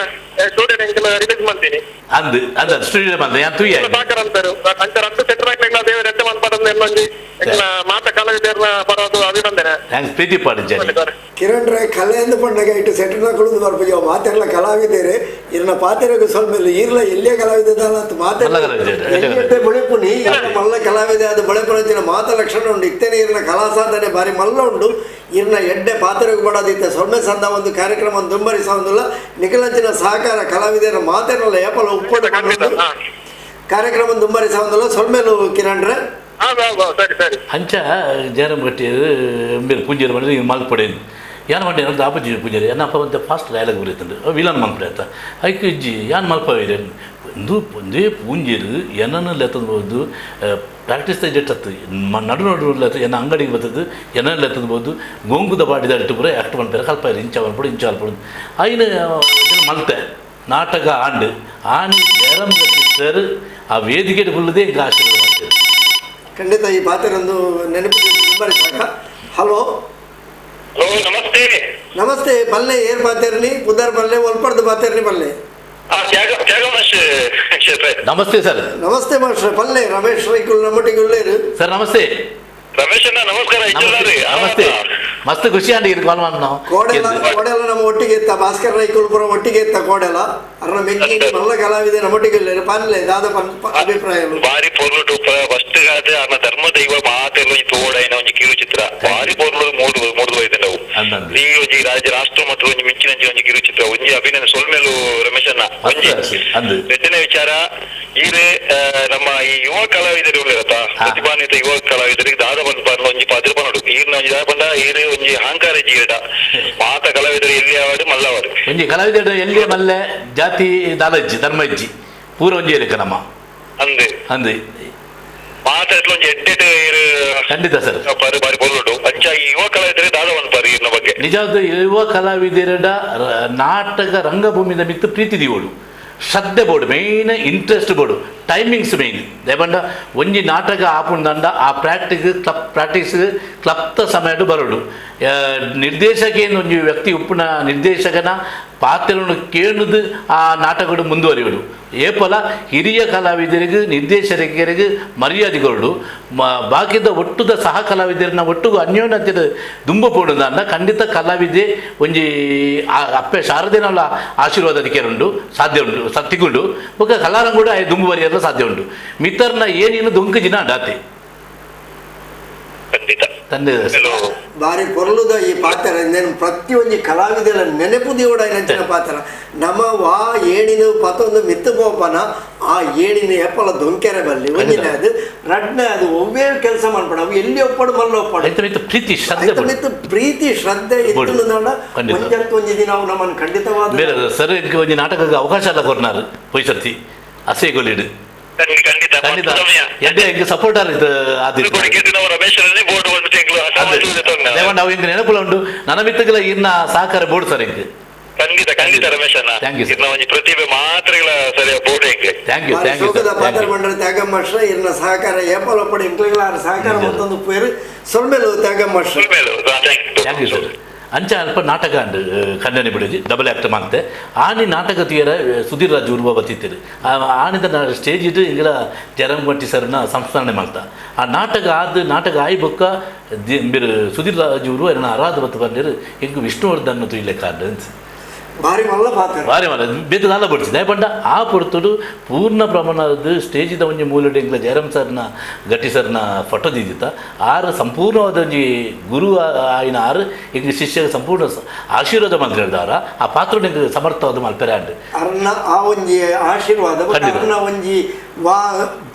ಸ್ಟೂಡೆಂಟ್ ಎಂಕಲ ರಿಲೀಸ್ ಮಾಡ್ತೀನಿ. ಅಂದ್ ಅಂದ ಸ್ಟುಡಿಯೋ ಬಂದ ಯಾನ್ ತೂಯ. ಸಾಕರ್ ಅಂತಾರೆ ಅಂಚ ರಟ್ಟು ಸೆಟ್ರ್ ಹಾಕ್ಲಿಲ್ಲ ದೇವರು ಎಡ್ಡೆ ಮನ್ಪಡಂದು ಎಲ್ಲೊಂಜಿ ಎಂಕಲ ಮಾತ ಕಲಾವಿದರ್ನ ಬರೋದು ಅಭಿನಂದನೆ. Thanks ಪ್ರೀತಿ ಪಾಡಿಂಚಾನಿ. ಸರ್. ಕಿರಣ್ ರೇ ಕಲೆ ಎಂದು ಪಂಡಗ ಇಟ್ಟು ಸೆಟ್ನ ಕುಳಿದು ಬರ್ಪು ಮಾತೆಲ್ಲ ಕಲಾವಿದೇರೆ ಇರ್ನ ಪಾತೆರಗು ಸ್ವಲ್ಪ ಇಲ್ಲ ಈರ್ಲ ಎಲ್ಲಿಯ ಕಲಾವಿದ ಅಂತ ಮಾತೆ. ಮಲ್ಲ ಕಲಾವಿದೆ, ಎಡ್ಡೆ. ಎಲ್ಲಿಯಟ್ಟೆ ಬಳಿಪುನಿ ಇರ್ನ ಮಲ್ಲ ಕಲಾವಿದೆ ಅದು ಬಳಿಪುನಂಚಿನ ಮಾತ ಲಕ್ಷಣ ಉಂಡು ಇತ್ತೇನೆ. ಇರ್ನ ಕಲಾ ಸಾಧನೆ ಬಾರಿ ಮಲ್ಲ ಉಂಡು. ಇರ್ನ ಎಡ್ಡೆ ಪಾತೆರಗು ಬಡದಿತ್ತೆ ಸೊಮ್ಮೆ ಸಂದ ಒಂದು ಕಾರ್ಯಕ್ರಮ ದುಂಬರಿಸೊಂದಿಲ್ಲ. ನಿಖಲಂಚಿನ ಸಹಕಾರ ಕಲಾವಿದರ ಮಾತೆನಲ್ಲ ಏಪಲ ಉಪ್ಪಡು. ಖಂಡಿತ ಹಾ. ಕಾರ್ಯಕ್ರಮ ದುಂಬರಿಸೊಂದಿಲ್ಲ ಸೊಲ್ಮೆಲು ಕಿರಣ್ ರೇ. ಹಾ ಹಾ, ಹಾ, ಸರಿ ಸರಿ. ಅಂಚ ಜಯರಾಮ್ ಗಟ್ಟಿ ಬೇರೆ ಪೂಂಜೆರ್ ಬಂದ್ರೆ ಮಲ್ಪಡೇನು ಯಾನ್ ಮಂಡೆ ಅಂತ ಆಪಜಿ ಪೂಂಜೆರ್ ಎನ್ನ ಅಪ್ಪ ಅಂತ ಫಾಸ್ಟ್ ಡೈಲಾಗ್ ಬರೀತಂಡು ವಿಲನ್ ಮಲ್ಪಡೆ ಅಂತ ಐಕ್ ಇಜ್ಜಿ ಯಾನ್ ಮಲ್ಪವೇರೆ ಒಂದು ಒಂದೇ ಪೂಂಜೆರ್ ಏನನ್ನು ಲೆತ್ತಬೋದು ಪ್ರಾಕ್ಟೀಸ್ ಜೆಟ್ಟತ್ತು ನಡು ನಡು ಲೆತ್ತ ಎನ್ನ ಅಂಗಡಿಗೆ ಬರ್ತದೆ ಏನನ್ನು ಲೆತ್ತಬೋದು ಗೊಂಗುದ ಬಾಡಿದ ಇಟ್ಟು ಪೂರ ಆ್ಯಕ್ಟ್ ಮಲ್ಪೇರೆ ಕಲ್ಪಾಯಿರು ಇಂಚ ಮಲ್ಪಡು ಇಂಚ ಮಲ್ಪಡು ಐನ ಮಲ್ತೆ ನಾಟಕ ಆಂಡ್ ಆನಿ ಜಯರಾಮ್ ಗಟ್ಟಿ ಸರ್ ಆ ವೇದಿಕೆ ಫುಲ್ಲದೇ ಹಿಂಗೆ ಆಶೀರ್ವಾದ ಮಾಡ್ತಾರೆ. ಖಂಡಿತ ಈ ಪಾತೆರೊಂದು ನೆನಪು ದುಂಬರಿಸಾಕ. ಹಲೋ. ಹಲೋ, ನಮಸ್ತೆ. ನಮಸ್ತೆ, ಪಲ್ಲೆ ಏರ್ ಪಾತೆರ್ನಿ ಪುದರ್ ಪಲ್ಲೆ ಒಲ್ಪಡ್ದು ಪಾತೆರ್ನಿ ಪಲ್ಲೆ. ಆ ತ್ಯಾಗ ತ್ಯಾಗ ಶೇಟ್ರೆ. ನಮಸ್ತೆ ಸರ್. ನಮಸ್ತೆ ಮಾಸ್ಟ್ರೆ, ಪಲ್ಲೆ ರಮೇಶ್ ರೈಕುಲ್ ನಮ್ಮೊಟ್ಟಿಗೆ ಉಳ್ಳೇರು. ಸರ್ ನಮಸ್ತೆ. ರಮೇಶ್ ಅಣ್ಣ ನಮಸ್ಕಾರ. ನಮಸ್ತೆ ನಮಸ್ತೆ, ಮಸ್ತ್ ಖುಷಿ ಆಂಡ್ ಇರ್ ಕಾಲ್ ಮಾಡ್ನು. ಕೋಡೆಲ ಕೋಡೆಲ ನಮ್ಮ ಒಟ್ಟಿಗೆ ಇತ್ತ ಭಾಸ್ಕರ್ ರೈಕುಲ್ ಪುರ ಒಟ್ಟಿಗೆ ಇತ್ತ ಕೋಡೆಲ ಅರ್ನ ಮೆಕ್ಕಿ ಮಲ್ಲ ಕಲಾವಿದೆ ನಮ್ಮೊಟ್ಟಿಗೆ ಉಳ್ಳೇರು. ಪಲ್ಲೆ ದಾದ ಅಭಿಪ್ರಾಯಲು. ಬಾರಿ ಪೊರ್ಲುಟು ಫಸ್ಟ್ ಗಾದೆ ಅನ್ನ ಧರ್ಮ ದೈವ ಮಾತೆಲ್ಲ ಒಂಜಿ ತೋಡೈನ ಒಂಜಿ ಕಿರು ಚಿತ್ರ ಬಾರಿ ಪೊರ್ಲು ಮೂಡು ಮೂಡುದು ಬೈದೆ ನಾವು. ಅಂದಂದು. ಈ ಒಂಜಿ ರಾಜ್ಯ ರಾಷ್ಟ್ರ ಮತ್ತು ಒಂಜಿ ಮಿಂಚಿನಂಚಿ ಒಂಜಿ ಕಿರು ಚಿತ್ರ ಒಂಜಿ ಅಭಿನಂದನೆ ಸೊಲ್ಮೇಲು ರಮೇಶಣ್ಣ ಒಂಜಿ. ಅಂದು. ಎರಡನೇ ವಿಚಾರ ಈರೆ ನಮ್ಮ ಈ ಯುವ ಕಲಾವಿದರು ಉಳ್ಳೇರತ್ತ ಪ್ರತಿಭಾನ್ವಿತ ಯುವ ಕಲಾವಿದರಿಗೆ ದಾದ ಬಂದ್ ಪಾರ್ಲ ಒಂಜಿ ಪಾತ್ರ ಪನೋಡು ಈರ್ನ ಒಂಜಿ ದಾದ ಪಂಡ ಈರೆ ಒಂಜಿ ಅಹಂಕಾರ ಜೀರಡ ಮಾತ ಕಲಾವಿದರು ಎಲ್ಲಿ ಆವಾಡು ಮಲ್ಲವಾಡು. ಒಂಜಿ ಕಲಾವಿದ ಎಲ್ಲಿ ಮಲ್ಲೆ ಜಾತಿ ದಾಲಜ್ಜಿ ಧರ್ಮ ಇಜ್ಜಿ ಪೂರ ಒಂಜಿ ಇರಕ ನಮ್ಮ. ಅಂದ್. ಅಂದು. ಮಾತ ಎಟ್ಲ ಒಂಜಿ ಎಡ್ಡೆಟ್ ಈರ್. ಖಂಡಿತ ಸರ್. ಬಾರಿ ಬಾರಿ ಪೊರ್ಲುಂಡು. ಅಂಚ ಈ ಯುವ ಕಲಾವಿದರಿಗೆ ದಾದ ಬಂದ್ ಪಾರ್ ಈರ್ನ ಬಗ್ಗೆ. ನಿಜವಾದ ಯುವ ಕಲಾವಿದರ ನಾಟಕ ರಂಗಭೂಮಿದ ಮಿತ್ತು ಪ್ರೀತಿ ದೀವೋಡು, ಶ್ರದ್ಧೆ ಬೋಡು, ಮೇಯ್ನ್ ಇಂಟ್ರೆಸ್ಟ್ ಬೋಡು, ಟೈಮಿಂಗ್ಸ್ ಮೇಯ್ನ್. ದೇಪಂಡ ಒಂಜಿ ನಾಟಕ ಆಪುಂಡಂಡ ಆ ಪ್ರಾಕ್ಟಿಸ್ ಕ್ಲಬ್ ಪ್ರಾಕ್ಟೀಸ್ ಕ್ಲಪ್ತ ಸಮಯಡು ಬರೋಡು. ನಿರ್ದೇಶಕೇನು ಒಂಜಿ ವ್ಯಕ್ತಿ ಉಪ್ಪುನ ನಿರ್ದೇಶಕನ ಪಾತ್ರವನ್ನು ಕೇಳುದು ಆ ನಾಟಕಡು ಮುಂದುವರಿಯೋಡು. ಏಪಲ ಹಿರಿಯ ಕಲಾವಿದರಿಗೆ ನಿರ್ದೇಶಕರಿಗೆ ಮರ್ಯಾದೆ ಕೊರಡು ಬಾಕಿದ ಒಟ್ಟುದ ಸಹ ಕಲಾವಿದರನ್ನ ಒಟ್ಟುಗು ಅನ್ಯೋನ್ಯತೆ ದುಂಬು ಪೋಡುದಂಡ ಖಂಡಿತ ಕಲಾವಿದೆ ಒಂಜಿ ಅಪ್ಪೆ ಶಾರದೆನಲ್ಲ ಆಶೀರ್ವಾದ ಅದಕ್ಕೆ ಉಂಡು ಸಾಧ್ಯ ಉಂಟು ಸತ್ತಿಗುಂಡು ಬೊಕ್ಕ ಕಲಾರಂಗೂಡ ದುಂಬು ಬರಿಯಲ್ಲ ಸಾಧ್ಯ ಉಂಟು. ಮಿತ್ರನ ಏನೇನು ದೊಂಕು ಜಿನ ಡಾತೆ. ಖಂಡಿತ. ತಂದೆ. ಹಲೋ. ಬಾರಿ ಪೊರ್ಲುದ ಈ ಪಾತ್ರ ನೆನ್ ಪ್ರತಿಯೊಂಜಿ ಕಲಾವಿದರ ನೆನಪು ದೇವಡ ನಂಚಿನ ಪಾತ್ರ. ನಮ್ಮ ವಾ ಏಣಿನ ಪತೊಂದು ಮಿತ್ತು ಪೋಪನ ಆ ಏಣಿನ ಎಪ್ಪಲ ದೊಂಕೆರೆ ಬಲ್ಲಿ ಒಂಜಿನ ಅದು ರಡ್ನೆ ಅದು ಒವ್ವೇ ಕೆಲಸ ಮಾಡ್ಬೇಡ ಅವು ಎಲ್ಲಿ ಒಪ್ಪಡು ಮಲ್ಲ ಒಪ್ಪಡು. ಐತ ಮಿತ್ತು ಪ್ರೀತಿ ಶ್ರದ್ಧೆ ಐತ ಬೋಡು. ಮಿತ್ತು ಪ್ರೀತಿ ಶ್ರದ್ಧೆ ಬೋಡು. ಇತ್ತು ಖಂಡಿತ. ಒಂಜತ್ತು ಒಂಜಿ ದಿನ ಅವು ನಮ್ಮನ್ನು ಖಂಡಿತವಾದ ಬೇರೆ ಸರ್ ಇಂಕ ಒಂಜಿ ನಾಟಕಕ್ಕೆ ಅವಕಾಶ ಎಲ್ಲ ಕೊರ್ನಾರು ಪೊಯ್ಸರ್ತಿ ಅಸೇ ಗೊಲಿಡು. ಖಂಡಿತ ಖಂಡಿತ. ಖಂಡಿತ. ಮಸ್ತ್ ಸಮಯ. ಎಡ್ಡೆ ಇಂಕ ಸಪೋರ್ಟ್ ಆರಿತ್ತು ಆದಿತ್ತು. ಕೊಡುಗೆ ನಾವು ರಮೇಶ್ ಬೋರ್ಡ್ ಒಂದು ತಿಂಗಳು ದೇವಣ್ಣ ಅವು ಇಂಕ ನೆನಪುಲ ಉಂಡು ನನ್ನ ಮಿತ್ತುಗಳ ಇನ್ನ ಸಹಕಾರ ಬೋರ್ಡ್ ಸರ್ ಇಂಕ್. ಖಂಡಿತ ಖಂಡಿತ ರಮೇಶ್ ಅಣ್ಣ. Thank you, sir. ಇನ್ನ ಒಂಜಿ ಪ್ರತಿಭೆ ಮಾತ್ರ ಸರಿ ಬೋರ್ಡ್ ಹೆಂಗೆ. Thank you thank you ಶೋಕದ ಸರ್ ಪಾತ್ರ thank you. ಮಂಡಳ ತ್ಯಾಗ ಮಾಸ್ಟ್ರ ಇರ್ನ ಸಹಕಾರ ಏಪಲ ಒಪ್ಪಡು ಇಂಕ್ಲೆಗಳ ಸಹಕಾರ ನಿಜ. ಮತ್ತೊಂದು ಪೇರು ಸೊಲ್ಮೆಲು ತ್ಯಾಗ ಮಾಸ್ಟ್ರ. Thank you sir. ಅಂಚ ಅಲ್ಪ ನಾಟಕ ಅಂಡ್ ಖಂಡನೆ ಬಿಡೋಜಿ ಡಬಲ್ ಆ್ಯಕ್ಟ್ ಮಾಡ್ತೆ ಆನಿ ನಾಟಕ ತೀರ ಸುಧೀರ್ ರಾಜ್ ಉರ್ವ ಬತ್ತಿತ್ತಿರು ಆನಿದ ಸ್ಟೇಜ್ ಇಟ್ಟು ಇಂಗ್ಲ ಜರಂಗಟ್ಟಿ ಸರ್ನ ಸಂಸ್ಮರಣೆ ಮಾಡ್ತಾ ಆ ನಾಟಕ ಆದ ನಾಟಕ ಆಯಿ ಬೊಕ್ಕ ಬೇರೆ ಸುಧೀರ್ ರಾಜ್ ಉರ್ವ ಎನ್ನ ಅರಾಧ ಬತ್ತು ಬಂದಿರು ಎಂಕ್ ವಿಷ್ಣುವರ್ಧನ್ ತುಯ್ಲೆ ಕಾರ್ಡ್ ಭಾರಿ ಮಲ್ಲ ಪಾತ್ರ. ಬಾರಿ ಮಲ್ಲ ಬೇತೆ ದಾಲ ಬಡ್ಸಿ ದಯಪಂಡ ಆ ಪೊರ್ತುಡು ಪೂರ್ಣ ಪ್ರಮಾಣದ ಸ್ಟೇಜಿದ ಒಂಜಿ ಮೂಲಡ್ ಎಂಕ್ಲ ಜಯರಾಮ್ ಸರ್ನ ಗಟ್ಟಿ ಸರ್ನ ಫೋಟೋ ದೀದಿತ್ತ ಆರು ಸಂಪೂರ್ಣವಾದ ಒಂಜಿ ಗುರು ಆಯಿನ ಆರು ಎಂಕ್ ಶಿಷ್ಯ ಸಂಪೂರ್ಣ ಆಶೀರ್ವಾದ ಮಂತ್ರಿ ಆರ ಆ ಪಾತ್ರ ಎಂಕ್ ಸಮರ್ಥವಾದ ಮಲ್ಪೆರೆ ಆಂಡ್. ಅರ್ನ ಆ ಒಂಜಿ ಆಶೀರ್ವಾದ ಬೊಕ್ಕ ಖಂಡಿತ. ಅರ್ನ ಒಂಜಿ ವಾ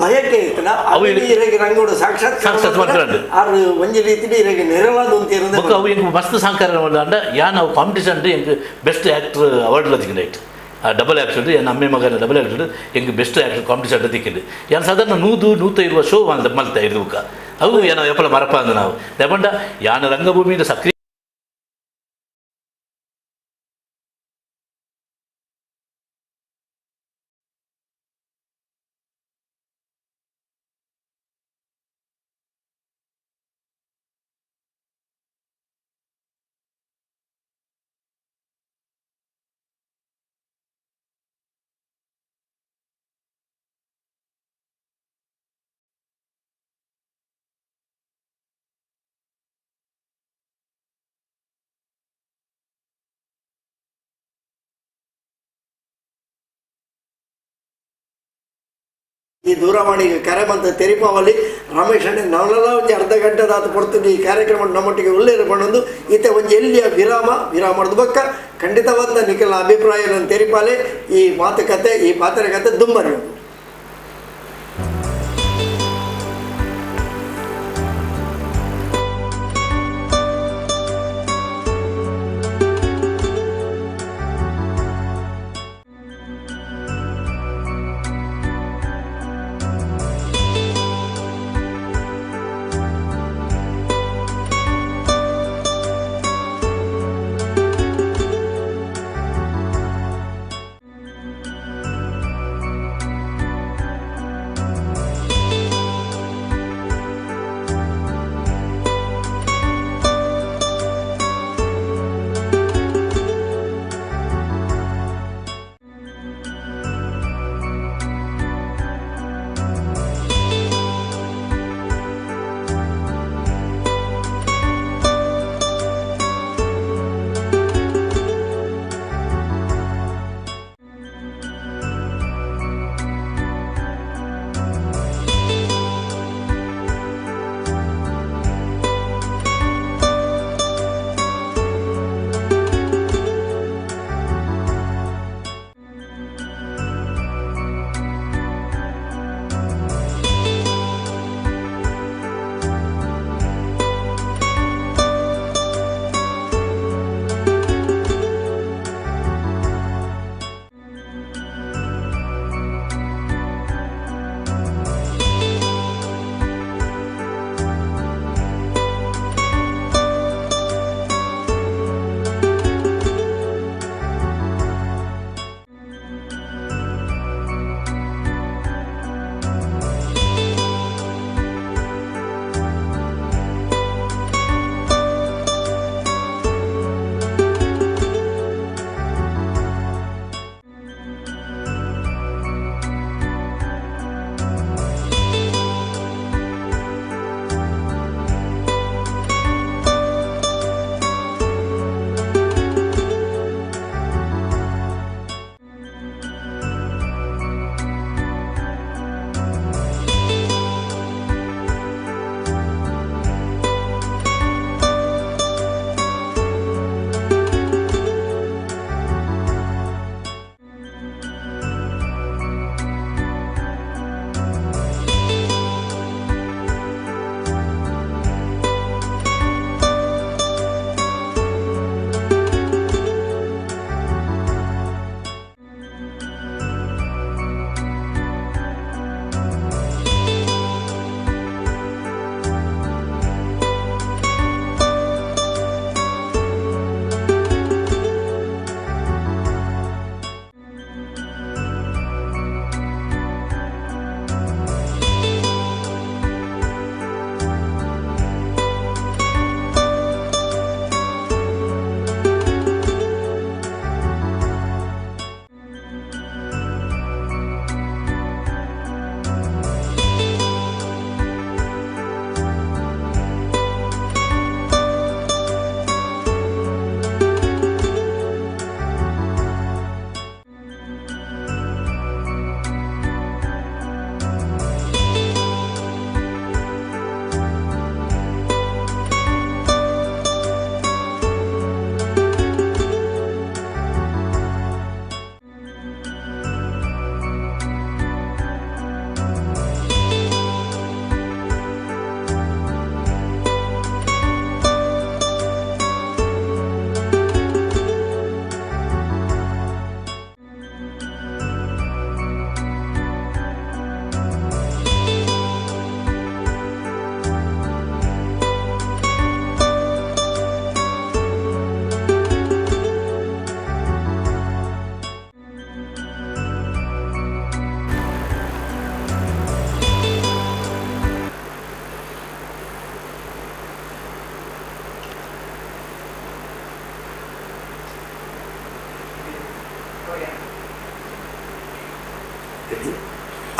ಬಯಕೆ ಇತ್ತನ ಅವು ಅವು ಇರೆಗೆ ರಂಗೋಡು ಸಾಕ್ಷಾತ್ ಸಾಕ್ಷಾತ್ ಮಾತ್ರ. ಆರು ಒಂಜಿ ರೀತಿಡ್ ಇರೆಗೆ ನೆರವಾದ ಉಂತಿರುಂದೆ. ಬೊಕ್ಕ ಅವು ಎಂಕ್ ಮಸ್ತ್ ಸಹಕಾರ ಅಂಡ ಯಾನ್ ಅವು ಕಾಂಪಿಟೇಷನ್ ಎಂಕ್ ಬೆಸ್ಟ್ ಆ್ಯಕ್ಟರ್ ಅವಾರ್ಡ್ ತಿಕ್ಕಿಂಡ ಐಟ್ ಆ ಡಬಲ್ ಆ್ಯಕ್ಟರ್ ಎನ್ ಅಮ್ಮೆ ಮಗನ ಡಬಲ್ ಆ್ಯಕ್ಟರ್ ಎಂಕ್ ಬೆಸ್ಟ್ ಆ್ಯಕ್ಟರ್ ಕಾಂಪಿಟೇಷನ್ ತಿಕ್ಕಿಂಡು. ಯಾನ್ ಸಾಧಾರಣ ನೂದು ನೂತ ಇರುವ ಶೋ ಮಲ್ತ ಇರ್ದು ಬುಕ್ಕ ಅವು ಏನೋ ಎಪ್ಪಲ ಮರಪ ಅಂದ ನಾವು ದಯಪಂಡ ಯಾನ ರಂಗಭೂಮಿಯಿಂದ ಸಕ್ರಿಯ ಈ ದೂರವಾಣಿಗೆ ಕರೆ ಮಂತ ತೆರಿಪಾವಲ್ಲಿ ರಮೇಶ್ ಅಣ್ಣೆ ನಾವೆಲ್ಲ ಒಂಜಿ ಅರ್ಧ ಗಂಟೆ ದಾತ ಪೊರ್ತುಗೆ ಈ ಕಾರ್ಯಕ್ರಮ ನಮ್ಮೊಟ್ಟಿಗೆ ಉಲ್ಲೇರು ಪಣೊಂದು ಈತೆ ಒಂಜಿ ಎಲ್ಲಿಯ ವಿರಾಮ ವಿರಾಮದ ಬೊಕ್ಕ ಖಂಡಿತವಾದ ನಿಖಲ ಅಭಿಪ್ರಾಯ ತೆರಿಪಾಲೆ ಈ ಮಾತುಕತೆ ಈ ಪಾತ್ರಕತೆ ದುಂಬರಿಯುವುದು.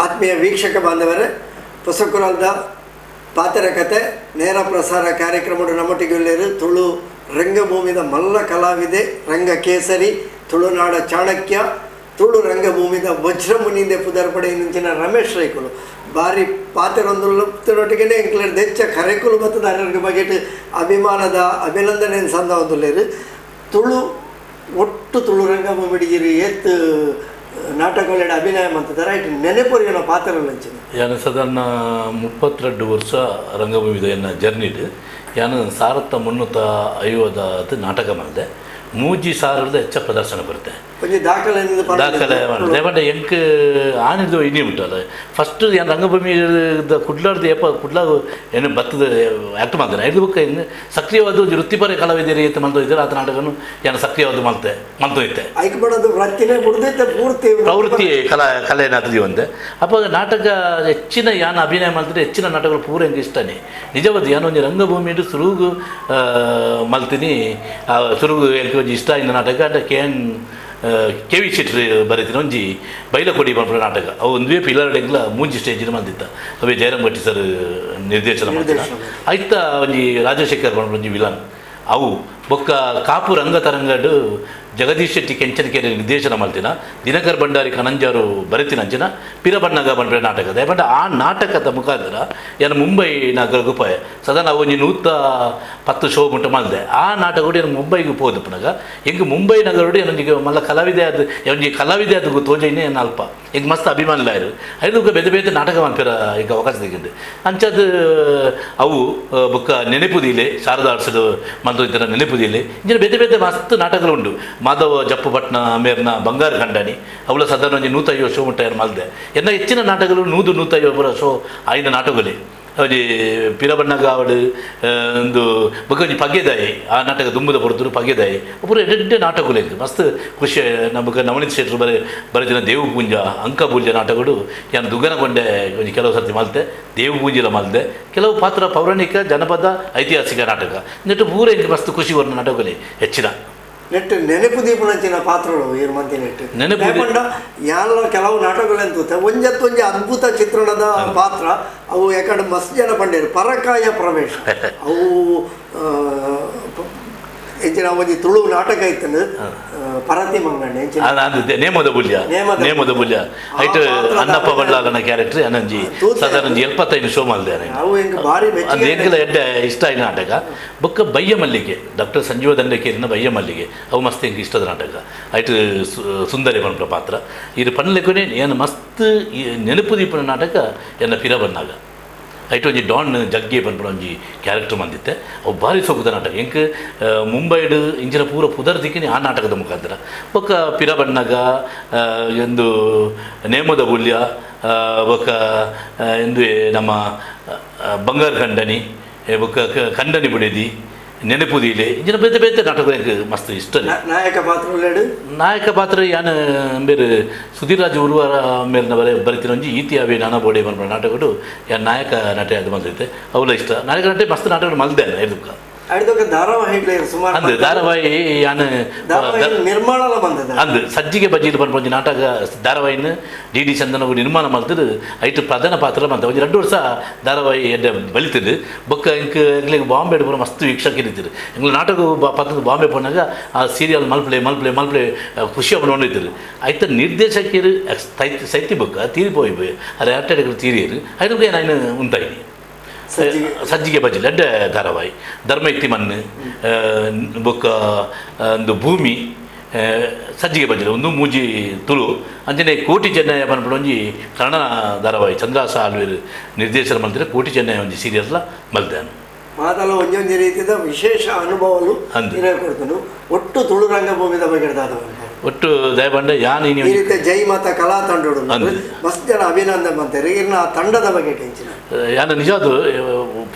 ಆತ್ಮೀಯ ವೀಕ್ಷಕ ಬಾಂಧವರೇ, ಪೊಸಕುರಲ್ದ ಪಾತೆರ ಕತೆ ನೇರ ಪ್ರಸಾರ ಕಾರ್ಯಕ್ರಮದ ನಮ್ಮೊಟ್ಟಿಗೆ ತುಳು ರಂಗಭೂಮಿದ ಮಲ್ಲ ಕಲಾವಿದೆ, ರಂಗ ಕೇಸರಿ, ತುಳುನಾಡ ಚಾಣಕ್ಯ, Tulu ರಂಗಭೂಮಿದ ವಜ್ರಮುನಿಂದ ಪುದರ್ಪಡೆ ಇಂಚಿನ ರಮೇಶ್ ರೈಕುಲು ಬಾರಿ ಪಾತೆರೊಂದುಲ್ಲೊಟ್ಟಿಗೆ ಎಂಕ್ಲೆಡ್ ದೆಚ್ಚ ಕರೆಕುಲು ಮತ್ತು ದಾರರಿಗೆ ಬಗೆಟ್ ಅಭಿಮಾನದ ಅಭಿನಂದನೆ ಸಂದ ಒಂದುಲ್ಲೇರು ತುಳು ಒಟ್ಟು ತುಳು ರಂಗಭೂಮಿಡಿಗಿರಿ ಏತ್ ನಾಟಕಗಳೆಡ ಅಭಿನಯ ಮಂತದ ರೈಟ್ ನೆನೆಪೊರಿಯನ ಪಾತ್ರಲಂಚಿನ ಯಾನು ಸಾಧಾರಣ 32 ವರ್ಷ ರಂಗಭೂಮಿದ ಎನ್ನ ಜರ್ನಿಡ್ ಯಾನು 1350 ನಾಟಕ ಮಾಡಿದೆ 3000 ಹೆಚ್ಚ ಪ್ರದರ್ಶನ ಬರುತ್ತೆ ಒಂಜಿ ದಾಖಲೆ ದಾಖಲೆ ಮಾಡಿದೆ ಬಟ್ ಎಂಕ್ ಆನಿದ್ದು ಇನ್ನಿ ಉಂಟಲ್ಲ ಫಸ್ಟ್ ಏನು ರಂಗಭೂಮಿ ಕುಡ್ಲಾರ್ದು ಏಪ ಕುಡ್ಲ ಏನು ಬತ್ತದ ಆ್ಯಕ್ಟ್ ಮಾಡ್ತೇನೆ ಐದು ಬುಕ್ಕ ಇನ್ನು ಸಕ್ರಿಯವಾದ ಒಂಜಿ ವೃತ್ತಿಪರ ಕಲಾವಿದರಿ ಅಂತ ಮಂತ ಇದ್ದಾರೆ ಆತ ನಾಟಕನು ಏನು ಸಕ್ರಿಯವಾದ ಮಲ್ತೆ ಮಂತೋಯ್ತೆ ಐಕ್ ಬಡೋದು ವೃತ್ತಿನೇ ಬಿಡ್ದೈತೆ ಪೂರ್ತಿ ಪ್ರವೃತ್ತಿ ಕಲಾ ಕಲೆ ಒಂದೆ ಅಪ್ಪ ನಾಟಕ ಹೆಚ್ಚಿನ ಯಾನು ಅಭಿನಯ ಮಾಡ್ತಿದ್ರೆ ಹೆಚ್ಚಿನ ನಾಟಕಗಳು ಪೂರ ಎಂಕ್ ಇಷ್ಟನೇ ನಿಜವಾದ ಯಾನು ಒಂಜಿ ರಂಗಭೂಮಿ ಸುರುಗು ಮಲ್ತೀನಿ ಸುರುಗು ಎಂಕ್ ಒಂಜಿ ಇಷ್ಟ ಇನ್ನ ನಾಟಕ ಅಂದ್ರೆ K N K V ಶೆಟ್ರು ಬರೀತೀನಿ ಒಂಜಿ ಬೈಲಕೊಡಿ ಪನ್ಪುನ ನಾಟಕ ಅವು ಒಂದುವೇ ಪಿಲ್ಲರ್ ಡೆಂಗ್ಲ ಮೂಂಜಿ ಸ್ಟೇಜಿನ ಮಂದಿತ್ತ ಅವೇ ಜಯರಾಮ್ ಭಟ್ಟಿ ಸರ್ ನಿರ್ದೇಶನ ಮಾಡ್ತಿದ್ದ ಆಯ್ತ ಒಂಜಿ ರಾಜಶೇಖರ್ ಪನ್ಪುನ ಒಂಜಿ ವಿಲನ್ ಅವು ಬೊಕ್ಕ ಕಾಪು ರಂಗತರಂಗಡು ಜಗದೀಶ್ ಶೆಟ್ಟಿ ಕೆಂಚನಕೆರೆ ನಿರ್ದೇಶನ ಮಾಡ್ತಿನ ದಿನಕರ್ ಭಂಡಾರಿ ಕನಂಜಾರು ಬರೆತಿನ ಅಂಚಿನ ಪಿರಬಣ್ಣಗ ಪನ್ಪಿನ ನಾಟಕ ದಯಪಂಡ ಆ ನಾಟಕದ ಮುಖಾಂತರ ಏನು ಮುಂಬೈ ನಗರ ಗುಪಾಯ ಸದಾ ನಾವು ಒಂಜಿ 110 ಶೋ ಮುಟ್ಟ ಮಾಡಿದೆ ಆ ನಾಟಕ ಏನು ಮುಂಬೈಗೆ ಪೋದು ಪುನಗ ಎಂಕ್ ಮುಂಬೈ ನಗರೋಡು ಏನೊಂಜಿಗೆ ಮಲ್ಲ ಕಲಾವಿದೆ ಅದು ಒಂಜಿ ಕಲಾವಿದೆ ಅದು ತೋಜೈನೇ ಏನು ಅಲ್ಪ ಎಂಕ್ ಮಸ್ತ್ ಅಭಿಮಾನಿಲ ಇರು ಐದು ಬೇತೆ ಬೇತೆ ನಾಟಕ ಮನ್ಪಿರ ಈಗ ಅವಕಾಶ ತೆಗೆದು ಅಂಚದು ಅವು ಬೊಕ್ಕ ನೆನಪುದೀಲೆ ಶಾರದಾ ಆರ್ಟ್ಸ್ದು ಮಂತ್ರ ನೆನಪುದೀಲೆ ಇಂಚಿನ ಬೇತೆ ಬೇತೆ ಮಸ್ತ್ ನಾಟಕಗಳು ಉಂಟು ಮಾಧವ ಜಪ್ಪುಪಟ್ನ ಮೇರ್ನ ಬಂಗಾರ ಖಂಡಾಣಿ ಅವಳ ಸಾಧಾರಣ ಒಂಜಿ 150 ಶೋ ಮುಟ್ಟ ಮಲ್ದೆ ಎನ್ನ ಹೆಚ್ಚಿನ ನಾಟಕಗಳು 100-150 ಶೋ ಆಯ್ದ ನಾಟಕಗಳೇ ಒಂಜಿ ಪಿರಬಣ್ಣಗಾವಡು ಒಂದು ಬೊಕ್ಕ ಒಂಜಿ ಪಗ್ಗೆದಾಯಿ ಆ ನಾಟಕ ದುಂಬುದ ಪೊರ್ತುಡು ಪಗ್ಗೆದಾಯಿ ಪೂರ ಎಡ್ಡೆ ನಾಟಕಗಳು ಎಂಕ್ ಮಸ್ತ್ ಖುಷಿ ನಮಗ ನವನೀತ್ ಶೆಟ್ರು ಬರೆದಿನ ದೇವಪೂಂಜ ಅಂಕಪೂಂಜ ನಾಟಕಗಳು ಯಾನು ದುಗ್ಗನಗೊಂಡೆ ಒಂಜಿ ಕೆಲವು ಸರ್ತಿ ಮಲ್ತೆ ದೇವಪೂಂಜಿಲ ಮಲ್ದೆ ಕೆಲವು ಪಾತ್ರ ಪೌರಾಣಿಕ ಜನಪದ ಐತಿಹಾಸಿಕ ನಾಟಕ ನೆಟ್ಟು ಪೂರ ಎಂಕ್ ಮಸ್ತ್ ಖುಷಿ ಬರುವ ನಾಟಕಗಳೇ ಹೆಚ್ಚಿನ ನೆಟ್ಟು ನೆನಪು ದೀಪನಂಚಿನ ಪಾತ್ರಗಳು ಏರು ಮಂದಿ ನೆಟ್ಟು ನೆನಪು ಪಂಡ ಯಾಲ ಕೆಲವು ನಾಟಕಗಳು ಎಂತ ಒಂಜತ್ತೊಂಜಿ ಅದ್ಭುತ ಚಿತ್ರಣದ ಪಾತ್ರ ಅವು ಯಾಕಂದ್ರೆ ಮಸ್ತ್ ಜನ ಪಂಡೇರು ಪರಕಾಯ ಪ್ರವೇಶ ಅವು ಎಂಚಿನ ಒಂಜಿ ತುಳು ನಾಟಕ ಇತ್ತು ಪರತಿ ಮಂಗಣ್ಣ ಎಂಚಿನ ನೇಮದ ಬುಲ್ಯ ನೇಮದ ಬುಲ್ಯ ಐಟ್ ಅಣ್ಣಪ್ಪ ಬಳ್ಳಾಲನ ಕ್ಯಾರೆಕ್ಟರ್ ಅನಂಜಿ ಸಾಧಾರಣ 75 ಶೋ ಮಲ್ದೆ ಅವು ಎಂಕ್ ಭಾರಿ ಅದು ಎಂಕಲ ಎಡ್ಡೆ ಇಷ್ಟ ಆಯ್ನ ನಾಟಕ ಬೊಕ್ಕ ಬಯ್ಯ ಮಲ್ಲಿಗೆ ಡಾಕ್ಟರ್ ಸಂಜೀವ ದಂಡಕೇರಿನ ಬಯ್ಯ ಮಲ್ಲಿಗೆ ಅವು ಮಸ್ತ್ ಎಂಕ್ ಇಷ್ಟದ ನಾಟಕ ಐಟ್ ಸುಂದರಿ ಪನ್ಪುನ ಪಾತ್ರ ಇದು ಪನ್ಲೆಕೊನೆ ಏನು ಮಸ್ತ್ ನೆನಪು ದೀಪನ ನಾಟಕ ಎನ್ನ ಪಿರ ಬನ್ನಾಗ ಐಟ್ ಒಂಜಿ ಡಾನ್ ಜಗ್ಗಿ ಪನ್ಪುನ ಒಂಜಿ ಕ್ಯಾರೆಕ್ಟರ್ ಬಂದಿತ್ತೆ ಅವು ಭಾರಿ ಸೊಗ್ಗುದ ನಾಟಕ ಎಂಕ್ ಮುಂಬೈಡ್ ಇಂಚಿನ ಪೂರ ಪುದರ್ ದಿಕ್ಕಿನಿ ಆ ನಾಟಕದ ಮುಖಾಂತರ ಬೊಕ್ಕ ಪಿರ ಬಣ್ಣಗ ಎಂದು ನೇಮದ ಬುಲ್ಯ ಬೊಕ್ಕ ಎಂದು ನಮ್ಮ ಬಂಗಾರ ಖಂಡನಿ ಬೊಕ್ಕ ಖಂಡನಿ ಬಿಡದಿ ನೆನಪುದೀಲೆ ಇಂಚಿನ ಬೇತೆ ಬೇತೆ ನಾಟಕ ಎಂಕ್ ಮಸ್ತ್ ಇಷ್ಟ ನಾಯಕ ಪಾತ್ರ ನಾಯಕ ಪಾತ್ರ ಯಾನು ಬೇರೆ ಸುಧೀರ್ ರಾಜ್ ಉರ್ವರ ಮೇಲಿನ ಬರೆ ಬರಿತಿನ ಒಂಜಿ ಈತಿ ಅವೇ ನಾನಾ ಬೋಡೆ ಪನ್ಪುನ ನಾಟಕಡು ಯಾನ್ ನಾಯಕ ನಟೆ ಅದು ಬಂದೈತೆ ಅವಳ ಇಷ್ಟ ನಾಯಕ ನಟೆ ಮಸ್ತ್ ನಾಟಕ ಮಲ್ದೆ ಇದಕ್ಕ ಧಾರಾವಾಹಿ ಸುಮಾರು ಅಂದ್ ಧಾರಾವಾಹಿ ಯಾನು ನಿರ್ಮಾಣ ಬಂದದ ಅಂದ್ ಸಜ್ಜಿಗೆ ಬಜ್ಜಿಲು ಪನ್ಪುನ ಒಂಜಿ ನಾಟಕ ಧಾರಾವಾಹಿನ ಡಿ ಡಿ ಚಂದನ ನಿರ್ಮಾಣ ಮಲ್ತದು ಐಟ್ ಪ್ರಧಾನ ಪಾತ್ರ ಮಂತ ಒಂಜಿ 2 ವರ್ಷ ಧಾರಾವಾಹಿ ಎಡ್ಡೆ ಬಲಿತದು ಬೊಕ್ಕ ಎಂಕ್ ಎಂಕ್ಲೆಗ್ ಬಾಂಬೆ ಪೂರ ಮಸ್ತ್ ವೀಕ್ಷಕ ಇರ್ತಿರು ಎಂಕ್ಲೆ ನಾಟಕ ಪತ್ತದ ಬಾಂಬೆ ಪೋನಾಗ ಆ ಸೀರಿಯಲ್ ಮಲ್ಪಲೆ ಮಲ್ಪಲೆ ಮಲ್ಪಲೆ ಖುಷಿ ನೋಡಿದ್ರು ಐತ ನಿರ್ದೇಶಕರು ಸೈತಿ ಬೊಕ್ಕ ತೀರಿ ಪೋಯಿ ಅರೆ ಆಟ ತೀರಿಯರು ಐದು ನಾನು ಉಂತಾಯಿನಿ ಸಜ್ಜಿಗೆ ಬಜ್ಜಿ ಎಡ್ಡೆ ಧಾರಾವಾಹಿ ಧರ್ಮ ಮಣ್ಣು ಬೊಕ್ಕ ಒಂದು ಭೂಮಿ ಸಜ್ಜಿಗೆ ಬಜ್ಜಿ ಒಂದು ಮೂಜಿ ತುಳು ಅಂಚನೆ ಕೋಟಿ ಚೆನ್ನಯ್ಯ ಪನ್ಪುನ ಒಂಜಿ ಕನ್ನಡ ಧಾರಾವಾಹಿ ಚಂದ್ರಾಸ ಆಳ್ವೇರು ನಿರ್ದೇಶನ ಮಲ್ತಿರ ಕೋಟಿ ಚೆನ್ನಯ್ಯ ಒಂಜಿ ಸೀರಿಯಲ್ಲ ಮಲ್ದಾನು ಮಾತಲ್ಲ ಒಂಜೊಂಜಿ ರೀತಿಯ ವಿಶೇಷ ಅನುಭವಲು ಕೊಡ್ತನು ಒಟ್ಟು ತುಳು ರಂಗಭೂಮಿದ ಬಗ್ಗೆ ಒಟ್ಟು ದಯಪಂಡ ಯಾನ್ ಈ ರೀತಿ ಜೈ ಮಾತಾ ಕಲಾ ತಂಡೋಡು ಮಸ್ತ್ ಜನ ಅಭಿನಂದನೆ ಮಂತೆರ್ ಇರ್ನ ಆ ತಂಡದ ಬಗ್ಗೆ ಟೆನ್ಷನ್ ಯಾನ ನಿಜವಾದ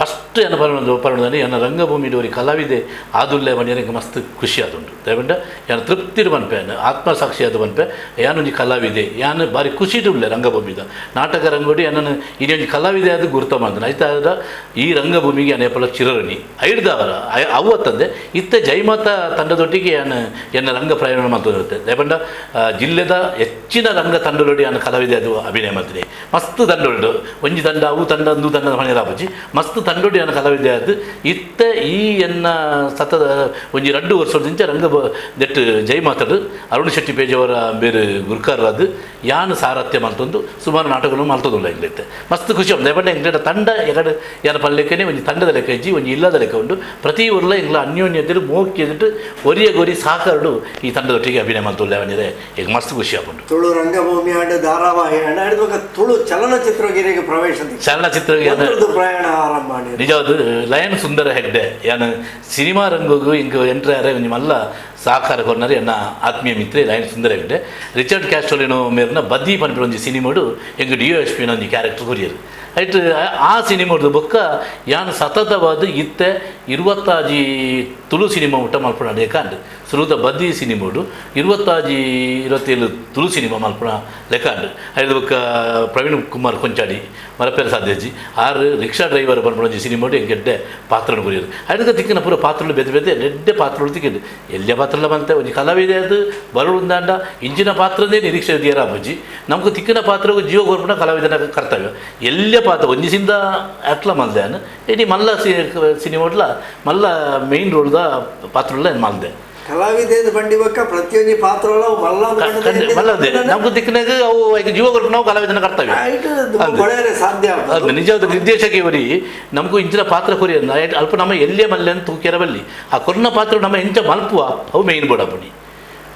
ಫಸ್ಟ್ ಏನ ಪರ್ಣದಾನೆ ಯಾನ ರಂಗಭೂಮಿ ಡೋರಿ ಕಲಾವಿದೆ ಆದುಲ್ಲೆ ಮನೆಯನಿಗೆ ಮಸ್ತ್ ಖುಷಿ ಆದುಂಡು ದಯಪಂಡ ಯಾನ ತೃಪ್ತಿರು ಮನ್ಪೆ ಆತ್ಮಸಾಕ್ಷಿ ಆದ ಮನ್ಪೆ ಯಾನೊಂಜಿ ಕಲಾವಿದೆ ಯಾನ ಬಾರಿ ಖುಷಿ ಉಳ್ಳೆ ರಂಗಭೂಮಿದ ನಾಟಕ ರಂಗೋಡಿ ಯಾನನ್ನು ಇನ್ನೊಂಜಿ ಕಲಾವಿದೆ ಅದು ಗುರುತ ಮಾಡ್ತಾನೆ ಆಯ್ತಾ ಈ ರಂಗಭೂಮಿಗೆ ಅನೇಪಲ ಚಿರರಣಿ ಐಡ್ದವರ ಅವತ್ತಂದೆ ಇತ್ತ ಜೈಮಾತಾ ತಂಡದೊಟ್ಟಿಗೆ ಯಾನ ಎನ್ನ ರಂಗ ಪ್ರಯಾಣ ಮಾಡ್ತಿರುತ್ತೆ ದಯಪಂಡ ಜಿಲ್ಲೆದ ಹೆಚ್ಚಿನ ರಂಗ ತಂಡದೊಡಿ ಯಾನ ಕಲಾವಿದೆ ಅದು ಅಭಿನಯ ಮಾಡ್ತೀನಿ ಮಸ್ತ್ ತಂಡೋಡು ಒಂಜಿ ತಂಡ ಅವು ತಂಡ ಅಂದು ತಂಡ ಮನೆ ರಾಪುಜಿ ಮಸ್ತ್ ತಂಡೊಡಿ ಯಾನ ಕಲಾವಿದೆ ಆದ್ ಇತ್ತ ಈ ಎನ್ನ ಸತತ ಒಂಜಿ 2 ವರ್ಷದಿಂಚ ರಂಗ ದೆಟ್ಟು ಜೈ ಮಾತಾಡು ಅರುಣ್ ಶೆಟ್ಟಿ ಪೇಜವರ ಬೇರೆ ಗುರ್ಕಾರರಾದ ಯಾನ್ ಸಾರಥ್ಯ ಮಲ್ತೊಂದು ಸುಮಾರು ನಾಟಕಗಳು ಮಲ್ತೊಂದುಲ್ಲ ಎಂಗ್ಲೈತೆ ಮಸ್ತ್ ಖುಷಿ ಆಪುಂಡು. ದಯಪಂಡ ಎಂಗ್ಲೇಟ ತಂಡ ಎಗಡು ಯಾನ ಪಲ್ಲೆಕ್ಕನೆ ಒಂಜಿ ತಂಡದ ಲೆಕ್ಕ ಇಜ್ಜಿ ಒಂಜಿ ಇಲ್ಲದ ಲೆಕ್ಕ ಉಂಡು ಪ್ರತಿ ಊರ್ಲ ಎಂಗ್ಲ ಅನ್ಯೋನ್ಯತೆಡು ಮೋಕ್ಯದಿಟ್ಟು ಒರಿಯ ಗೊರಿ ಸಹಕಾರಡು ಈ ತಂಡದೊಟ್ಟಿಗೆ ಅಭಿನಯ ಮಲ್ತೊಲ್ಲ ಅವನಿದೆ ಈಗ ಮಸ್ತ್ ಖುಷಿ ಆಪುಂಡು. ತುಳು ರಂಗಭೂಮಿ ಆಂಡ್ ಧಾರಾವಾಹಿ ಆಂಡ್ ಆಡ್ಬೊಕ ತುಳು ಚಲನಚಿತ್ರಗಿರಿಗೆ ಪ್ರವೇಶ ಚಲನಚಿತ್ರ ಪ್ರಯಾಣ ಆರಂಭ ಮಾಡಿ ನಿಜವಾದ ಲಯನ್ ಸುಂದರ ಹೆಗ್ಡೆ ಯಾನ ಸಿನಿಮಾ ರಂಗಗೂ ಇಂಕ್ ಎಂಟ್ರೆ ಅರೆ ಒಂಜಿ ಮಲ್ಲ ಸಹಕಾರ ಕೊರ್ನರ್ ಎನ್ನ ಆತ್ಮೀಯ ಮಿತ್ರೆ ಲಯನ್ ಸುಂದರ ಹೆಗ್ಡೆ ರಿಚರ್ಡ್ ಕ್ಯಾಸ್ಟ್ರೋಲಿನೋ ಮೇರ್ನ ಬದ್ದಿ ಪನ್ಪಿನ ಒಂಜಿ ಸಿನಿಮಾಡು ಎಂಕ್ D S P ಒಂಜಿ ಕ್ಯಾರೆಕ್ಟರ್ ಕೊರಿಯರ್ ಐಟ್ ಆ ಸಿನಿಮಾಡ್ದು ಬೊಕ್ಕ ಯಾನ್ ಸತತವಾದ ಇತ್ತೆ 25 ತುಳು ಸಿನಿಮಾ ಊಟ ಮಲ್ಪುಣ ಲೆಕ್ಕಾಂಡ್ ಸುರುತ ಬದ್ದಿ ಸಿನಿಮಾಡು 25 27 ತುಳು ಸಿನಿಮಾ ಮಲ್ಪುಣ ಲೆಕ್ಕಾಂಡ್ ಐದು ಬೊಕ್ಕ ಪ್ರವೀಣ್ ಕುಮಾರ್ ಕೊಂಚಾಡಿ ಮರಪೇರ ಸಾಧ್ಯಜಿ ಆರು ರಿಕ್ಷಾ ಡ್ರೈವರ್ ಪನ್ಪುನ ಒಂಜಿ ಸಿನಿಮಾಡು ಎಂಕ್ ಎಡ್ಡೆ ಪಾತ್ರನು ಕೊರಿಯರ್ ಐದಕ್ಕೆ ತಿಕ್ಕಿನ ಪೂರ ಪಾತ್ರಗಳು ಬೇತೆ ಬೇತೆ ಎಡ್ಡೆ ಪಾತ್ರಗಳು ತಿಕ್ಕಿದ್ದು ಎಲ್ಲೆ ಪಾತ್ರಲ ಬಂತೆ ಒಂಜಿ ಕಲಾವಿದೆ ಅದು ಬರುಳುಂದಾಂಡ ಇಂಚಿನ ಪಾತ್ರದೇ ನಿರೀಕ್ಷೆ ದಿಯರ ಬಜ್ಜಿ ನಮ್ಗೆ ತಿಕ್ಕಿನ ಪಾತ್ರಗೂ ಜೀವ ಕೊರ್ಪುನ ಕಲಾವಿದನ ಕರ್ತವ್ಯ ಎಲ್ಲೆ ಪಾತ್ರ ಒಂಜಿಸಿಂದ ಅಟ್ಲ ಮಲ್ದೆ ಇಡೀ ಮಲ್ಲ ಸಿನಿಮಾಡ್ಲ ಮಲ್ಲ ಮೇನ್ ರೋಲ್ದ ಪಾತ್ರಲ್ಲ ಮಲ್ದೆ ಕಲಾವಿದ ಬಂಡಿ ಬಕ್ಕ ಪ್ರತಿಯೊಂದು ಪಾತ್ರಗಳ ಮಲ್ಲ ಮಲ್ಲದೆ ನಮ್ಗೆ ತಿಕ್ಕಿನಾಗ ಅವು ಈಗ ಜೀವ ಕೊರ್ಪು ನಾವು ಕಲಾವಿದನ ಕರ್ತವ್ಯ ಸಾಧ್ಯ ಅದು ನಿಜವಾದ ನಿರ್ದೇಶಕ ಇವರಿ ನಮಗೂ ಇಂಚಿನ ಪಾತ್ರ ಕೊರಿ ಅಲ್ಪ ನಮ್ಮ ಎಲ್ಲೇ ಮಲ್ಲೆ ಅಂತ ತೂಕ್ಯರ ಬಲ್ಲಿ ಆ ಕೊರ್ನ ಪಾತ್ರ ನಮ್ಮ ಎಂಚ ಮಲ್ಪುವ ಅವು ಮೇನ್ ಬೋಡಪ್ಪಣಿ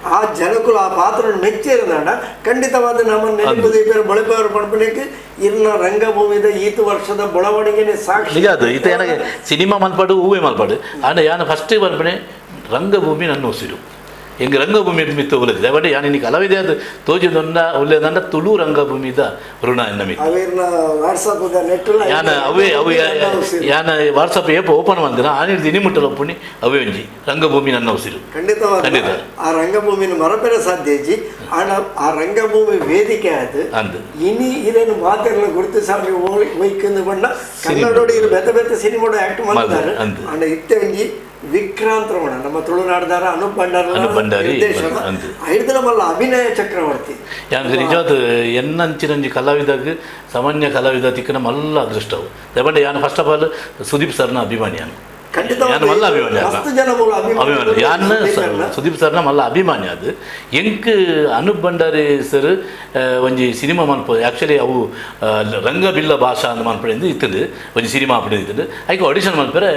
ಆ ಜನಕುಲು ಆ ಪಾತ್ರ ಮೆಚ್ಚಿರದಾಂಡ ಖಂಡಿತವಾದ ನಮ್ಮ ನೆನಪು ದೀಪರು ಬಳಪವರು ಪಡ್ಪಣಿಗೆ ಇರ್ನ ರಂಗಭೂಮಿದ ಈತು ವರ್ಷದ ಬೆಳವಣಿಗೆನೆ ಸಾಕ್ಷಿ ನಿಜ ಅದು ಈತ ಏನಾಗೆ ಸಿನಿಮಾ ಮಲ್ಪಾಡು ಹೂವೇ ಮಲ್ಪಾಡು ಆಂಡ ಯಾನ ಫಸ್ಟ್ ಮಲ್ಪಣೆ ರಂಗಭೂಮಿ ನನ್ನ ಉಸಿರು ಎಂಗೆ ರಂಗಭೂಮಿ ಮಿತ್ತ ಉಲ್ಲದೆ ಬಟ್ ಯಾನ್ ಇನ್ನಿ ಕಲಾವಿದೆ ಅದು ತೋಜಿದೊಂದ ಉಲ್ಲೇದಂಡ ತುಳು ರಂಗಭೂಮಿದ ಋಣ ಎನ್ನ ಮಿತ್ತ ಯಾನ ಅವೇ ಅವೇ ಯಾನ ವಾಟ್ಸಪ್ ಏಪ ಓಪನ್ ಮಾಡ್ದಿನ ಆನಿಡ್ದು ಇನಿ ಮುಟ್ಟಲ ಒಪ್ಪುಣಿ ಅವೇ ಒಂಜಿ ರಂಗಭೂಮಿ ನನ್ನ ಉಸಿರು. ಖಂಡಿತವಾದ ಖಂಡಿತ ಆ ರಂಗಭೂಮಿನ ಮರಪೆರ ಸಾಧ್ಯ ಇಜ್ಜಿ ಆಂಡ ಆ ರಂಗಭೂಮಿ ವೇದಿಕೆ ಅದು ಅಂದ್ ಇನಿ ಇದೇನು ಮಾತೆರ್ಲ ಗುರುತಿಸಾಮಿ ಒಯ್ಕಂದು ಬಣ್ಣ ಕನ್ನಡೋಡಿ ಇದು ಬೆತ್ತ ಬೆತ್ತ ಸಿನಿಮಾಡು ಆಕ್ಟ್ ಮಾಡ್ತಾರೆ ಆಂಡ ಇತ್ತೆ ಒಂಜಿ ವಿಕ್ರಾಂತ್ ರಮಣ ನಮ್ಮ ತುಳುನಾಡದಾರ ಅನೂಪ್ ಭಂಡಾರಿ ಐದು ಮಲ್ಲ ಅಭಿನಯ ಚಕ್ರವರ್ತಿ ಯಾಕೆ ನಿಜವಾದ ಎನ್ನಂಚಿನಂಜಿ ಕಲಾವಿದಾಗ ಸಾಮಾನ್ಯ ಕಲಾವಿದ ತಿಕ್ಕನ ಮಲ್ಲ ಅದೃಷ್ಟವು ದಯಪಂಡ ಯಾನು first of all Sudeep ಸರ್ನ ಅಭಿಮಾನಿ ಯಾನು ಖಂಡಿತ ಯಾನು ಮಲ್ಲ ಅಭಿಮಾನಿ ಅಭಿಮಾನಿ ಯಾನ್ ಸುದೀಪ್ ಸರ್ನ ಮಲ್ಲ ಅಭಿಮಾನಿ ಅದು ಎಂಕ್ ಅನೂಪ್ ಭಂಡಾರಿ ಸರ್ ಒಂಜಿ ಸಿನಿಮಾ ಮನ್ಪ ಆ್ಯಕ್ಚುಲಿ ಅವು ರಂಗಬಿಲ್ಲ ಭಾಷಾ ಅಂದ್ ಮನ್ಪಡಿಂದು ಇತ್ತಂದು ಒಂಜಿ ಸಿನಿಮಾ ಅಪ್ಪಡಿ ಇತ್ತಂದು ಐಕೆ ಆಡಿಷನ್ ಮನ್ಪರೆ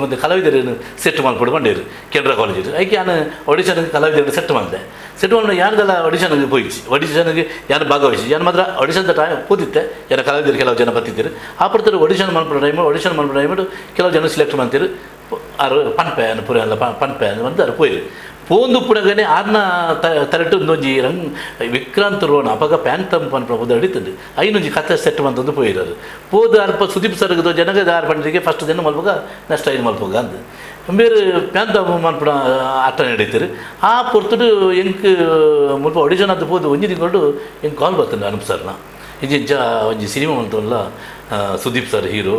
ಒಂದು ಕಲಾವಿದರು ಸೆಟ್ ಮನ್ಪಡು ಬಂಡೇರು ಕೆನರಾ ಕಾಲೇಜ್ ಐಕೆ ಯಾನು ಆಡಿಷನ್ ಕಲಾವಿದರು ಸೆಟ್ ಮಾಡಿದೆ ಸೆಟ್ ಮಾಡಿ ಯಾರ್ದೆಲ್ಲ ಆಡಿಷನ್ಗೆ ಪೋಯಿಸಿ ಆಡಿಷನ್ಗೆ ಯಾರು ಭಾಗವಹಿಸಿ ಯಾರು ಮಾತ್ರ ಆಡಿಷನ್ ಟೈಮ್ ಕೂತಿತ್ತೆ ಯಾರ ಕಲಾವಿದರು ಕೆಲವು ಜನ ಬತ್ತಿದ್ದರು ಆ ಪಡ್ತಾರೆ ಆಡಿಷನ್ ಮನ್ಪಡ ಟೈಮು ಆಡಿಷನ್ ಮನ್ಪಡ ಟೈಮು ಕೆಲವು ಜನ ಸೆಲೆಕ್ಟ್ ಮಾಡ್ತೀರು ಆರು ಪನ್ಪೆ ಪೂರ ಎಲ್ಲ ಪನ್ಪೆ வந்து ಅದು ಪೋಯಿರು ಪೋಂದು ಪುಡಗನೆ ಆರ್ನ ತರಟು ಒಂದೊಂಜಿ ರಂಗ್ ವಿಕ್ರಾಂತ್ ರೋಣ ಅಪಗ ಪ್ಯಾಂತಮ್ ಪನ್ಪುನ ಪುದರ್ ಹಿಡಿತಂದು ಐನೊಂಜಿ ಕತೆ ಸೆಟ್ ಮಂತೊಂದು ಪೋಯಿರರು ಪೋದು ಅಲ್ಪ ಸುದೀಪ್ ಸರ್ಗದ ಜನಗ ಆರು ಪಂಡಿಗೆ ಫಸ್ಟ್ ದಿನ ಮಲ್ಪಗ ನೆಕ್ಸ್ಟ್ ಐದು ಮಲ್ಪಗ ಅಂದು ಬೇರೆ ಪ್ಯಾಂತಮ್ ಮನ್ಪುನ ಆಟ ನಡೀತಾರೆ ಆ ಪೊರ್ತುಡು ಎಂಕ್ ಮುಲ್ಪ ಆಡಿಷನ್ ಅದು ಪೋದು ಒಂಜಿ ತಿಂಗಳು ಎಂಕ್ ಕಾಲ್ ಬರ್ತದೆ ಅನೂಪ್ ಸರ್ನ ಇಂಚ ಒಂಜಿ ಸಿನಿಮಾ ಮಂತೊಲ್ಲ ಸುದೀಪ್ ಸರ್ ಹೀರೋ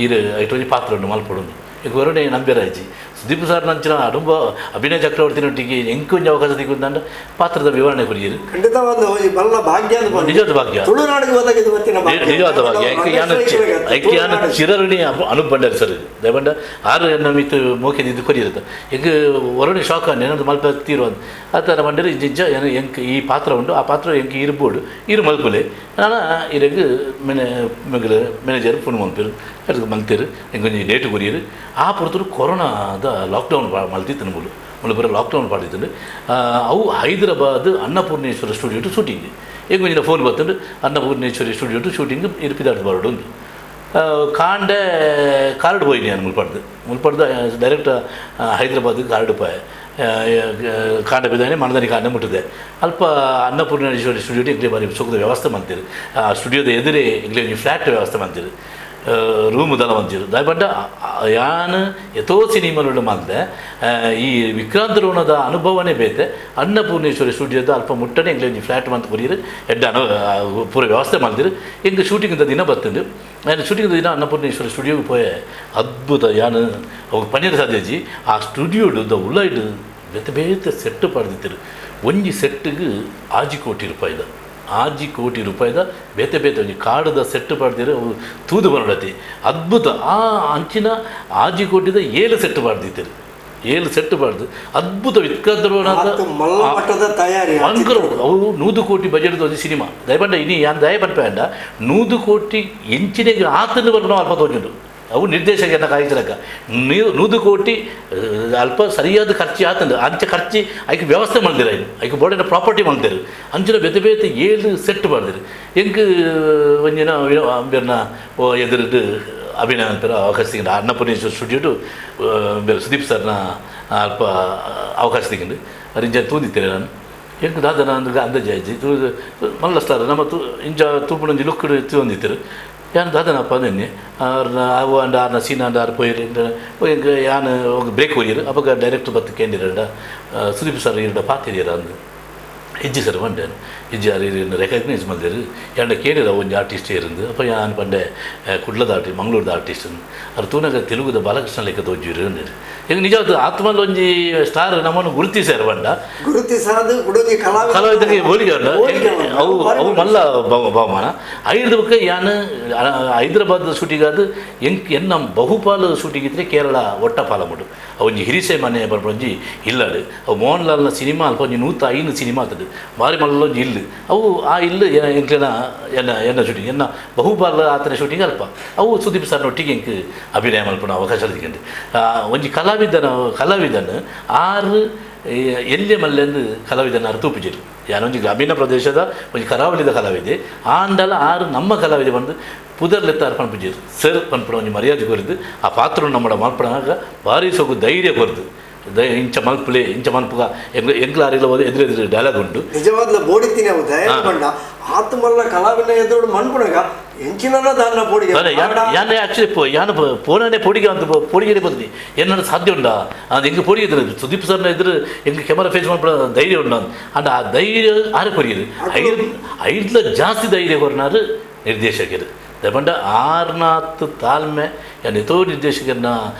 ಹೀರೋ ಐಟ್ ಒಂಜಿ ಪಾತ್ರ ಉಂಡು ಮಲ್ಪೊಡು ಈಗ ಹೊರಡೆ ನಂಬಿರಾಜಿ ಸುದೀಪ್ ಸರ್ ನಂಚಿನ ಅನುಭವ ಅಭಿನಯ ಚಕ್ರವರ್ತಿನೊಟ್ಟಿಗೆ ಎಂಕ್ ಒಂಜಿ ಅವಕಾಶ ತಿಕ್ಕಿದಂಡ ಪಾತ್ರದ ವಿವರಣೆ ಕೊರಿಯರು ಖಂಡಿತವಾದ ಬಲ್ಲ ಭಾಗ್ಯ ನಿಜವಾದ ಭಾಗ್ಯ ತುಳುನಾಡಿಗೆ ಒದಗಿದ ನಿಜವಾದ ಭಾಗ್ಯ ಐಕೆ ಯಾನು ಚಿರಋಣಿ ಅನೂಪ್ ಭಂಡಾರಿ ಸರ್ ದಯಪಂಡ ಆರು ಎನ್ನ ಮಿತ್ತು ಮೋಕೆ ಇದು ಕೊರಿಯಿರುತ್ತೆ ಈಗ ಹೊರಡೆ ಶಾಕ್ ಏನಾದ್ರು ಮಲ್ಪ ತೀರುವ ಆ ಥರ ಬಂಡರೆ ಇಂಚ ಎಂಕ್ ಈ ಪಾತ್ರ ಉಂಟು ಆ ಪಾತ್ರ ಎಂಕ್ ಇರ್ಬೋಡು ಇರು ಮಲ್ಪುಲೆ ನಾನು ಇರಗ್ ಮೆನೆ ಮೆಗಲು ಮ್ಯಾನೇಜರ್ ಫೋನ್ ಮಲ್ಪಿರು ಅದಕ್ಕೆ ಮಲ್ತೀರು ಎಂಕೊಂಜಿ ಡೇಟ್ ಕೊರಿಯರು ಆ ಪೊರ್ತುಡು ಕೊರೋನಾದ ಲಾಕ್ಡೌನ್ ಮಲ್ತಿತ್ತು ಮೂಲು ಮುಳು ಬರೋ ಲಾಕ್ಡೌನ್ ಪಾಡಿತ್ತು ಅವು Hyderabad Annapurneshwara studio to shooting ಎಂಕೊಂಜಿನ phone ಬರ್ತಂಡು Annapoorneshwari studio to shooting ಇರ್ಪಿದಾಡ್ ಬರೋಡು ಒಂದು ಕಾಂಡೆ ಕಾರ್ಡ್ ಪೋಯಿನಿ ನಾನು ಮುಲ್ಪಡ್ದು ಮುಲ್ಪಡ್ದು ಡೈರೆಕ್ಟ್ ಹೈದರಾಬಾದ್ ಕಾರ್ಡ್ ಪೋಯೆ ಕಾಂಡ ಬಿದ್ದಾನೆ ಮನದನಿ ಕಾಂಡ ಮುಟ್ಟಿದೆ ಅಲ್ಪ ಅನ್ನಪೂರ್ಣೇಶ್ವರಿ ಸ್ಟುಡಿಯೋ ಎಂಗ್ಲೇ ಬಾರಿ ಸುಖದ ವ್ಯವಸ್ಥೆ ಮಾಡ್ತೀರಿ ಆ ಸ್ಟುಡಿಯೋದ ಎದುರೇ ಎಂಗ್ಲೇ ಒಂಜಿ ಫ್ಲ್ಯಾಟ್ ವ್ಯವಸ್ಥೆ ಮಾಡ್ತೀರಿ ರೂಮ್ ದಲ ಮಂದಿರು ದಯಪಂಡ ಯಾನ್ ಎತೋ ಸಿನಿಮಾಲು ಮಲ್ದೆ ಈ ವಿಕ್ರಾಂತ್ ರೋಣದ ಅನುಭವನೇ ಬೇತೆ ಅನ್ನಪೂರ್ಣೇಶ್ವರಿ ಸ್ಟುಡಿಯೋದ ಅಲ್ಪ ಮುಟ್ಟನೆ ಎಂಗ್ಲೇ ಒಂಜಿ ಫ್ಲ್ಯಾಟ್ ಮಂತ್ ಕೊರಿಯರು ಎಡ್ಡ ಅನು ಪೂರ ವ್ಯವಸ್ಥೆ ಮಲ್ದಿರು ಎಂಕ್ ಶೂಟಿಂಗ್ದ ದಿನ ಬರ್ತಂಡು ನಾನು ಶೂಟಿಂಗ್ ದಿನ ಅನ್ನಪೂರ್ಣೇಶ್ವರಿ ಸ್ಟುಡಿಯೋಗೆ ಪೋಯೆ ಅದ್ಭುತ ಯಾನ್ ಅವು ಪನ್ನೀರ್ ಸಾಧ್ಯಜಿ ಆ ಸ್ಟುಡಿಯೋಡು ದ ಉಲೈಡ್ ಬೇತೆ ಬೇತೆ ಸೆಟ್ಟು ಪಡೆದಿತ್ತಿರು ಒಂಜಿ ಸೆಟ್ಟಿಗೆ 5 ಕೋಟಿ ರೂಪಾಯಿದ 6 ಕೋಟಿ ರೂಪಾಯಿದ ಬೇತೆ ಬೇತೆ ಒಂಜಿ ಕಾಡುದ ಸೆಟ್ ಪಾಡ್ದಿರು ಅವು ತೂದು ಬರೋಡತಿ ಅದ್ಭುತ. ಆ ಅಂಚಿನ 6 ಕೋಟಿದ 7 ಸೆಟ್ ಪಾಡ್ದಿತ್ತಾರೆ, 7 ಸೆಟ್ ಪಾಡ್ದು ಅದ್ಭುತ ವಿಕ್ರಾಂತ ಮಟ್ಟದ ತಯಾರಿ. ಅವು 100 ಕೋಟಿ ಬಜೆಟ್ ಒಂಜಿ ಸಿನಿಮಾ ದಯಪಂಡ ಇನಿ ಯಾನ್ ದಯಪಂಡ 100 ಕೋಟಿ ಎಂಚಿನೆಗೆ ಆತನ ಬರ್ಪುನ ಅಲ್ಪ ತೋಜುಂಡು. ಅವು ನಿರ್ದೇಶಕನ ಕಾಯಿಸಲಕ್ಕ 100 ಕೋಟಿ ಅಲ್ಪ ಸರಿಯಾದ ಖರ್ಚು ಆತಂದು ಅಂಚೆ ಖರ್ಚು ಐಕ್ ವ್ಯವಸ್ಥೆ ಮಲ್ದಿರ ಐಕ್ ಬೋರ್ಡಿನ ಪ್ರಾಪರ್ಟಿ ಮಲ್ದಿರು ಅಂಚಿನ ಬೇತೆ ಬೇತೆ 7 ಸೆಟ್ ಮಾಡ್ದಿರು. ಎಂಕ್ ಒಂಜಿನ ಬೇರ್ನ ಎದುರಿದ್ದು ಅಭಿನಯ ಅಂತಾರೆ ಅವಕಾಶ ಸಿಕ್ಕಂಡು ಅನ್ನಪೂರ್ಣೇಶ್ವರ ಸ್ಟುಡಿಯೋಡು ಬೇರೆ ಸುದೀಪ್ ಸರ್ನ ಅಲ್ಪ ಅವಕಾಶ ಸಿಕ್ಕಂಡು ಇಂಚ ತೂಂದಿತ್ತೇನೆ ನಾನು. ಎಂಕ್ ದಾದ ನಾನು ಅಂದಾಜು ಆಯ್ತು ತೂ ಮಲ್ಲ ಸ್ಟಾರ್ ನಮ್ಮ ತೂ ಇಂಚ ತೂಪುನೊಂಜಿ ಲುಕ್ ತೂಂದಿತ್ತರು. ಯಾನ್ ದಾದನಪ್ಪ ಅಂದೆನ್ನೆ ಆರ್ನ ಅವು ಅಂಡ ಆರ್ನ ಸೀನ ಅಂಡ ಆರು ಪೋಯಿರು ಎಂಕ್ ಯಾನ್ ಬ್ರೇಕ್ ಹೋಗಿರು. ಅಪಗ ಡೈರೆಕ್ಟರ್ ಬತ್ತು ಕೇಂದಿರಂಡ ಸುದೀಪ್ ಸರ್ ಇರಡ ಪಾತಿರಿಯರ ಅಂದು ಇಜ್ಜಿ ಸರ್ ಪಂಡೆ ಇಜ್ಜಿ ಆರು ಇನ್ನು ರೆಕಗ್ನೈಸ್ ಮಲ್ದೇರು ಎಂಡ ಕೇಳಿರ ಒಂಜಿ ಆರ್ಟಿಸ್ಟ್ ಇರಂದು. ಅಪ್ಪ ಯಾನ್ ಪಂಡೆ ಕುಡ್ಲದ ಆರ್ಟಿಸ್ಟ್ ಮಂಗಳೂರದ ಆರ್ಟಿಸ್ಟ್ ಅವ್ರು ತೂನಾಗ ತೆಲುಗುದ ಬಾಲಕೃಷ್ಣ ಲೆಕ್ಕ ತೋಜುರು ಅಂದೇರು. ಈಗ ನಿಜ ಆತ್ಮಲ್ಲಿ ಒಂಜಿ ಸ್ಟಾರ್ ನಮ್ಮನ್ನು ಗುರುತಿಸ್ಯಾರ ಪಂಡ ಗುರುತಿಸಾದ ಗುಡುಗಿ ಕಲಾವಿದರಿಗೆ ಹೋಲಿಕೆ ಅವು ಅವು ಮಲ್ಲ ಬಹುಮಾನ. ಐದು ಬಕ್ಕ ಯಾನ್ ಹೈದರಾಬಾದ್ ಶೂಟಿಂಗ್ ಅದು ಎಂಕ್ ಎನ್ನ ಬಹುಪಾಲು ಶೂಟಿಂಗ್ ಇದ್ದರೆ ಕೇರಳ ಒಟ್ಟಪಾಲ ಮುಡು ಅವು ಒಂಜಿ ಹಿರಿಸೆ ಮನೆ ಬರ್ಪೊಂಜಿ ಇಲ್ಲಡು ಅವು ಮೋಹನ್ ಲಾಲ್ನ ಸಿನಿಮಾ ಅಲ್ಪ ಒಂಜಿ 105 ಸಿನಿಮಾ ಆತದು ಭಾರಿ ಮಲ್ಲ ಒಂಜಿ ಇಲ್ಲು ಅವು ಆ ಇಲ್ಲು ಎಂಕ್ಲೆನ ಎನ್ನ ಎನ್ನ ಶೂಟಿಂಗ್ ಎನ್ನ ಬಹುಪಾಲ ಆತನ ಶೂಟಿಂಗ್ ಅಲ್ಪ ಅವು ಸುದೀಪ್ ಸರ್ನೊಟ್ಟಿಗೆ ಎಂಕ್ ಅಭಿನಯ ಮಲ್ಪುನ ಅವಕಾಶ ತಿಕ್ಕಂಡು. ಒಂಜಿ ಕಲಾವಿದನ ಆರು ಎಲ್ಲೆ ಮಲ್ಲೆಂದು ಕಲಾವಿದನ ಆರು ತೂಪುಜಿರು. ಯಾನೊಂಜಿ ಗ್ರಾಮೀಣ ಪ್ರದೇಶದ ಒಂಜಿ ಕರಾವಳಿದ ಕಲಾವಿದೆ ಆಂಡಲ ಆರು ನಮ್ಮ ಕಲಾವಿದೆ ಬಂದು ಪುದರ್ಲೆತ್ತ ಆರು ಪನ್ಪುಜಿರು ಸರ್ ಪನ್ಪುನ ಒಂಜಿ ಮರ್ಯಾದೆ ಕೊರದು ಆ ಪಾತ್ರ ನಮ್ಮಡ ಮಲ್ಪನಾಗ ಭಾರಿ ಸೊಗು ಧೈರ್ಯ ಕೊರದು ಇಂಚ ಮಲ್ಪುಲೆ ಇಂಚ ಮಲ್ಪುಗ ಎಂಗ್ಲ ಎಂಕ್ಲಾರಿಲ ಎದುರು ಎದುರು ಡೈಲಾಗ್ ಉಂಟು. ನಿಜವಾದ್ಲ ಬೋಡಿತೀನಿ ಅವು ದಯ ಬಂಡ ಆತ್ಮಲ್ಲ ಕಲಾವಿನ ಎದುರು ಮನ್ಪುಣಗ ಎಂಚಿನ ದಾನ ಪೋಡಿಗೆ ಯಾನ್ ಆ್ಯಕ್ಚುಲಿ ಯಾನ್ ಪೋನೇ ಪೋಡಿಗೆ ಅಂತ ಪೋಡಿಗೆ ಬಂದಿ ಎನ್ನಡ ಸಾಧ್ಯ ಉಂಡಾ ಅದು ಎಂಗೆ ಪೋಡಿಗೆ ಇದ್ರು ಸುದೀಪ್ ಸರ್ನ ಎದುರು ಎಂಗೆ ಕ್ಯಾಮರಾ ಫೇಸ್ ಮಾಡ್ಬಿಡ ಧೈರ್ಯ ಉಂಡ ಅಂಡ್ ಆ ಧೈರ್ಯ ಆರು ಕೊರಿಯರು ಐದ್ಲ ಜಾಸ್ತಿ ಧೈರ್ಯ ಕೊರ್ನಾರು ನಿರ್ದೇಶಕರು. ದಯಪಂಡ ಆರ್ನಾತ್ ತಾಳ್ಮೆ ಯಾನ್ ಎತೋ ನಿರ್ದೇಶಕರನ್ನ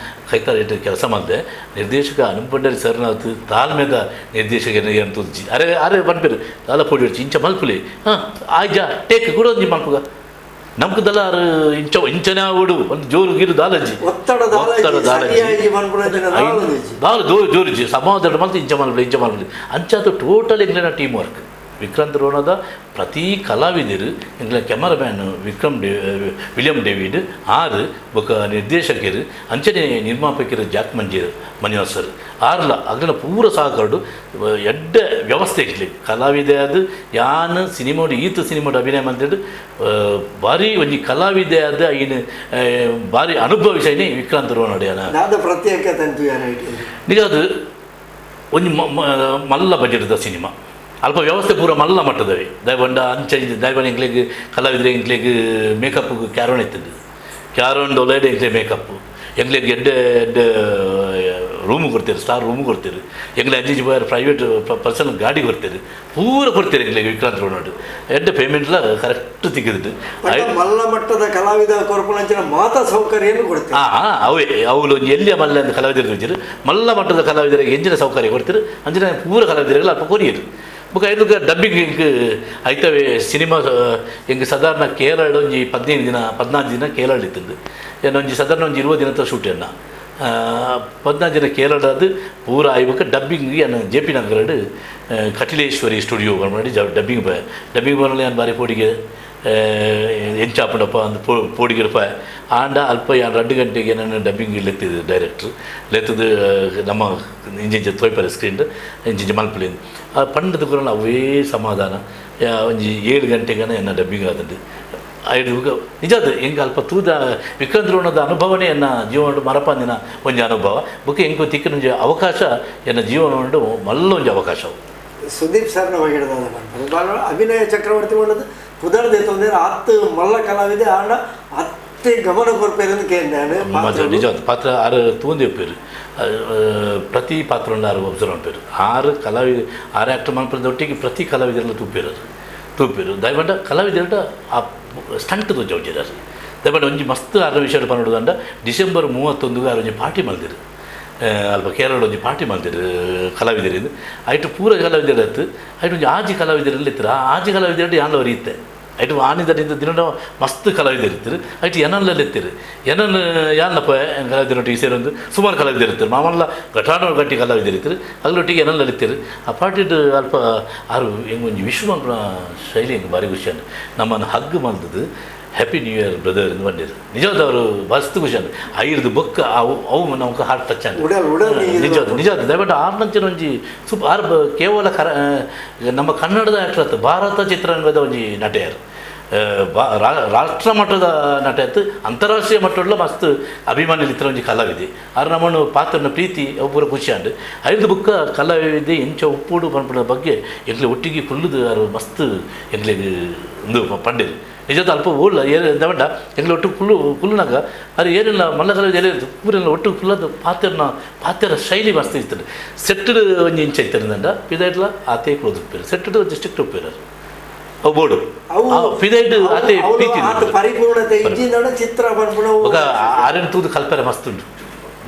ಕೈತಾರೆ ಇಟ್ಟು ಕೆಲಸ ಮಾಡಿದೆ. ನಿರ್ದೇಶಕ ಅನುಪಂಡರಿ ಸರ್ನಾಥ್ ತಾಳ್ಮೆದ ನಿರ್ದೇಶಕರನ್ನ ಏನು ತುಜ್ಜಿ ಅರೆ ಅರೆ ಪನ್ಪೇರು ದಾಲ ಪೊಡಿ ಹೊಡ್ಚಿ ಇಂಚ ಮಲ್ಪುಲೆ ಹಾಂ ಆಯ್ಜ ಟೇಕ್ ಕೂಡ ಒಂಜಿ ಮಲ್ಪುಗ ನಮ್ಕದಲ್ಲ ಆರು ಇಂಚ ಇಂಚನೇ ಆವಡು ಒಂದು ಜೋರು ಗೀರು ದಾಲಜ್ಜಿ ಒತ್ತಡ ದಾಲಜ್ಜಿ ದಾಲ ಜೋರು ಜೋರುಜಿ ಸಮಾಧಾನ ಮಲ್ತು ಇಂಚ ಮಲ್ಪುಲೆ ಇಂಚ ಮಲ್ಪುಲೆ ಅಂಚಾತು ಟೋಟಲ್ ಎಂಗ್ಲೆನ ಟೀಮ್ ವರ್ಕ್. ವಿಕ್ರಾಂತ್ ರೋಣದ ಪ್ರತಿ ಕಲಾವಿದರು ಎಂಗ್ಲ cameraman Vikram William David ಆರು ಬೊಕ ನಿರ್ದೇಶಕರು ಅಂಚನೆ ನಿರ್ಮಾಪಕರು ಜಾಕ್ ಮಂಜೀರ್ ಮಂಜುನಾಥ್ ಸರ್ ಆರ್ಲ ಅಗ್ಲ ಪೂರ ಸಹಕಾರಡು ಎಡ್ಡ ವ್ಯವಸ್ಥೆ ಇರಲಿ ಕಲಾವಿದೆ ಅದು ಯಾನ್ ಸಿನಿಮಾಡು ಈತ ಸಿನಿಮಾಡು ಅಭಿನಯ ಮಂತ್ರಿ ಭಾರಿ ಒಂಜಿ ಕಲಾವಿದೆ ಅದು ಐನು ಭಾರಿ ಅನುಭವಿಸೈನಿ ವಿಕ್ರಾಂತ್ ರೋಣಡು ಯಾನ ಪ್ರತ್ಯೇಕ ನಿಜ ಅದು ಒಂಜಿ ಮಲ್ಲ ಬಜೆಟ್ದ ಸಿನಿಮಾ ಅಲ್ಪ ವ್ಯವಸ್ಥೆ ಪೂರ ಮಲ್ಲ ಮಟ್ಟದವೆ ದಯಬಂಡ ಅಂಚ ದಯಬಂಡ ಎಂಕ್ಲೆಗ್ ಕಲಾವಿದ್ರೆ ಎಂಕ್ಲೆಗ್ ಮೇಕಪ್ ಕ್ಯಾರೋನ್ ಇತ್ತದು ಕ್ಯಾರೋನ್ ಡೊಲೈಡ್ ಎಂಕ್ಲೆ ಮೇಕಪ್ ಎಂಕ್ಲೆಗ್ ಎಡ್ಡೆ ಎಡ್ಡೆ ರೂಮ್ ಕೊಡ್ತೀರಿ ಸ್ಟಾರ್ ರೂಮ್ ಕೊಡ್ತೀರಿ ಎಂಗ್ಲೆ ಅಂಜಿಂಚಿ ಪೋಯರ್ ಪ್ರೈವೇಟ್ ಪರ್ಸನಲ್ ಗಾಡಿ ಕೊಡ್ತೀರಿ ಪೂರ ಕೊಡ್ತೀರಿ ಎಂಕ್ಲೆಗ್ ವಿಕ್ರಾಂತ್ ರೋಣಡ್ ಎಡ್ಡೆ ಪೇಮೆಂಟ್ಲ ಕರೆಕ್ಟ್ ತಿಕ್ಕಿದ್ದು. ಮಲ್ಲ ಮಟ್ಟದ ಕಲಾವಿದ ಕೊರ್ಪುನಂಚಿನ ಮಾತಾ ಸೌಕರ್ಯನು ಕೊಡ್ತೀರಿ. ಹಾಂ ಅವೇ ಅವಳು ಎಲ್ಲಿಯ ಮಲ್ಲ ಅಂತ ಕಲಾವಿದರು ಇದ್ದೀರಿ ಮಲ್ಲ ಮಟ್ಟದ ಕಲಾವಿದರಿಗೆ ಎಂಜಿನ ಸೌಕರ್ಯ ಕೊಡ್ತೀರಿ ಅಂಚಿನ ಪೂರ ಕಲಾವಿದರಿಗೆ ಅಲ್ಪ ಕೊರಿಯರು. ಬೊಕ ಐದುಗ ಡಬ್ಬಿಂಗ್ ಎಂಕ್ ಐತವೇ ಸಿನಿಮಾ ಎಂಕ್ ಸಾಧಾರಣ ಕೇರಳ ಒಂಜಿ 15 ದಿನ 14 ದಿನ ಕೇರಳ ಇತ್ತಂದು ಏನ ಒಂಜಿ ಸಾಧಾರಣ ಒಂಜಿ 20 ದಿನದ ಶೂಟ್ ಎನ್ನ 14 ದಿನ ಕೇರಳದ ಪೂರ ಆಯ್ಬೊಕ ಡಬ್ಬಿಂಗ್ ಏನ್ ಜೆ ಪಿ ನಗರಡ್ ಕಟಿಲೇಶ್ವರಿ ಸ್ಟುಡಿಯೋ ಮಾಡಿ ಡಬ್ಬಿಂಗ್ ಡಬ್ಬಿಂಗ್ ಬರಲಿ ಯಾನ್ ಬಾರಿ ಪೋಡಿಗೆ ಎಂಚಾಪುಂಡಪ್ಪ ಅಂದ್ ಪೋಡಿಗಿರಪ್ಪ ಆಂಡ ಅಲ್ಪ ಯಾನ್ 2 ಗಂಟೆಗೆ ನಾನು ಡಬ್ಬಿಂಗ್ ಲೆತ್ತಿದ್ದು ಡೈರೆಕ್ಟ್ರ್ ಲೆತ್ತದು ನಮ್ಮ ಇಂಜಿಂಚ ತೋಯ್ಪರೆ ಸ್ಕ್ರೀನ್ ಇಂಚಿಂಚ ಮಲ್ಪುಲೆ ಆ ಪಂಡದ ಕೂಡ ಅವೇ ಸಮಾಧಾನ ಒಂಜಿ 7 ಗಂಟೆಗನ ಎನ್ನ ಡಬ್ಬಿಂಗ್ ಆತಂಡು ಐದು ನಿಜ ಅದು ಎಂಕ್ ಅಲ್ಪ ತೂದ ವಿಕ್ರಾಂತ್ ರೋಣದ ಅನುಭವನೇ ಎನ್ನ ಜೀವನ ಮರಪಂದಿನ ಒಂಜಿ ಅನುಭವ ಬೊಕ ಎಂಕ್ ತಿಕ್ಕಿನ ಒಂಜಿ ಅವಕಾಶ ಎನ್ನ ಜೀವನ ಉಂಡು ಮಲ್ಲ ಒಂಜಿ ಅವಕಾಶ. ಸುದೀಪ್ ಸರ್ನ ಬಗ್ಗೆ ಅಭಿನಯ ಚಕ್ರವರ್ತಿ ಮಾಡೋದು ಪುದರ್ದೆ ತೊಂದರೆ ಆತ್ ಮಲ್ಲ ಕಲಾವಿದೆ ಆಂಡ ಅತ್ತೆ ಗಮನ ಕೊರ್ಪೇರು ಕೇಂದ್ರ ನಿಜ ಪಾತ್ರ ಆರು ತೂಂದಿ ಒಪ್ಪೇರು ಪ್ರತಿ ಪಾತ್ರವನ್ನು ಆರು ಒಬ್ಸರ್ವ್ ಮಾಡ್ಪೇರು ಆರು ಕಲಾವಿದ ಆರು ಆ್ಯಕ್ಟರ್ ಮಲ್ಪದೊಟ್ಟಿಗೆ ಪ್ರತಿ ಕಲಾವಿದರೆಲ್ಲ ತೂಪೇರು ತೂಪೇರು ದಯಪಂಡ ಕಲಾವಿದರಟ ಆ ಸ್ಟಂಟ್ ತೋಜ ದಯಪಂಡ ಒಂಜಿ ಮಸ್ತ್ ಆರು ವಿಷಯ ಪನ್ನೊಡುದಂಡ ಡಿಸೆಂಬರ್ 31 ಆರು ಒಂಜಿ ಪಾರ್ಟಿ ಮಲ್ದಿರು. ಅಲ್ಪ ಕೇರಳ ಒಂಜಿ ಪಾರ್ಟಿ ಮಲ್ತಿರು ಕಲಾವಿದರಿದ್ದು ಐಟು ಪೂರ ಕಲಾವಿದರು ಇತ್ತು ಐಟು ಒಂಜಿ ಆಜಿ ಕಲಾವಿದರಲ್ಲಿ ಇತ್ತು ಆ ಆಜಿ ಕಲಾವಿದರು ಯಾನ್ಲ ಇತ್ತೆ ಐಟು ಆನಿದರಿಂದ ದಿನ ಮಸ್ತ್ ಕಲಾವಿದರು ಇರ್ತಾರೆ ಐಟು ಎನಲ್ಲಲ್ಲಿ ಇರ್ತೀರಿ ಎನನ್ ಯಾನ್ನಪ್ಪ ಕಲಾವಿದರೊಟ್ಟಿಗೆ ಸೇರೊಂದು ಸುಮಾರು ಕಲಾವಿದರು ಇರ್ತಾರೆ ಮಾಮಲ್ಲ ಘಟಾನು ಗಟ್ಟಿ ಕಲಾವಿದರು ಇರ್ತಾರೆ ಅಲ್ಲೊಟ್ಟಿಗೆ ಎನಲ್ಲಲ್ಲಿ ಇರ್ತೀರಿ ಆ ಪಾರ್ಟಿಡ್ ಅಲ್ಪ ಆರು ಹೆಂಗೆ ಒಂಜಿ ವಿಶ್ವ ಶೈಲಿ ಹೆಂಗೆ ಭಾರಿ ಖುಷಿ ಅಂಡ್ ನಮ್ಮನ್ನು hug ಮಲ್ದದ್ದು happy new year brother ಎಂದು ಬಂದಿರು ನಿಜವಾದ ಅವರು ಮಸ್ತ್ ಖುಷಿ ಅಂಡ್ ಐರ್ದು ಬೊಕ್ಕ ಅವು ಅವು ನಮ್ಗೆ ಹಾರ್ಟ್ ಟಚ್ ಅಂಡ್ ಉಡಲ್ ಉಡಲ್ ನಿಜವಾದ ನಿಜವಾದ ದಯವಿಟ್ಟು ಆರ್ನಂಚಿನ ಒಂಜಿ ಸೂಪ್ ಆರ್ ಕೇವಲ ಕರ ನಮ್ಮ ಕನ್ನಡದ ಆ್ಯಕ್ಟರ್ ಆತು ಭಾರತ ಚಿತ್ರರಂಗದ ಒಂಜಿ ನಟೆಯರು ರಾಷ್ಟ್ರ ಮಟ್ಟದ ನಟ ಆಯ್ತು ಅಂತಾರಾಷ್ಟ್ರೀಯ ಮಟ್ಟದ ಮಸ್ತ್ ಅಭಿಮಾನಿಲಿತ್ರ ಒಂಜಿ ಕಲಾವಿದೆ ಆರ್ ನಮ್ಮನ್ನು ಪಾತ್ರನ ಪ್ರೀತಿ ಒಬ್ಬರ ಖುಷಿ ಅಂಡ್ ಐದು ಬುಕ್ಕ ಕಲಾವಿದೆ ಎಂಚ ಉಪ್ಪುಡು ಪನ್ಪುನ ಬಗ್ಗೆ ಎಂಕ್ಲೆ ಒಟ್ಟಿಗೆ ಕುಲ್ಲುದು ಆರು ಮಸ್ತ್ ಎಂಕ್ಲೆಗ್ ಒಂದು ಪಂಡಿರು ನಿಜದ ಅಲ್ಪ ಓಲ್ಲ ಏ ದವಂಡ ಎಂಗ್ಲ ಒಟ್ಟು ಕುಲ್ಲು ಕುಲ್ಲುನಾಗ ಅದು ಏನಿಲ್ಲ ಮಲ್ಲ ಕಲಾವಿದ ಏನಿಲ್ಲ ಪೂರೆಲ್ಲ ಒಟ್ಟು ಕುಲ್ಲದ ಪಾತ್ರನ ಪಾತ್ರ ಶೈಲಿ ಮಸ್ತ್ ಇರ್ತದೆ ಸೆಟ್ಟಡ್ ಒಂಜಿ ಇಂಚ ಇತ್ತರಂಡ ಪಿದೈಟ್ಲ ಆತೇ ಕ್ಲೋಸ್ ಉಪ್ಪೇರು ಸೆಟ್ಟಡ್ ಒಂಜಿ ಸ್ಟ್ರಿಕ್ಟ್ ಉಪ್ಪೇರು ಅವು ಬೋರ್ಡು ಪಿದೈಟ್ ಆತೆ ಪ್ರೀತಿ ಪರಿಪೂರ್ಣತೆ ಇಜ್ಜಿಂದಡ ಚಿತ್ರ ಪನ್ಪುನ ఒక ಆರೆನ್ ತೂದು ಕಲ್ಪರೆ ಮಸ್ತ್ ಉಂಟು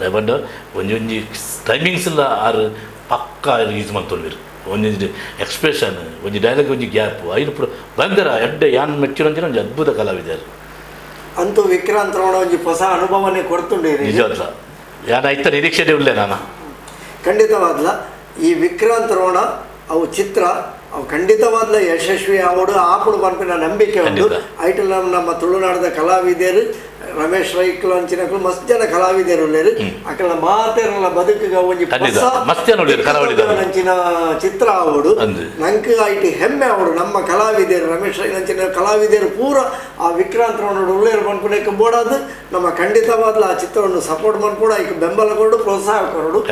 ದಯಪಂಡ ಒಂಜಿ ಒಂಜಿ ಟೈಮಿಂಗ್ಸ್ ಇಲ್ಲ ಆರು ಪಕ್ಕ ಯೂಸ್ ಮಲ್ತೊಂದಿರು ಒಂಜೊಂಜಿ ಎಕ್ಸ್ಪ್ರೆಷನ್ ಒಂಜಿ ಡೈಲಾಗ್ ಒಂಜಿ ಗ್ಯಾಪ್ ಐನು ಪೂರ ಭಯಂಕರ ಎಡ್ಡೆ ಯಾನ್ ಮೆಚ್ಚಿನ ಒಂಜಿ ಅದ್ಭುತ ಕಲಾವಿದರು ಅಂತೂ ವಿಕ್ರಾಂತ್ ರೋಣ ಒಂಜಿ ಹೊಸ ಅನುಭವನೇ ಕೊಡ್ತುಂಡು ನಿಜವಾದ್ಲ ಯಾನ ಐತ ನಿರೀಕ್ಷೆ ಉಲ್ಲೆ ನಾನು ಖಂಡಿತವಾದ್ಲ ಈ ವಿಕ್ರಾಂತ್ ರೋಣ ಅವು ಚಿತ್ರ ಅವು ಖಂಡಿತವಾದ್ಲ ಯಶಸ್ವಿ ಆವಡು ಆಪುಡು ಪನ್ಪಿನ ನಂಬಿಕೆ ಉಂಟು. ಐಟಲ್ ನಮ್ಮ ತುಳುನಾಡದ ಕಲಾವಿದರು ರಮೇಶ್ ರೈಕ್ಲು ಅಂಚಿನಕ್ಲು ಮಸ್ತ್ ಜನ ಕಲಾವಿದರು ಉಲ್ಲೇರು ಅಕಲ ಮಾತೆರಲ ಬದುಕುಗ ಒಂಜಿ ಅಂಚಿನ ಚಿತ್ರ ಆವಡು ನಂಕ್ ಐಟಿ ಹೆಮ್ಮೆ ಆವಡು ನಮ್ಮ ಕಲಾವಿದರು ರಮೇಶ್ ರೈ ಅಂಚಿನ ಕಲಾವಿದರು ಪೂರ ಆ ವಿಕ್ರಾಂತ್ ರೋಣಡು ಉಲ್ಲೇರು ಪನ್ಪುನಕ್ಕೆ ಬೋಡಾದು ನಮ್ಮ ಖಂಡಿತವಾದ್ಲ ಆ ಚಿತ್ರವನ್ನು ಸಪೋರ್ಟ್ ಮನ್ಪುಡು ಐಕ್ ಬೆಂಬಲ ಕೊಡು ಪ್ರೋತ್ಸಾಹ ಕೊಡು.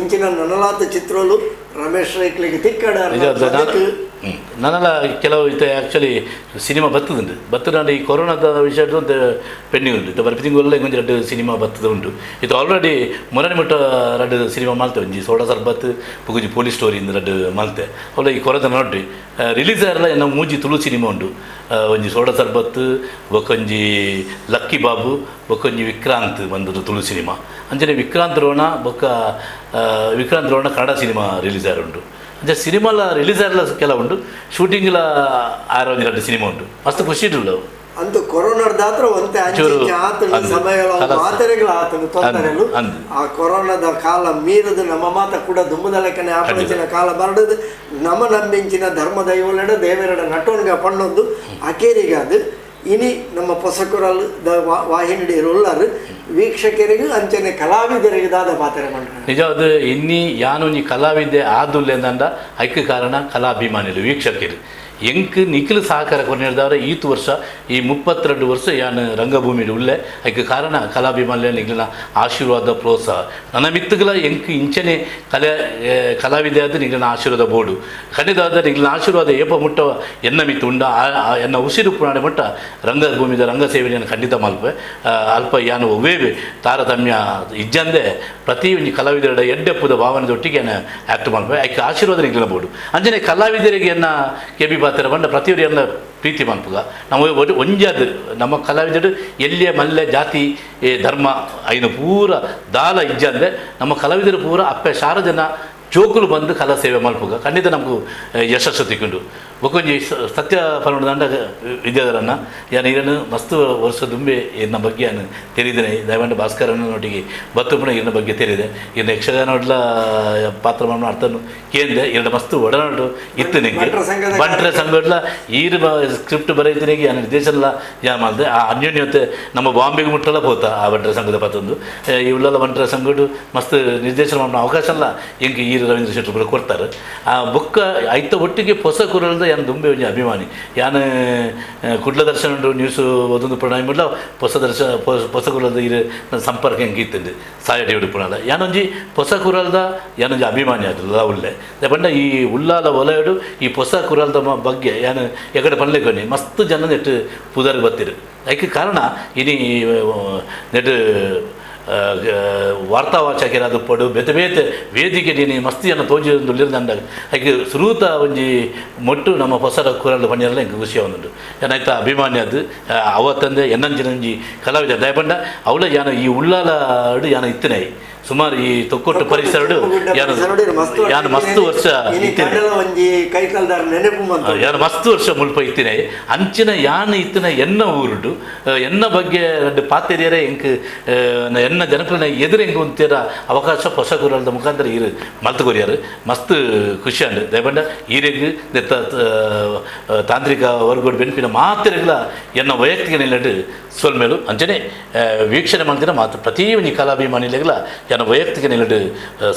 ಇಂಚಿನ ನನಲಾತ ಚಿತ್ರಲು ರಮೇಶ್ ರೈಕ್ಲಿಗೆ ತಿಕ್ಕಡ ನನ್ನೆಲ್ಲ ಕೆಲವು ಇತ್ತೆ ಆ್ಯಕ್ಚುಲಿ ಸಿನಿಮಾ ಬತ್ತದುಂಡು ಬತ್ತದಂಡ ಈ ಕೊರೋನಾದ ವಿಷಯ ಒಂದು ಪೆಂಡಿಂಗ್ ಉಂಟು. ಇತ್ತೆ ಬರ್ಪಿ ತಿಂಗಳೆಲ್ಲ ಒಂಜಿ ರಡ್ಡು ಸಿನಿಮಾ ಬತ್ತದ ಉಂಟು. ಇದು ಆಲ್ರೆಡಿ ಮೊರನಿ ಮುಟ್ಟ ರಡ್ಡು ಸಿನಿಮಾ ಮಾಲ್ತೆ ಒಂಜಿ ಸೋಡಾ ಸರ್ಬತ್ ಪುಗುಜಿ ಪೊಲೀಸ್ ಸ್ಟೋರಿ ಇಂದ ರಡ್ಡು ಮಾಲ್ತೆ ಅವಳ ಈ ಕೊರೋನಾ ನೋಡಿ ರಿಲೀಸ್ ಆರಲ್ಲ ನಮ್ಮ ಮೂಜಿ ತುಳು ಸಿನಿಮಾ ಉಂಟು. ಒಂಜಿ ಸೋಡಾ ಸರ್ಬತ್ ಬೊಕೊಂಜಿ ಲಕ್ಕಿ ಬಾಬು ಬೊಕೊಂಜಿ ವಿಕ್ರಾಂತ್ ಬಂದದ್ದು ತುಳು ಸಿನಿಮಾ. ಅಂಚನೆ ವಿಕ್ರಾಂತ್ ರೋಣ ಬೊಕ್ಕ ವಿಕ್ರಾಂತ್ ರೋಣ ಕನ್ನಡ ಸಿನಿಮಾ ರಿಲೀಸ್ ಆರು ಉಂಟು. ಅಂಚೆ ಸಿನಿಮಾಲ ರಿಲೀಸ್ ಆರಲ್ಲ ಕೆಲವು ಉಂಟು, ಶೂಟಿಂಗ್ಲ ಆರು ಒಂಜಿ ರಡ್ಡು ಸಿನಿಮಾ ಉಂಟು. ಮಸ್ತ್ ಖುಷಿ ಉಂಟು. ಅಂತೂ ಕೊರೋನಾದಾತ್ರ ಒಂತೆ ಸಮಯ ಮಾತೆರೆಗಳ ಆತನು ತೊಂದರೆಲು ಆ ಕೊರೋನಾದ ಕಾಲ ಮೀರದು ನಮ್ಮ ಮಾತ ಕೂಡ ದುಂಬದ ಲೆಕ್ಕನೆ ಆಪಣಂಚಿನ ಕಾಲ ಬರಡದು ನಮ್ಮ ನಂಬಿಂಚಿನ ಧರ್ಮ ದೈವಲೆಡ ದೇವರೆಡ ನಟೋನ್ಗ ಪಣ್ಣೊಂದು ಅಕೇರಿಗಾದು ಇನಿ ನಮ್ಮ ಪೊಸಕುರಲ್ the ವಾಹಿನಿ ಉಳ್ಳಾರು ವೀಕ್ಷಕರಿಗೂ ಅಂಚನೆ ಕಲಾವಿದರಿಗೆ ದಾದ ಪಾತ್ರ ಪಂಡ್ರೆ. ನಿಜವಾದ ಇನ್ನಿ ಯಾನೊಂಜಿ ಕಲಾವಿದೆ ಆದುಲ್ಲೆಂದಂಡ ಐಕ್ ಕಾರಣ ಕಲಾಭಿಮಾನಿಲು ವೀಕ್ಷಕರು ಎಂಕ್ ನಿಖಿಲ್ ಸಹಕಾರ ಕೊನೆಯದವರ ಈತು ವರ್ಷ ಈ 32 ವರ್ಷ ಯಾನ್ ರಂಗಭೂಮಿ ಉಳ್ಳೆ ಐಕ್ ಕಾರಣ ಕಲಾಭಿಮಾನಿ ನಿಖಿಲಿನ ಆಶೀರ್ವಾದ ಪ್ರೋತ್ಸಾಹ ನನ್ನ ಮಿತ್ತುಗಳ ಎಂಕ್ ಇಂಚನೆ ಕಲೆ ಕಲಾವಿದೆ ಆದ ನಿಖಿಲಿನ ಆಶೀರ್ವಾದ ಬೋರ್ಡು ಖಂಡಿತವಾದ ನಿಖಿಲಿನ ಆಶೀರ್ವಾದ ಏಪ ಮುಟ್ಟ ಎನ್ನ ಮಿತ್ತು ಉಂಡ ಎನ್ನ ಉಸಿರು ಪುರಾಣ ಮಟ್ಟ ರಂಗಭೂಮಿದ ರಂಗ ಸೇವೆಯನ್ನು ಖಂಡಿತ ಮಲ್ಪೆ ಅಲ್ಪ ಯಾನು ಒವ್ವೇ ತಾರತಮ್ಯ ಇಜ್ಜಂದೆ ಪ್ರತಿ ಒಂಜಿ ಕಲಾವಿದರ ಎಡ್ಡೆಪ್ಪುದ ಭಾವನೆದೊಟ್ಟಿಗೆ ಆ್ಯಕ್ಟ್ ಮಲ್ಪೆ ಐಕ್ ಆಶೀರ್ವಾದ ನಿಖಿಲಿನ ಬೋರ್ಡು. ಅಂಚನೆ ಕಲಾವಿದರಿಗೆ ಎನ್ನ ಕೆಬಿ ಪಾತ್ರ ಬಂಡ ಪ್ರತಿಯೊರಿಯನ್ನ ಪ್ರೀತಿ ಮನ್ಪುಗ ನಮ್ಮ ಒಂಜಾದ ನಮ್ಮ ಕಲಾವಿದರು ಎಲ್ಲಿಯ ಮಲ್ಲೆ ಜಾತಿ ಧರ್ಮ ಐನು ಪೂರ ದಾಲ ಇಜ್ಜಂದೆ ನಮ್ಮ ಕಲಾವಿದರು ಪೂರ ಅಪ್ಪೆ ಶಾರದನ ಜೋಕುಲು ಬಂದು ಕಲಾ ಸೇವೆ ಮಲ್ಪುಗ ಖಂಡಿತ ನಮಗೂ ಯಶಸ್ಸು ತಿಕ್ಕೊಂಡು ಬೊಕೊಂಜಿ ಸತ್ಯ ಪರ್ವಣದಂಡ ವಿದ್ಯಾಧರನ್ನ ಯಾನ್ ಇದನ್ನು ಮಸ್ತ್ ವರ್ಷ ದುಂಬೆ ಇನ್ನ ಬಗ್ಗೆ ಯಾನ್ ತೆರಿದೇನೆ. ದಯವಂಡ ಭಾಸ್ಕರನ್ನೊಟ್ಟಿಗೆ ಬತ್ತುಪುಣ ಇನ್ನ ಬಗ್ಗೆ ತೆರಿದೆ ಇನ್ನು ಯಕ್ಷಗಾನ ಪಾತ್ರ ಅರ್ಥನು ಕೇಂದ್ರ ಎರಡು ಮಸ್ತ್ ಒಡನಾಡು ಇತ್ತು ನಿಂಗೆ ಬಂಟ್ರ ಸಂಘಡ್ಲ ಈರು ಸ್ಕ್ರಿಪ್ಟ್ ಬರೆಯುತ್ತನಿಗೆ ಯಾನ್ ನಿರ್ದೇಶನ ಯಾ ಮಾಡಿದೆ ಆ ಅನ್ಯೋನ್ಯತೆ ನಮ್ಮ ಬಾಂಬೆಗೆ ಮುಟ್ಟಲ್ಲ ಪೋತ ಆ ಬಂಟ್ರ ಸಂಘದ ಪತ್ತೊಂದು ಇವುಳ್ಳೆಲ್ಲ ಬಂಟ್ರ ಸಂಘಡು ಮಸ್ತ್ ನಿರ್ದೇಶನ ಮಾಡೋ ಅವಕಾಶ ಅಲ್ಲ ಎಂಕ್ ಈರು ರವೀಂದ್ರ ಶೆಟ್ಟರು ಕೂಡ ಕೊಡ್ತಾರೆ. ಆ ಬೊಕ್ಕ ಐತ ಒಟ್ಟಿಗೆ ಹೊಸ ಕುರಲ್ದ ಯಾನ್ ದುಂಬೆ ಒಂಜಿ ಅಭಿಮಾನಿ ಯಾನ್ ಕುಡ್ಲ ದರ್ಶನ ಉಂಟು ನ್ಯೂಸ್ ಓದೊಂದು ಪ್ರಣಾಯ ಮುಡ್ಲ ಹೊಸ ದರ್ಶನ ಹೊಸ ಕುರಲ್ದ ಇರು ಸಂಪರ್ಕ ಎಂಕ್ ಇತ್ತಂದು ಸಾಯಟಿ ಉಡುಪುಣದ ಯಾನೊಂಜಿ ಹೊಸ ಕುರಲ್ದ ಯಾನೊಂಜಿ ಅಭಿಮಾನಿ ಆದ್ರು ಉಲ್ಲೆ ಪಂಡ ಈ ಉಲ್ಲಾಲ ಒಲಯಡು ಈ ಹೊಸ ಕುರಲ್ದ ಬಗ್ಗೆ ಯಾನ್ ಎಕಡೆ ಪನ್ಲೆಕೊನಿ ಮಸ್ತ್ ಜನ ನೆಟ್ ಪುದರ್ ಬತ್ತಿರು. ಐಕ್ ಕಾರಣ ಇನಿ ನೆಟ್ ವಾರ್ತಾವಾಚಕರಾದ ಪಡು ಬೇತೆ ಬೇತೆ ವೇದಿಕೆ ನೀನು ಮಸ್ತಿ ಜನ ತೋಜಿದಂಡ ಐಕ್ ಸುರೂತ ಒಂಜಿ ಮೊಟ್ಟು ನಮ್ಮ ಹೊಸರ ಕುರಲ್ ಪಣ್ಯರಲ್ಲ ಎಂಕ್ ಖುಷಿ ಆವೊಂದುಂಡು. ಏನಾಯ್ತ ಅಭಿಮಾನಿ ಅದು ಅವತ್ತಂದೆ ಎನ್ನಂಚಿನಂಜಿ ಕಲಾವಿದ ದಯಪಂಡ ಅವಳ ಯಾನ ಈ ಉಳ್ಳಾಲ ಯಾನ ಇತ್ತನೆ ಸುಮಾರು ಈ ತೊಕ್ಕೊಟ್ಟು ಪರಿಸರಡು ಯಾನು ಮಸ್ತ್ ವರ್ಷ ಯಾನು ಮಸ್ತ್ ವರ್ಷ ಮುಲ್ಪ ಇತ್ತಿನ ಅಂಚಿನ ಯಾನು ಇತ್ತಿನ ಎನ್ನ ಊರುಡು ಎನ್ನ ಬಗ್ಗೆ ರಡ್ಡು ಪಾತೆರಿಯರೆ ಎಂಕ್ ಎನ್ನ ಜನಕುಲೆನ ಎದುರು ಎಂಕ್ ಉಂತಿರ ಅವಕಾಶ ಹೊಸ ಕುರಲ್ದ ಮುಖಾಂತರ ಇರು ಮಲ್ತು ಕೊರಿಯರು ಮಸ್ತ್ ಖುಷಿ ಅಂಡ್ ದಯಪಂಡ ಈರೆಗ್ ದೆತ್ತ ತಾಂತ್ರಿಕ ವರ್ಗೋಡು ಬೆನ್ಪಿನ ಮಾತೆರೆಗ್ಲ ಎನ್ನ ವೈಯಕ್ತಿಕ ನಿಲಡು ಸೊಲ್ಮೇಲು ಅಂಚನೆ ವೀಕ್ಷಣೆ ಮಾಡ್ತಿರ ಮಾತ್ರ ಪ್ರತಿ ಒಂಜಿ ಕಲಾಭಿಮಾನಿಲೆಗ್ಲ ಎನ್ನ ವೈಯಕ್ತಿಕ ನಿಲಡು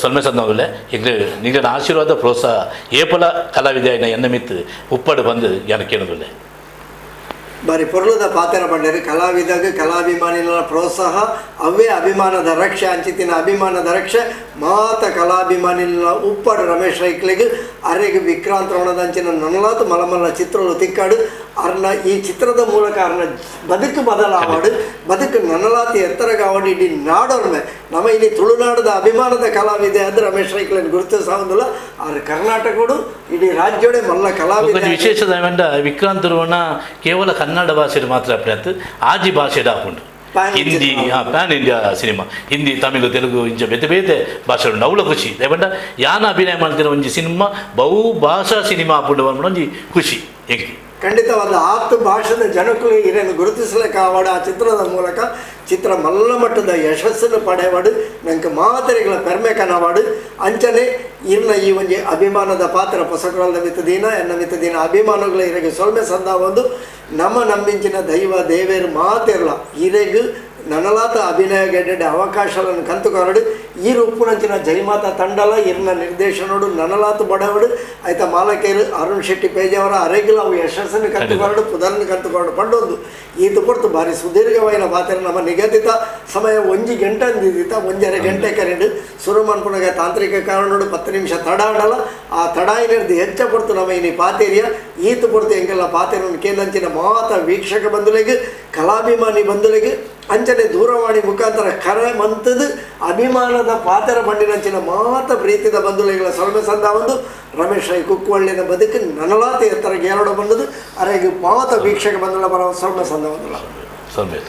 ಸೊಲ್ಮೆ ಸಂದವಿಲ್ಲ ಎಂಕ್ ನಿಗನ ಆಶೀರ್ವಾದ ಪ್ರೋತ್ಸಾಹ ಏಪಲ ಕಲಾವಿದ ಎನ್ನ ಮಿತ್ತು ಉಪ್ಪಡು ಬಂದು ಯಾನ ಕೇಳೋದಿಲ್ಲ. ಬಾರಿ ಪೊರ್ಲುದ ಪಾತ್ರ ಪಂಡರು ಕಲಾವಿದಾಗ ಕಲಾಭಿಮಾನಿಗಳ ಪ್ರೋತ್ಸಾಹ ಅವೇ ಅಭಿಮಾನದ ರಕ್ಷೆ ಅಂಚಿತಿನ ಅಭಿಮಾನದ ರಕ್ಷೆ ಮಾತ ಕಲಾಭಿಮಾನಿಗಳ ಉಪ್ಪಡು ರಮೇಶ್ ರೈಕ್ಲೆಗ್ ಅರೆಗ್ ವಿಕ್ರಾಂತ್ ರೋಣದಂಚಿನ ನನ್ನಲಾತು ಮಲಮಲ್ಲ ಚಿತ್ರಗಳು ತಿಕ್ಕಾಡು ಅರ್ನ ಈ ಚಿತ್ರದ ಮೂಲಕ ಅರ್ನ ಬದುಕು ಬದಲಾವಡು ಬದುಕು ನನ್ನಲಾತಿ ಎತ್ತರಗಾವಡು ಇಡೀ ನಾಡೋರ್ಮೆ ನಮ್ಮ ಇಲ್ಲಿ ತುಳುನಾಡದ ಅಭಿಮಾನದ ಕಲಾವಿದೆ ಅದು ರಮೇಶ್ ರೈಕ್ಲೆನ್ ಗುರುತಿಸಾವಂದಿಲ್ಲ ಆರ್ ಕರ್ನಾಟಕಡು ಇಡೀ ರಾಜ್ಯೋಡೆ ಮಲ್ಲ ಕಲಾವಿದ. ವಿಶೇಷ ವಿಕ್ರಾಂತ್ ರೋಣ ಕೇವಲ ಕನ್ನಡ ಭಾಷೆ ಮಾತ್ರ ಅಪ್ಪ ಆಜಿ ಭಾಷೆ ಹಾಕೊಂಡು Hindi pan India cinema Hindi Tamil Telugu ಇಂಚ ಬೇತೆ ಬೇತೆ ಭಾಷೆ ಉಂಡು ಅವಳ ಖುಷಿ ದಯಪಂಡ ಯಾನ ಅಭಿನಯ ಮಾಡ್ತಿರೋ ಒಂಜಿ ಸಿನಿಮಾ ಬಹು ಭಾಷಾ ಸಿನಿಮಾ ಆಪುಂಡು ಒಂಜಿ ಖುಷಿ ಎಂಕ್ ಖಂಡಿತವಾದ ಆತ್ತು ಭಾಷೆದ ಜನಕ್ಕೂ ಇದನ್ನು ಗುರುತಿಸಲಿಕ್ಕಾವಡು ಆ ಚಿತ್ರದ ಮೂಲಕ ಚಿತ್ರ ಮಲ್ಲ ಮಟ್ಟದ ಯಶಸ್ಸನ್ನು ಪಡೆವಾಡು ನಂಗೆ ಮಾತೆರೆಗಳ ಪೆರ್ಮೆ ಕನವಾಡು ಅಂಚನೆ ಇರ್ನ ಈ ಒಂಜಿ ಅಭಿಮಾನದ ಪಾತ್ರ ಪೊಸಕುಳದ ಮಿತ್ತ ದಿನ ಎನ್ನ ಮಿತ್ತ ದಿನ ಅಭಿಮಾನಗಳ ಇರಗೆ ಸೊಲ್ಮೆ ಸಂದ ಒಂದು ನಮ್ಮ ನಮ್ಮಿಂಚಿನ ದೈವ ದೇವೇರು ಮಾತಿರಲ ಇರೆಗ್ ನನಲಾತ ಅಭಿನಯ ಗೆಡ್ಡೆ ಅವಕಾಶಗಳನ್ನು ಕಂತುಕೊರಡು ಈ ರೂಪುನಂಚಿನ ಜೈಮಾತಾ ತಂಡಲ ಇರ್ನ ನಿರ್ದೇಶನೋಡು ನನಲಾತ ಬಡವಡು ಆಯ್ತ ಮಾಲಕೇರು ಅರುಣ್ ಶೆಟ್ಟಿ ಪೇಜವರ ಅರೆಗಿಲ ಅವು ಯಶಸ್ಸನ್ನು ಕಂತುಕೊರಡು ಪುದರ್ನ ಕಂತುಕೊರಡು ಪಂಡೊಂದು ಈತ ಪೊರ್ತು ಭಾರಿ ಸುದೀರ್ಘವಾಯಿನ ಪಾತ್ರ ನಮ್ಮ ನಿಗದಿತ ಸಮಯ ಒಂಜಿ ಗಂಟೆ ಅಂದಿದ್ದಿತ್ತ ಒಂಜರೆ ಗಂಟೆ ಕರೆಂಡು ಸುರು ಮನ್ಪುನಗ ತಾಂತ್ರಿಕ ಕಾರಣೋಡು 10 ನಿಮಿಷ ತಡ ಆಡಲ್ಲ ಆ ತಡ ಏನಿರ್ದು ಹೆಚ್ಚ ಪೊರ್ತು ನಮ್ಮ ಇನಿ ಪಾತೇರಿಯ ಈತ ಪೊರ್ತು ಎಂಗೆಲ್ಲ ಪಾತೇರಿಯನ್ನು ಕೇಂದಂಚಿನ ಮಾತ ವೀಕ್ಷಕ ಬಂಧುಲೆಗ್ ಕಲಾಭಿಮಾನಿ ಬಂಧುಲೆಗ್ ಅಂಚನೆ ದೂರವಾಣಿ ಮುಖಾಂತರ ಕರೆ ಮಂತದ ಅಭಿಮಾನದ ಪಾತ್ರ ಬಂಡಿನಂಚಿನ ಮಾತ ಪ್ರೀತಿದ ಬಂಧುಲೆಗಳ ಸೊಲ್ಮೆ ಸಂದ ಒಂದು ರಮೇಶ್ ರೈ ಕುಕ್ಕುವಳ್ಳಿನ ಬದುಕು ನನಲಾತ ಎತ್ತರ ಗೇರಡ ಬಂದದು ಅರೆಗೆ ಮಾತ ವೀಕ್ಷಕ ಬಂಧುಗಳ ಬರ ಸೊಲ್ಮೆ ಸಂದ ಬಂಧುಲ ಸೊಲ್ಮೆ.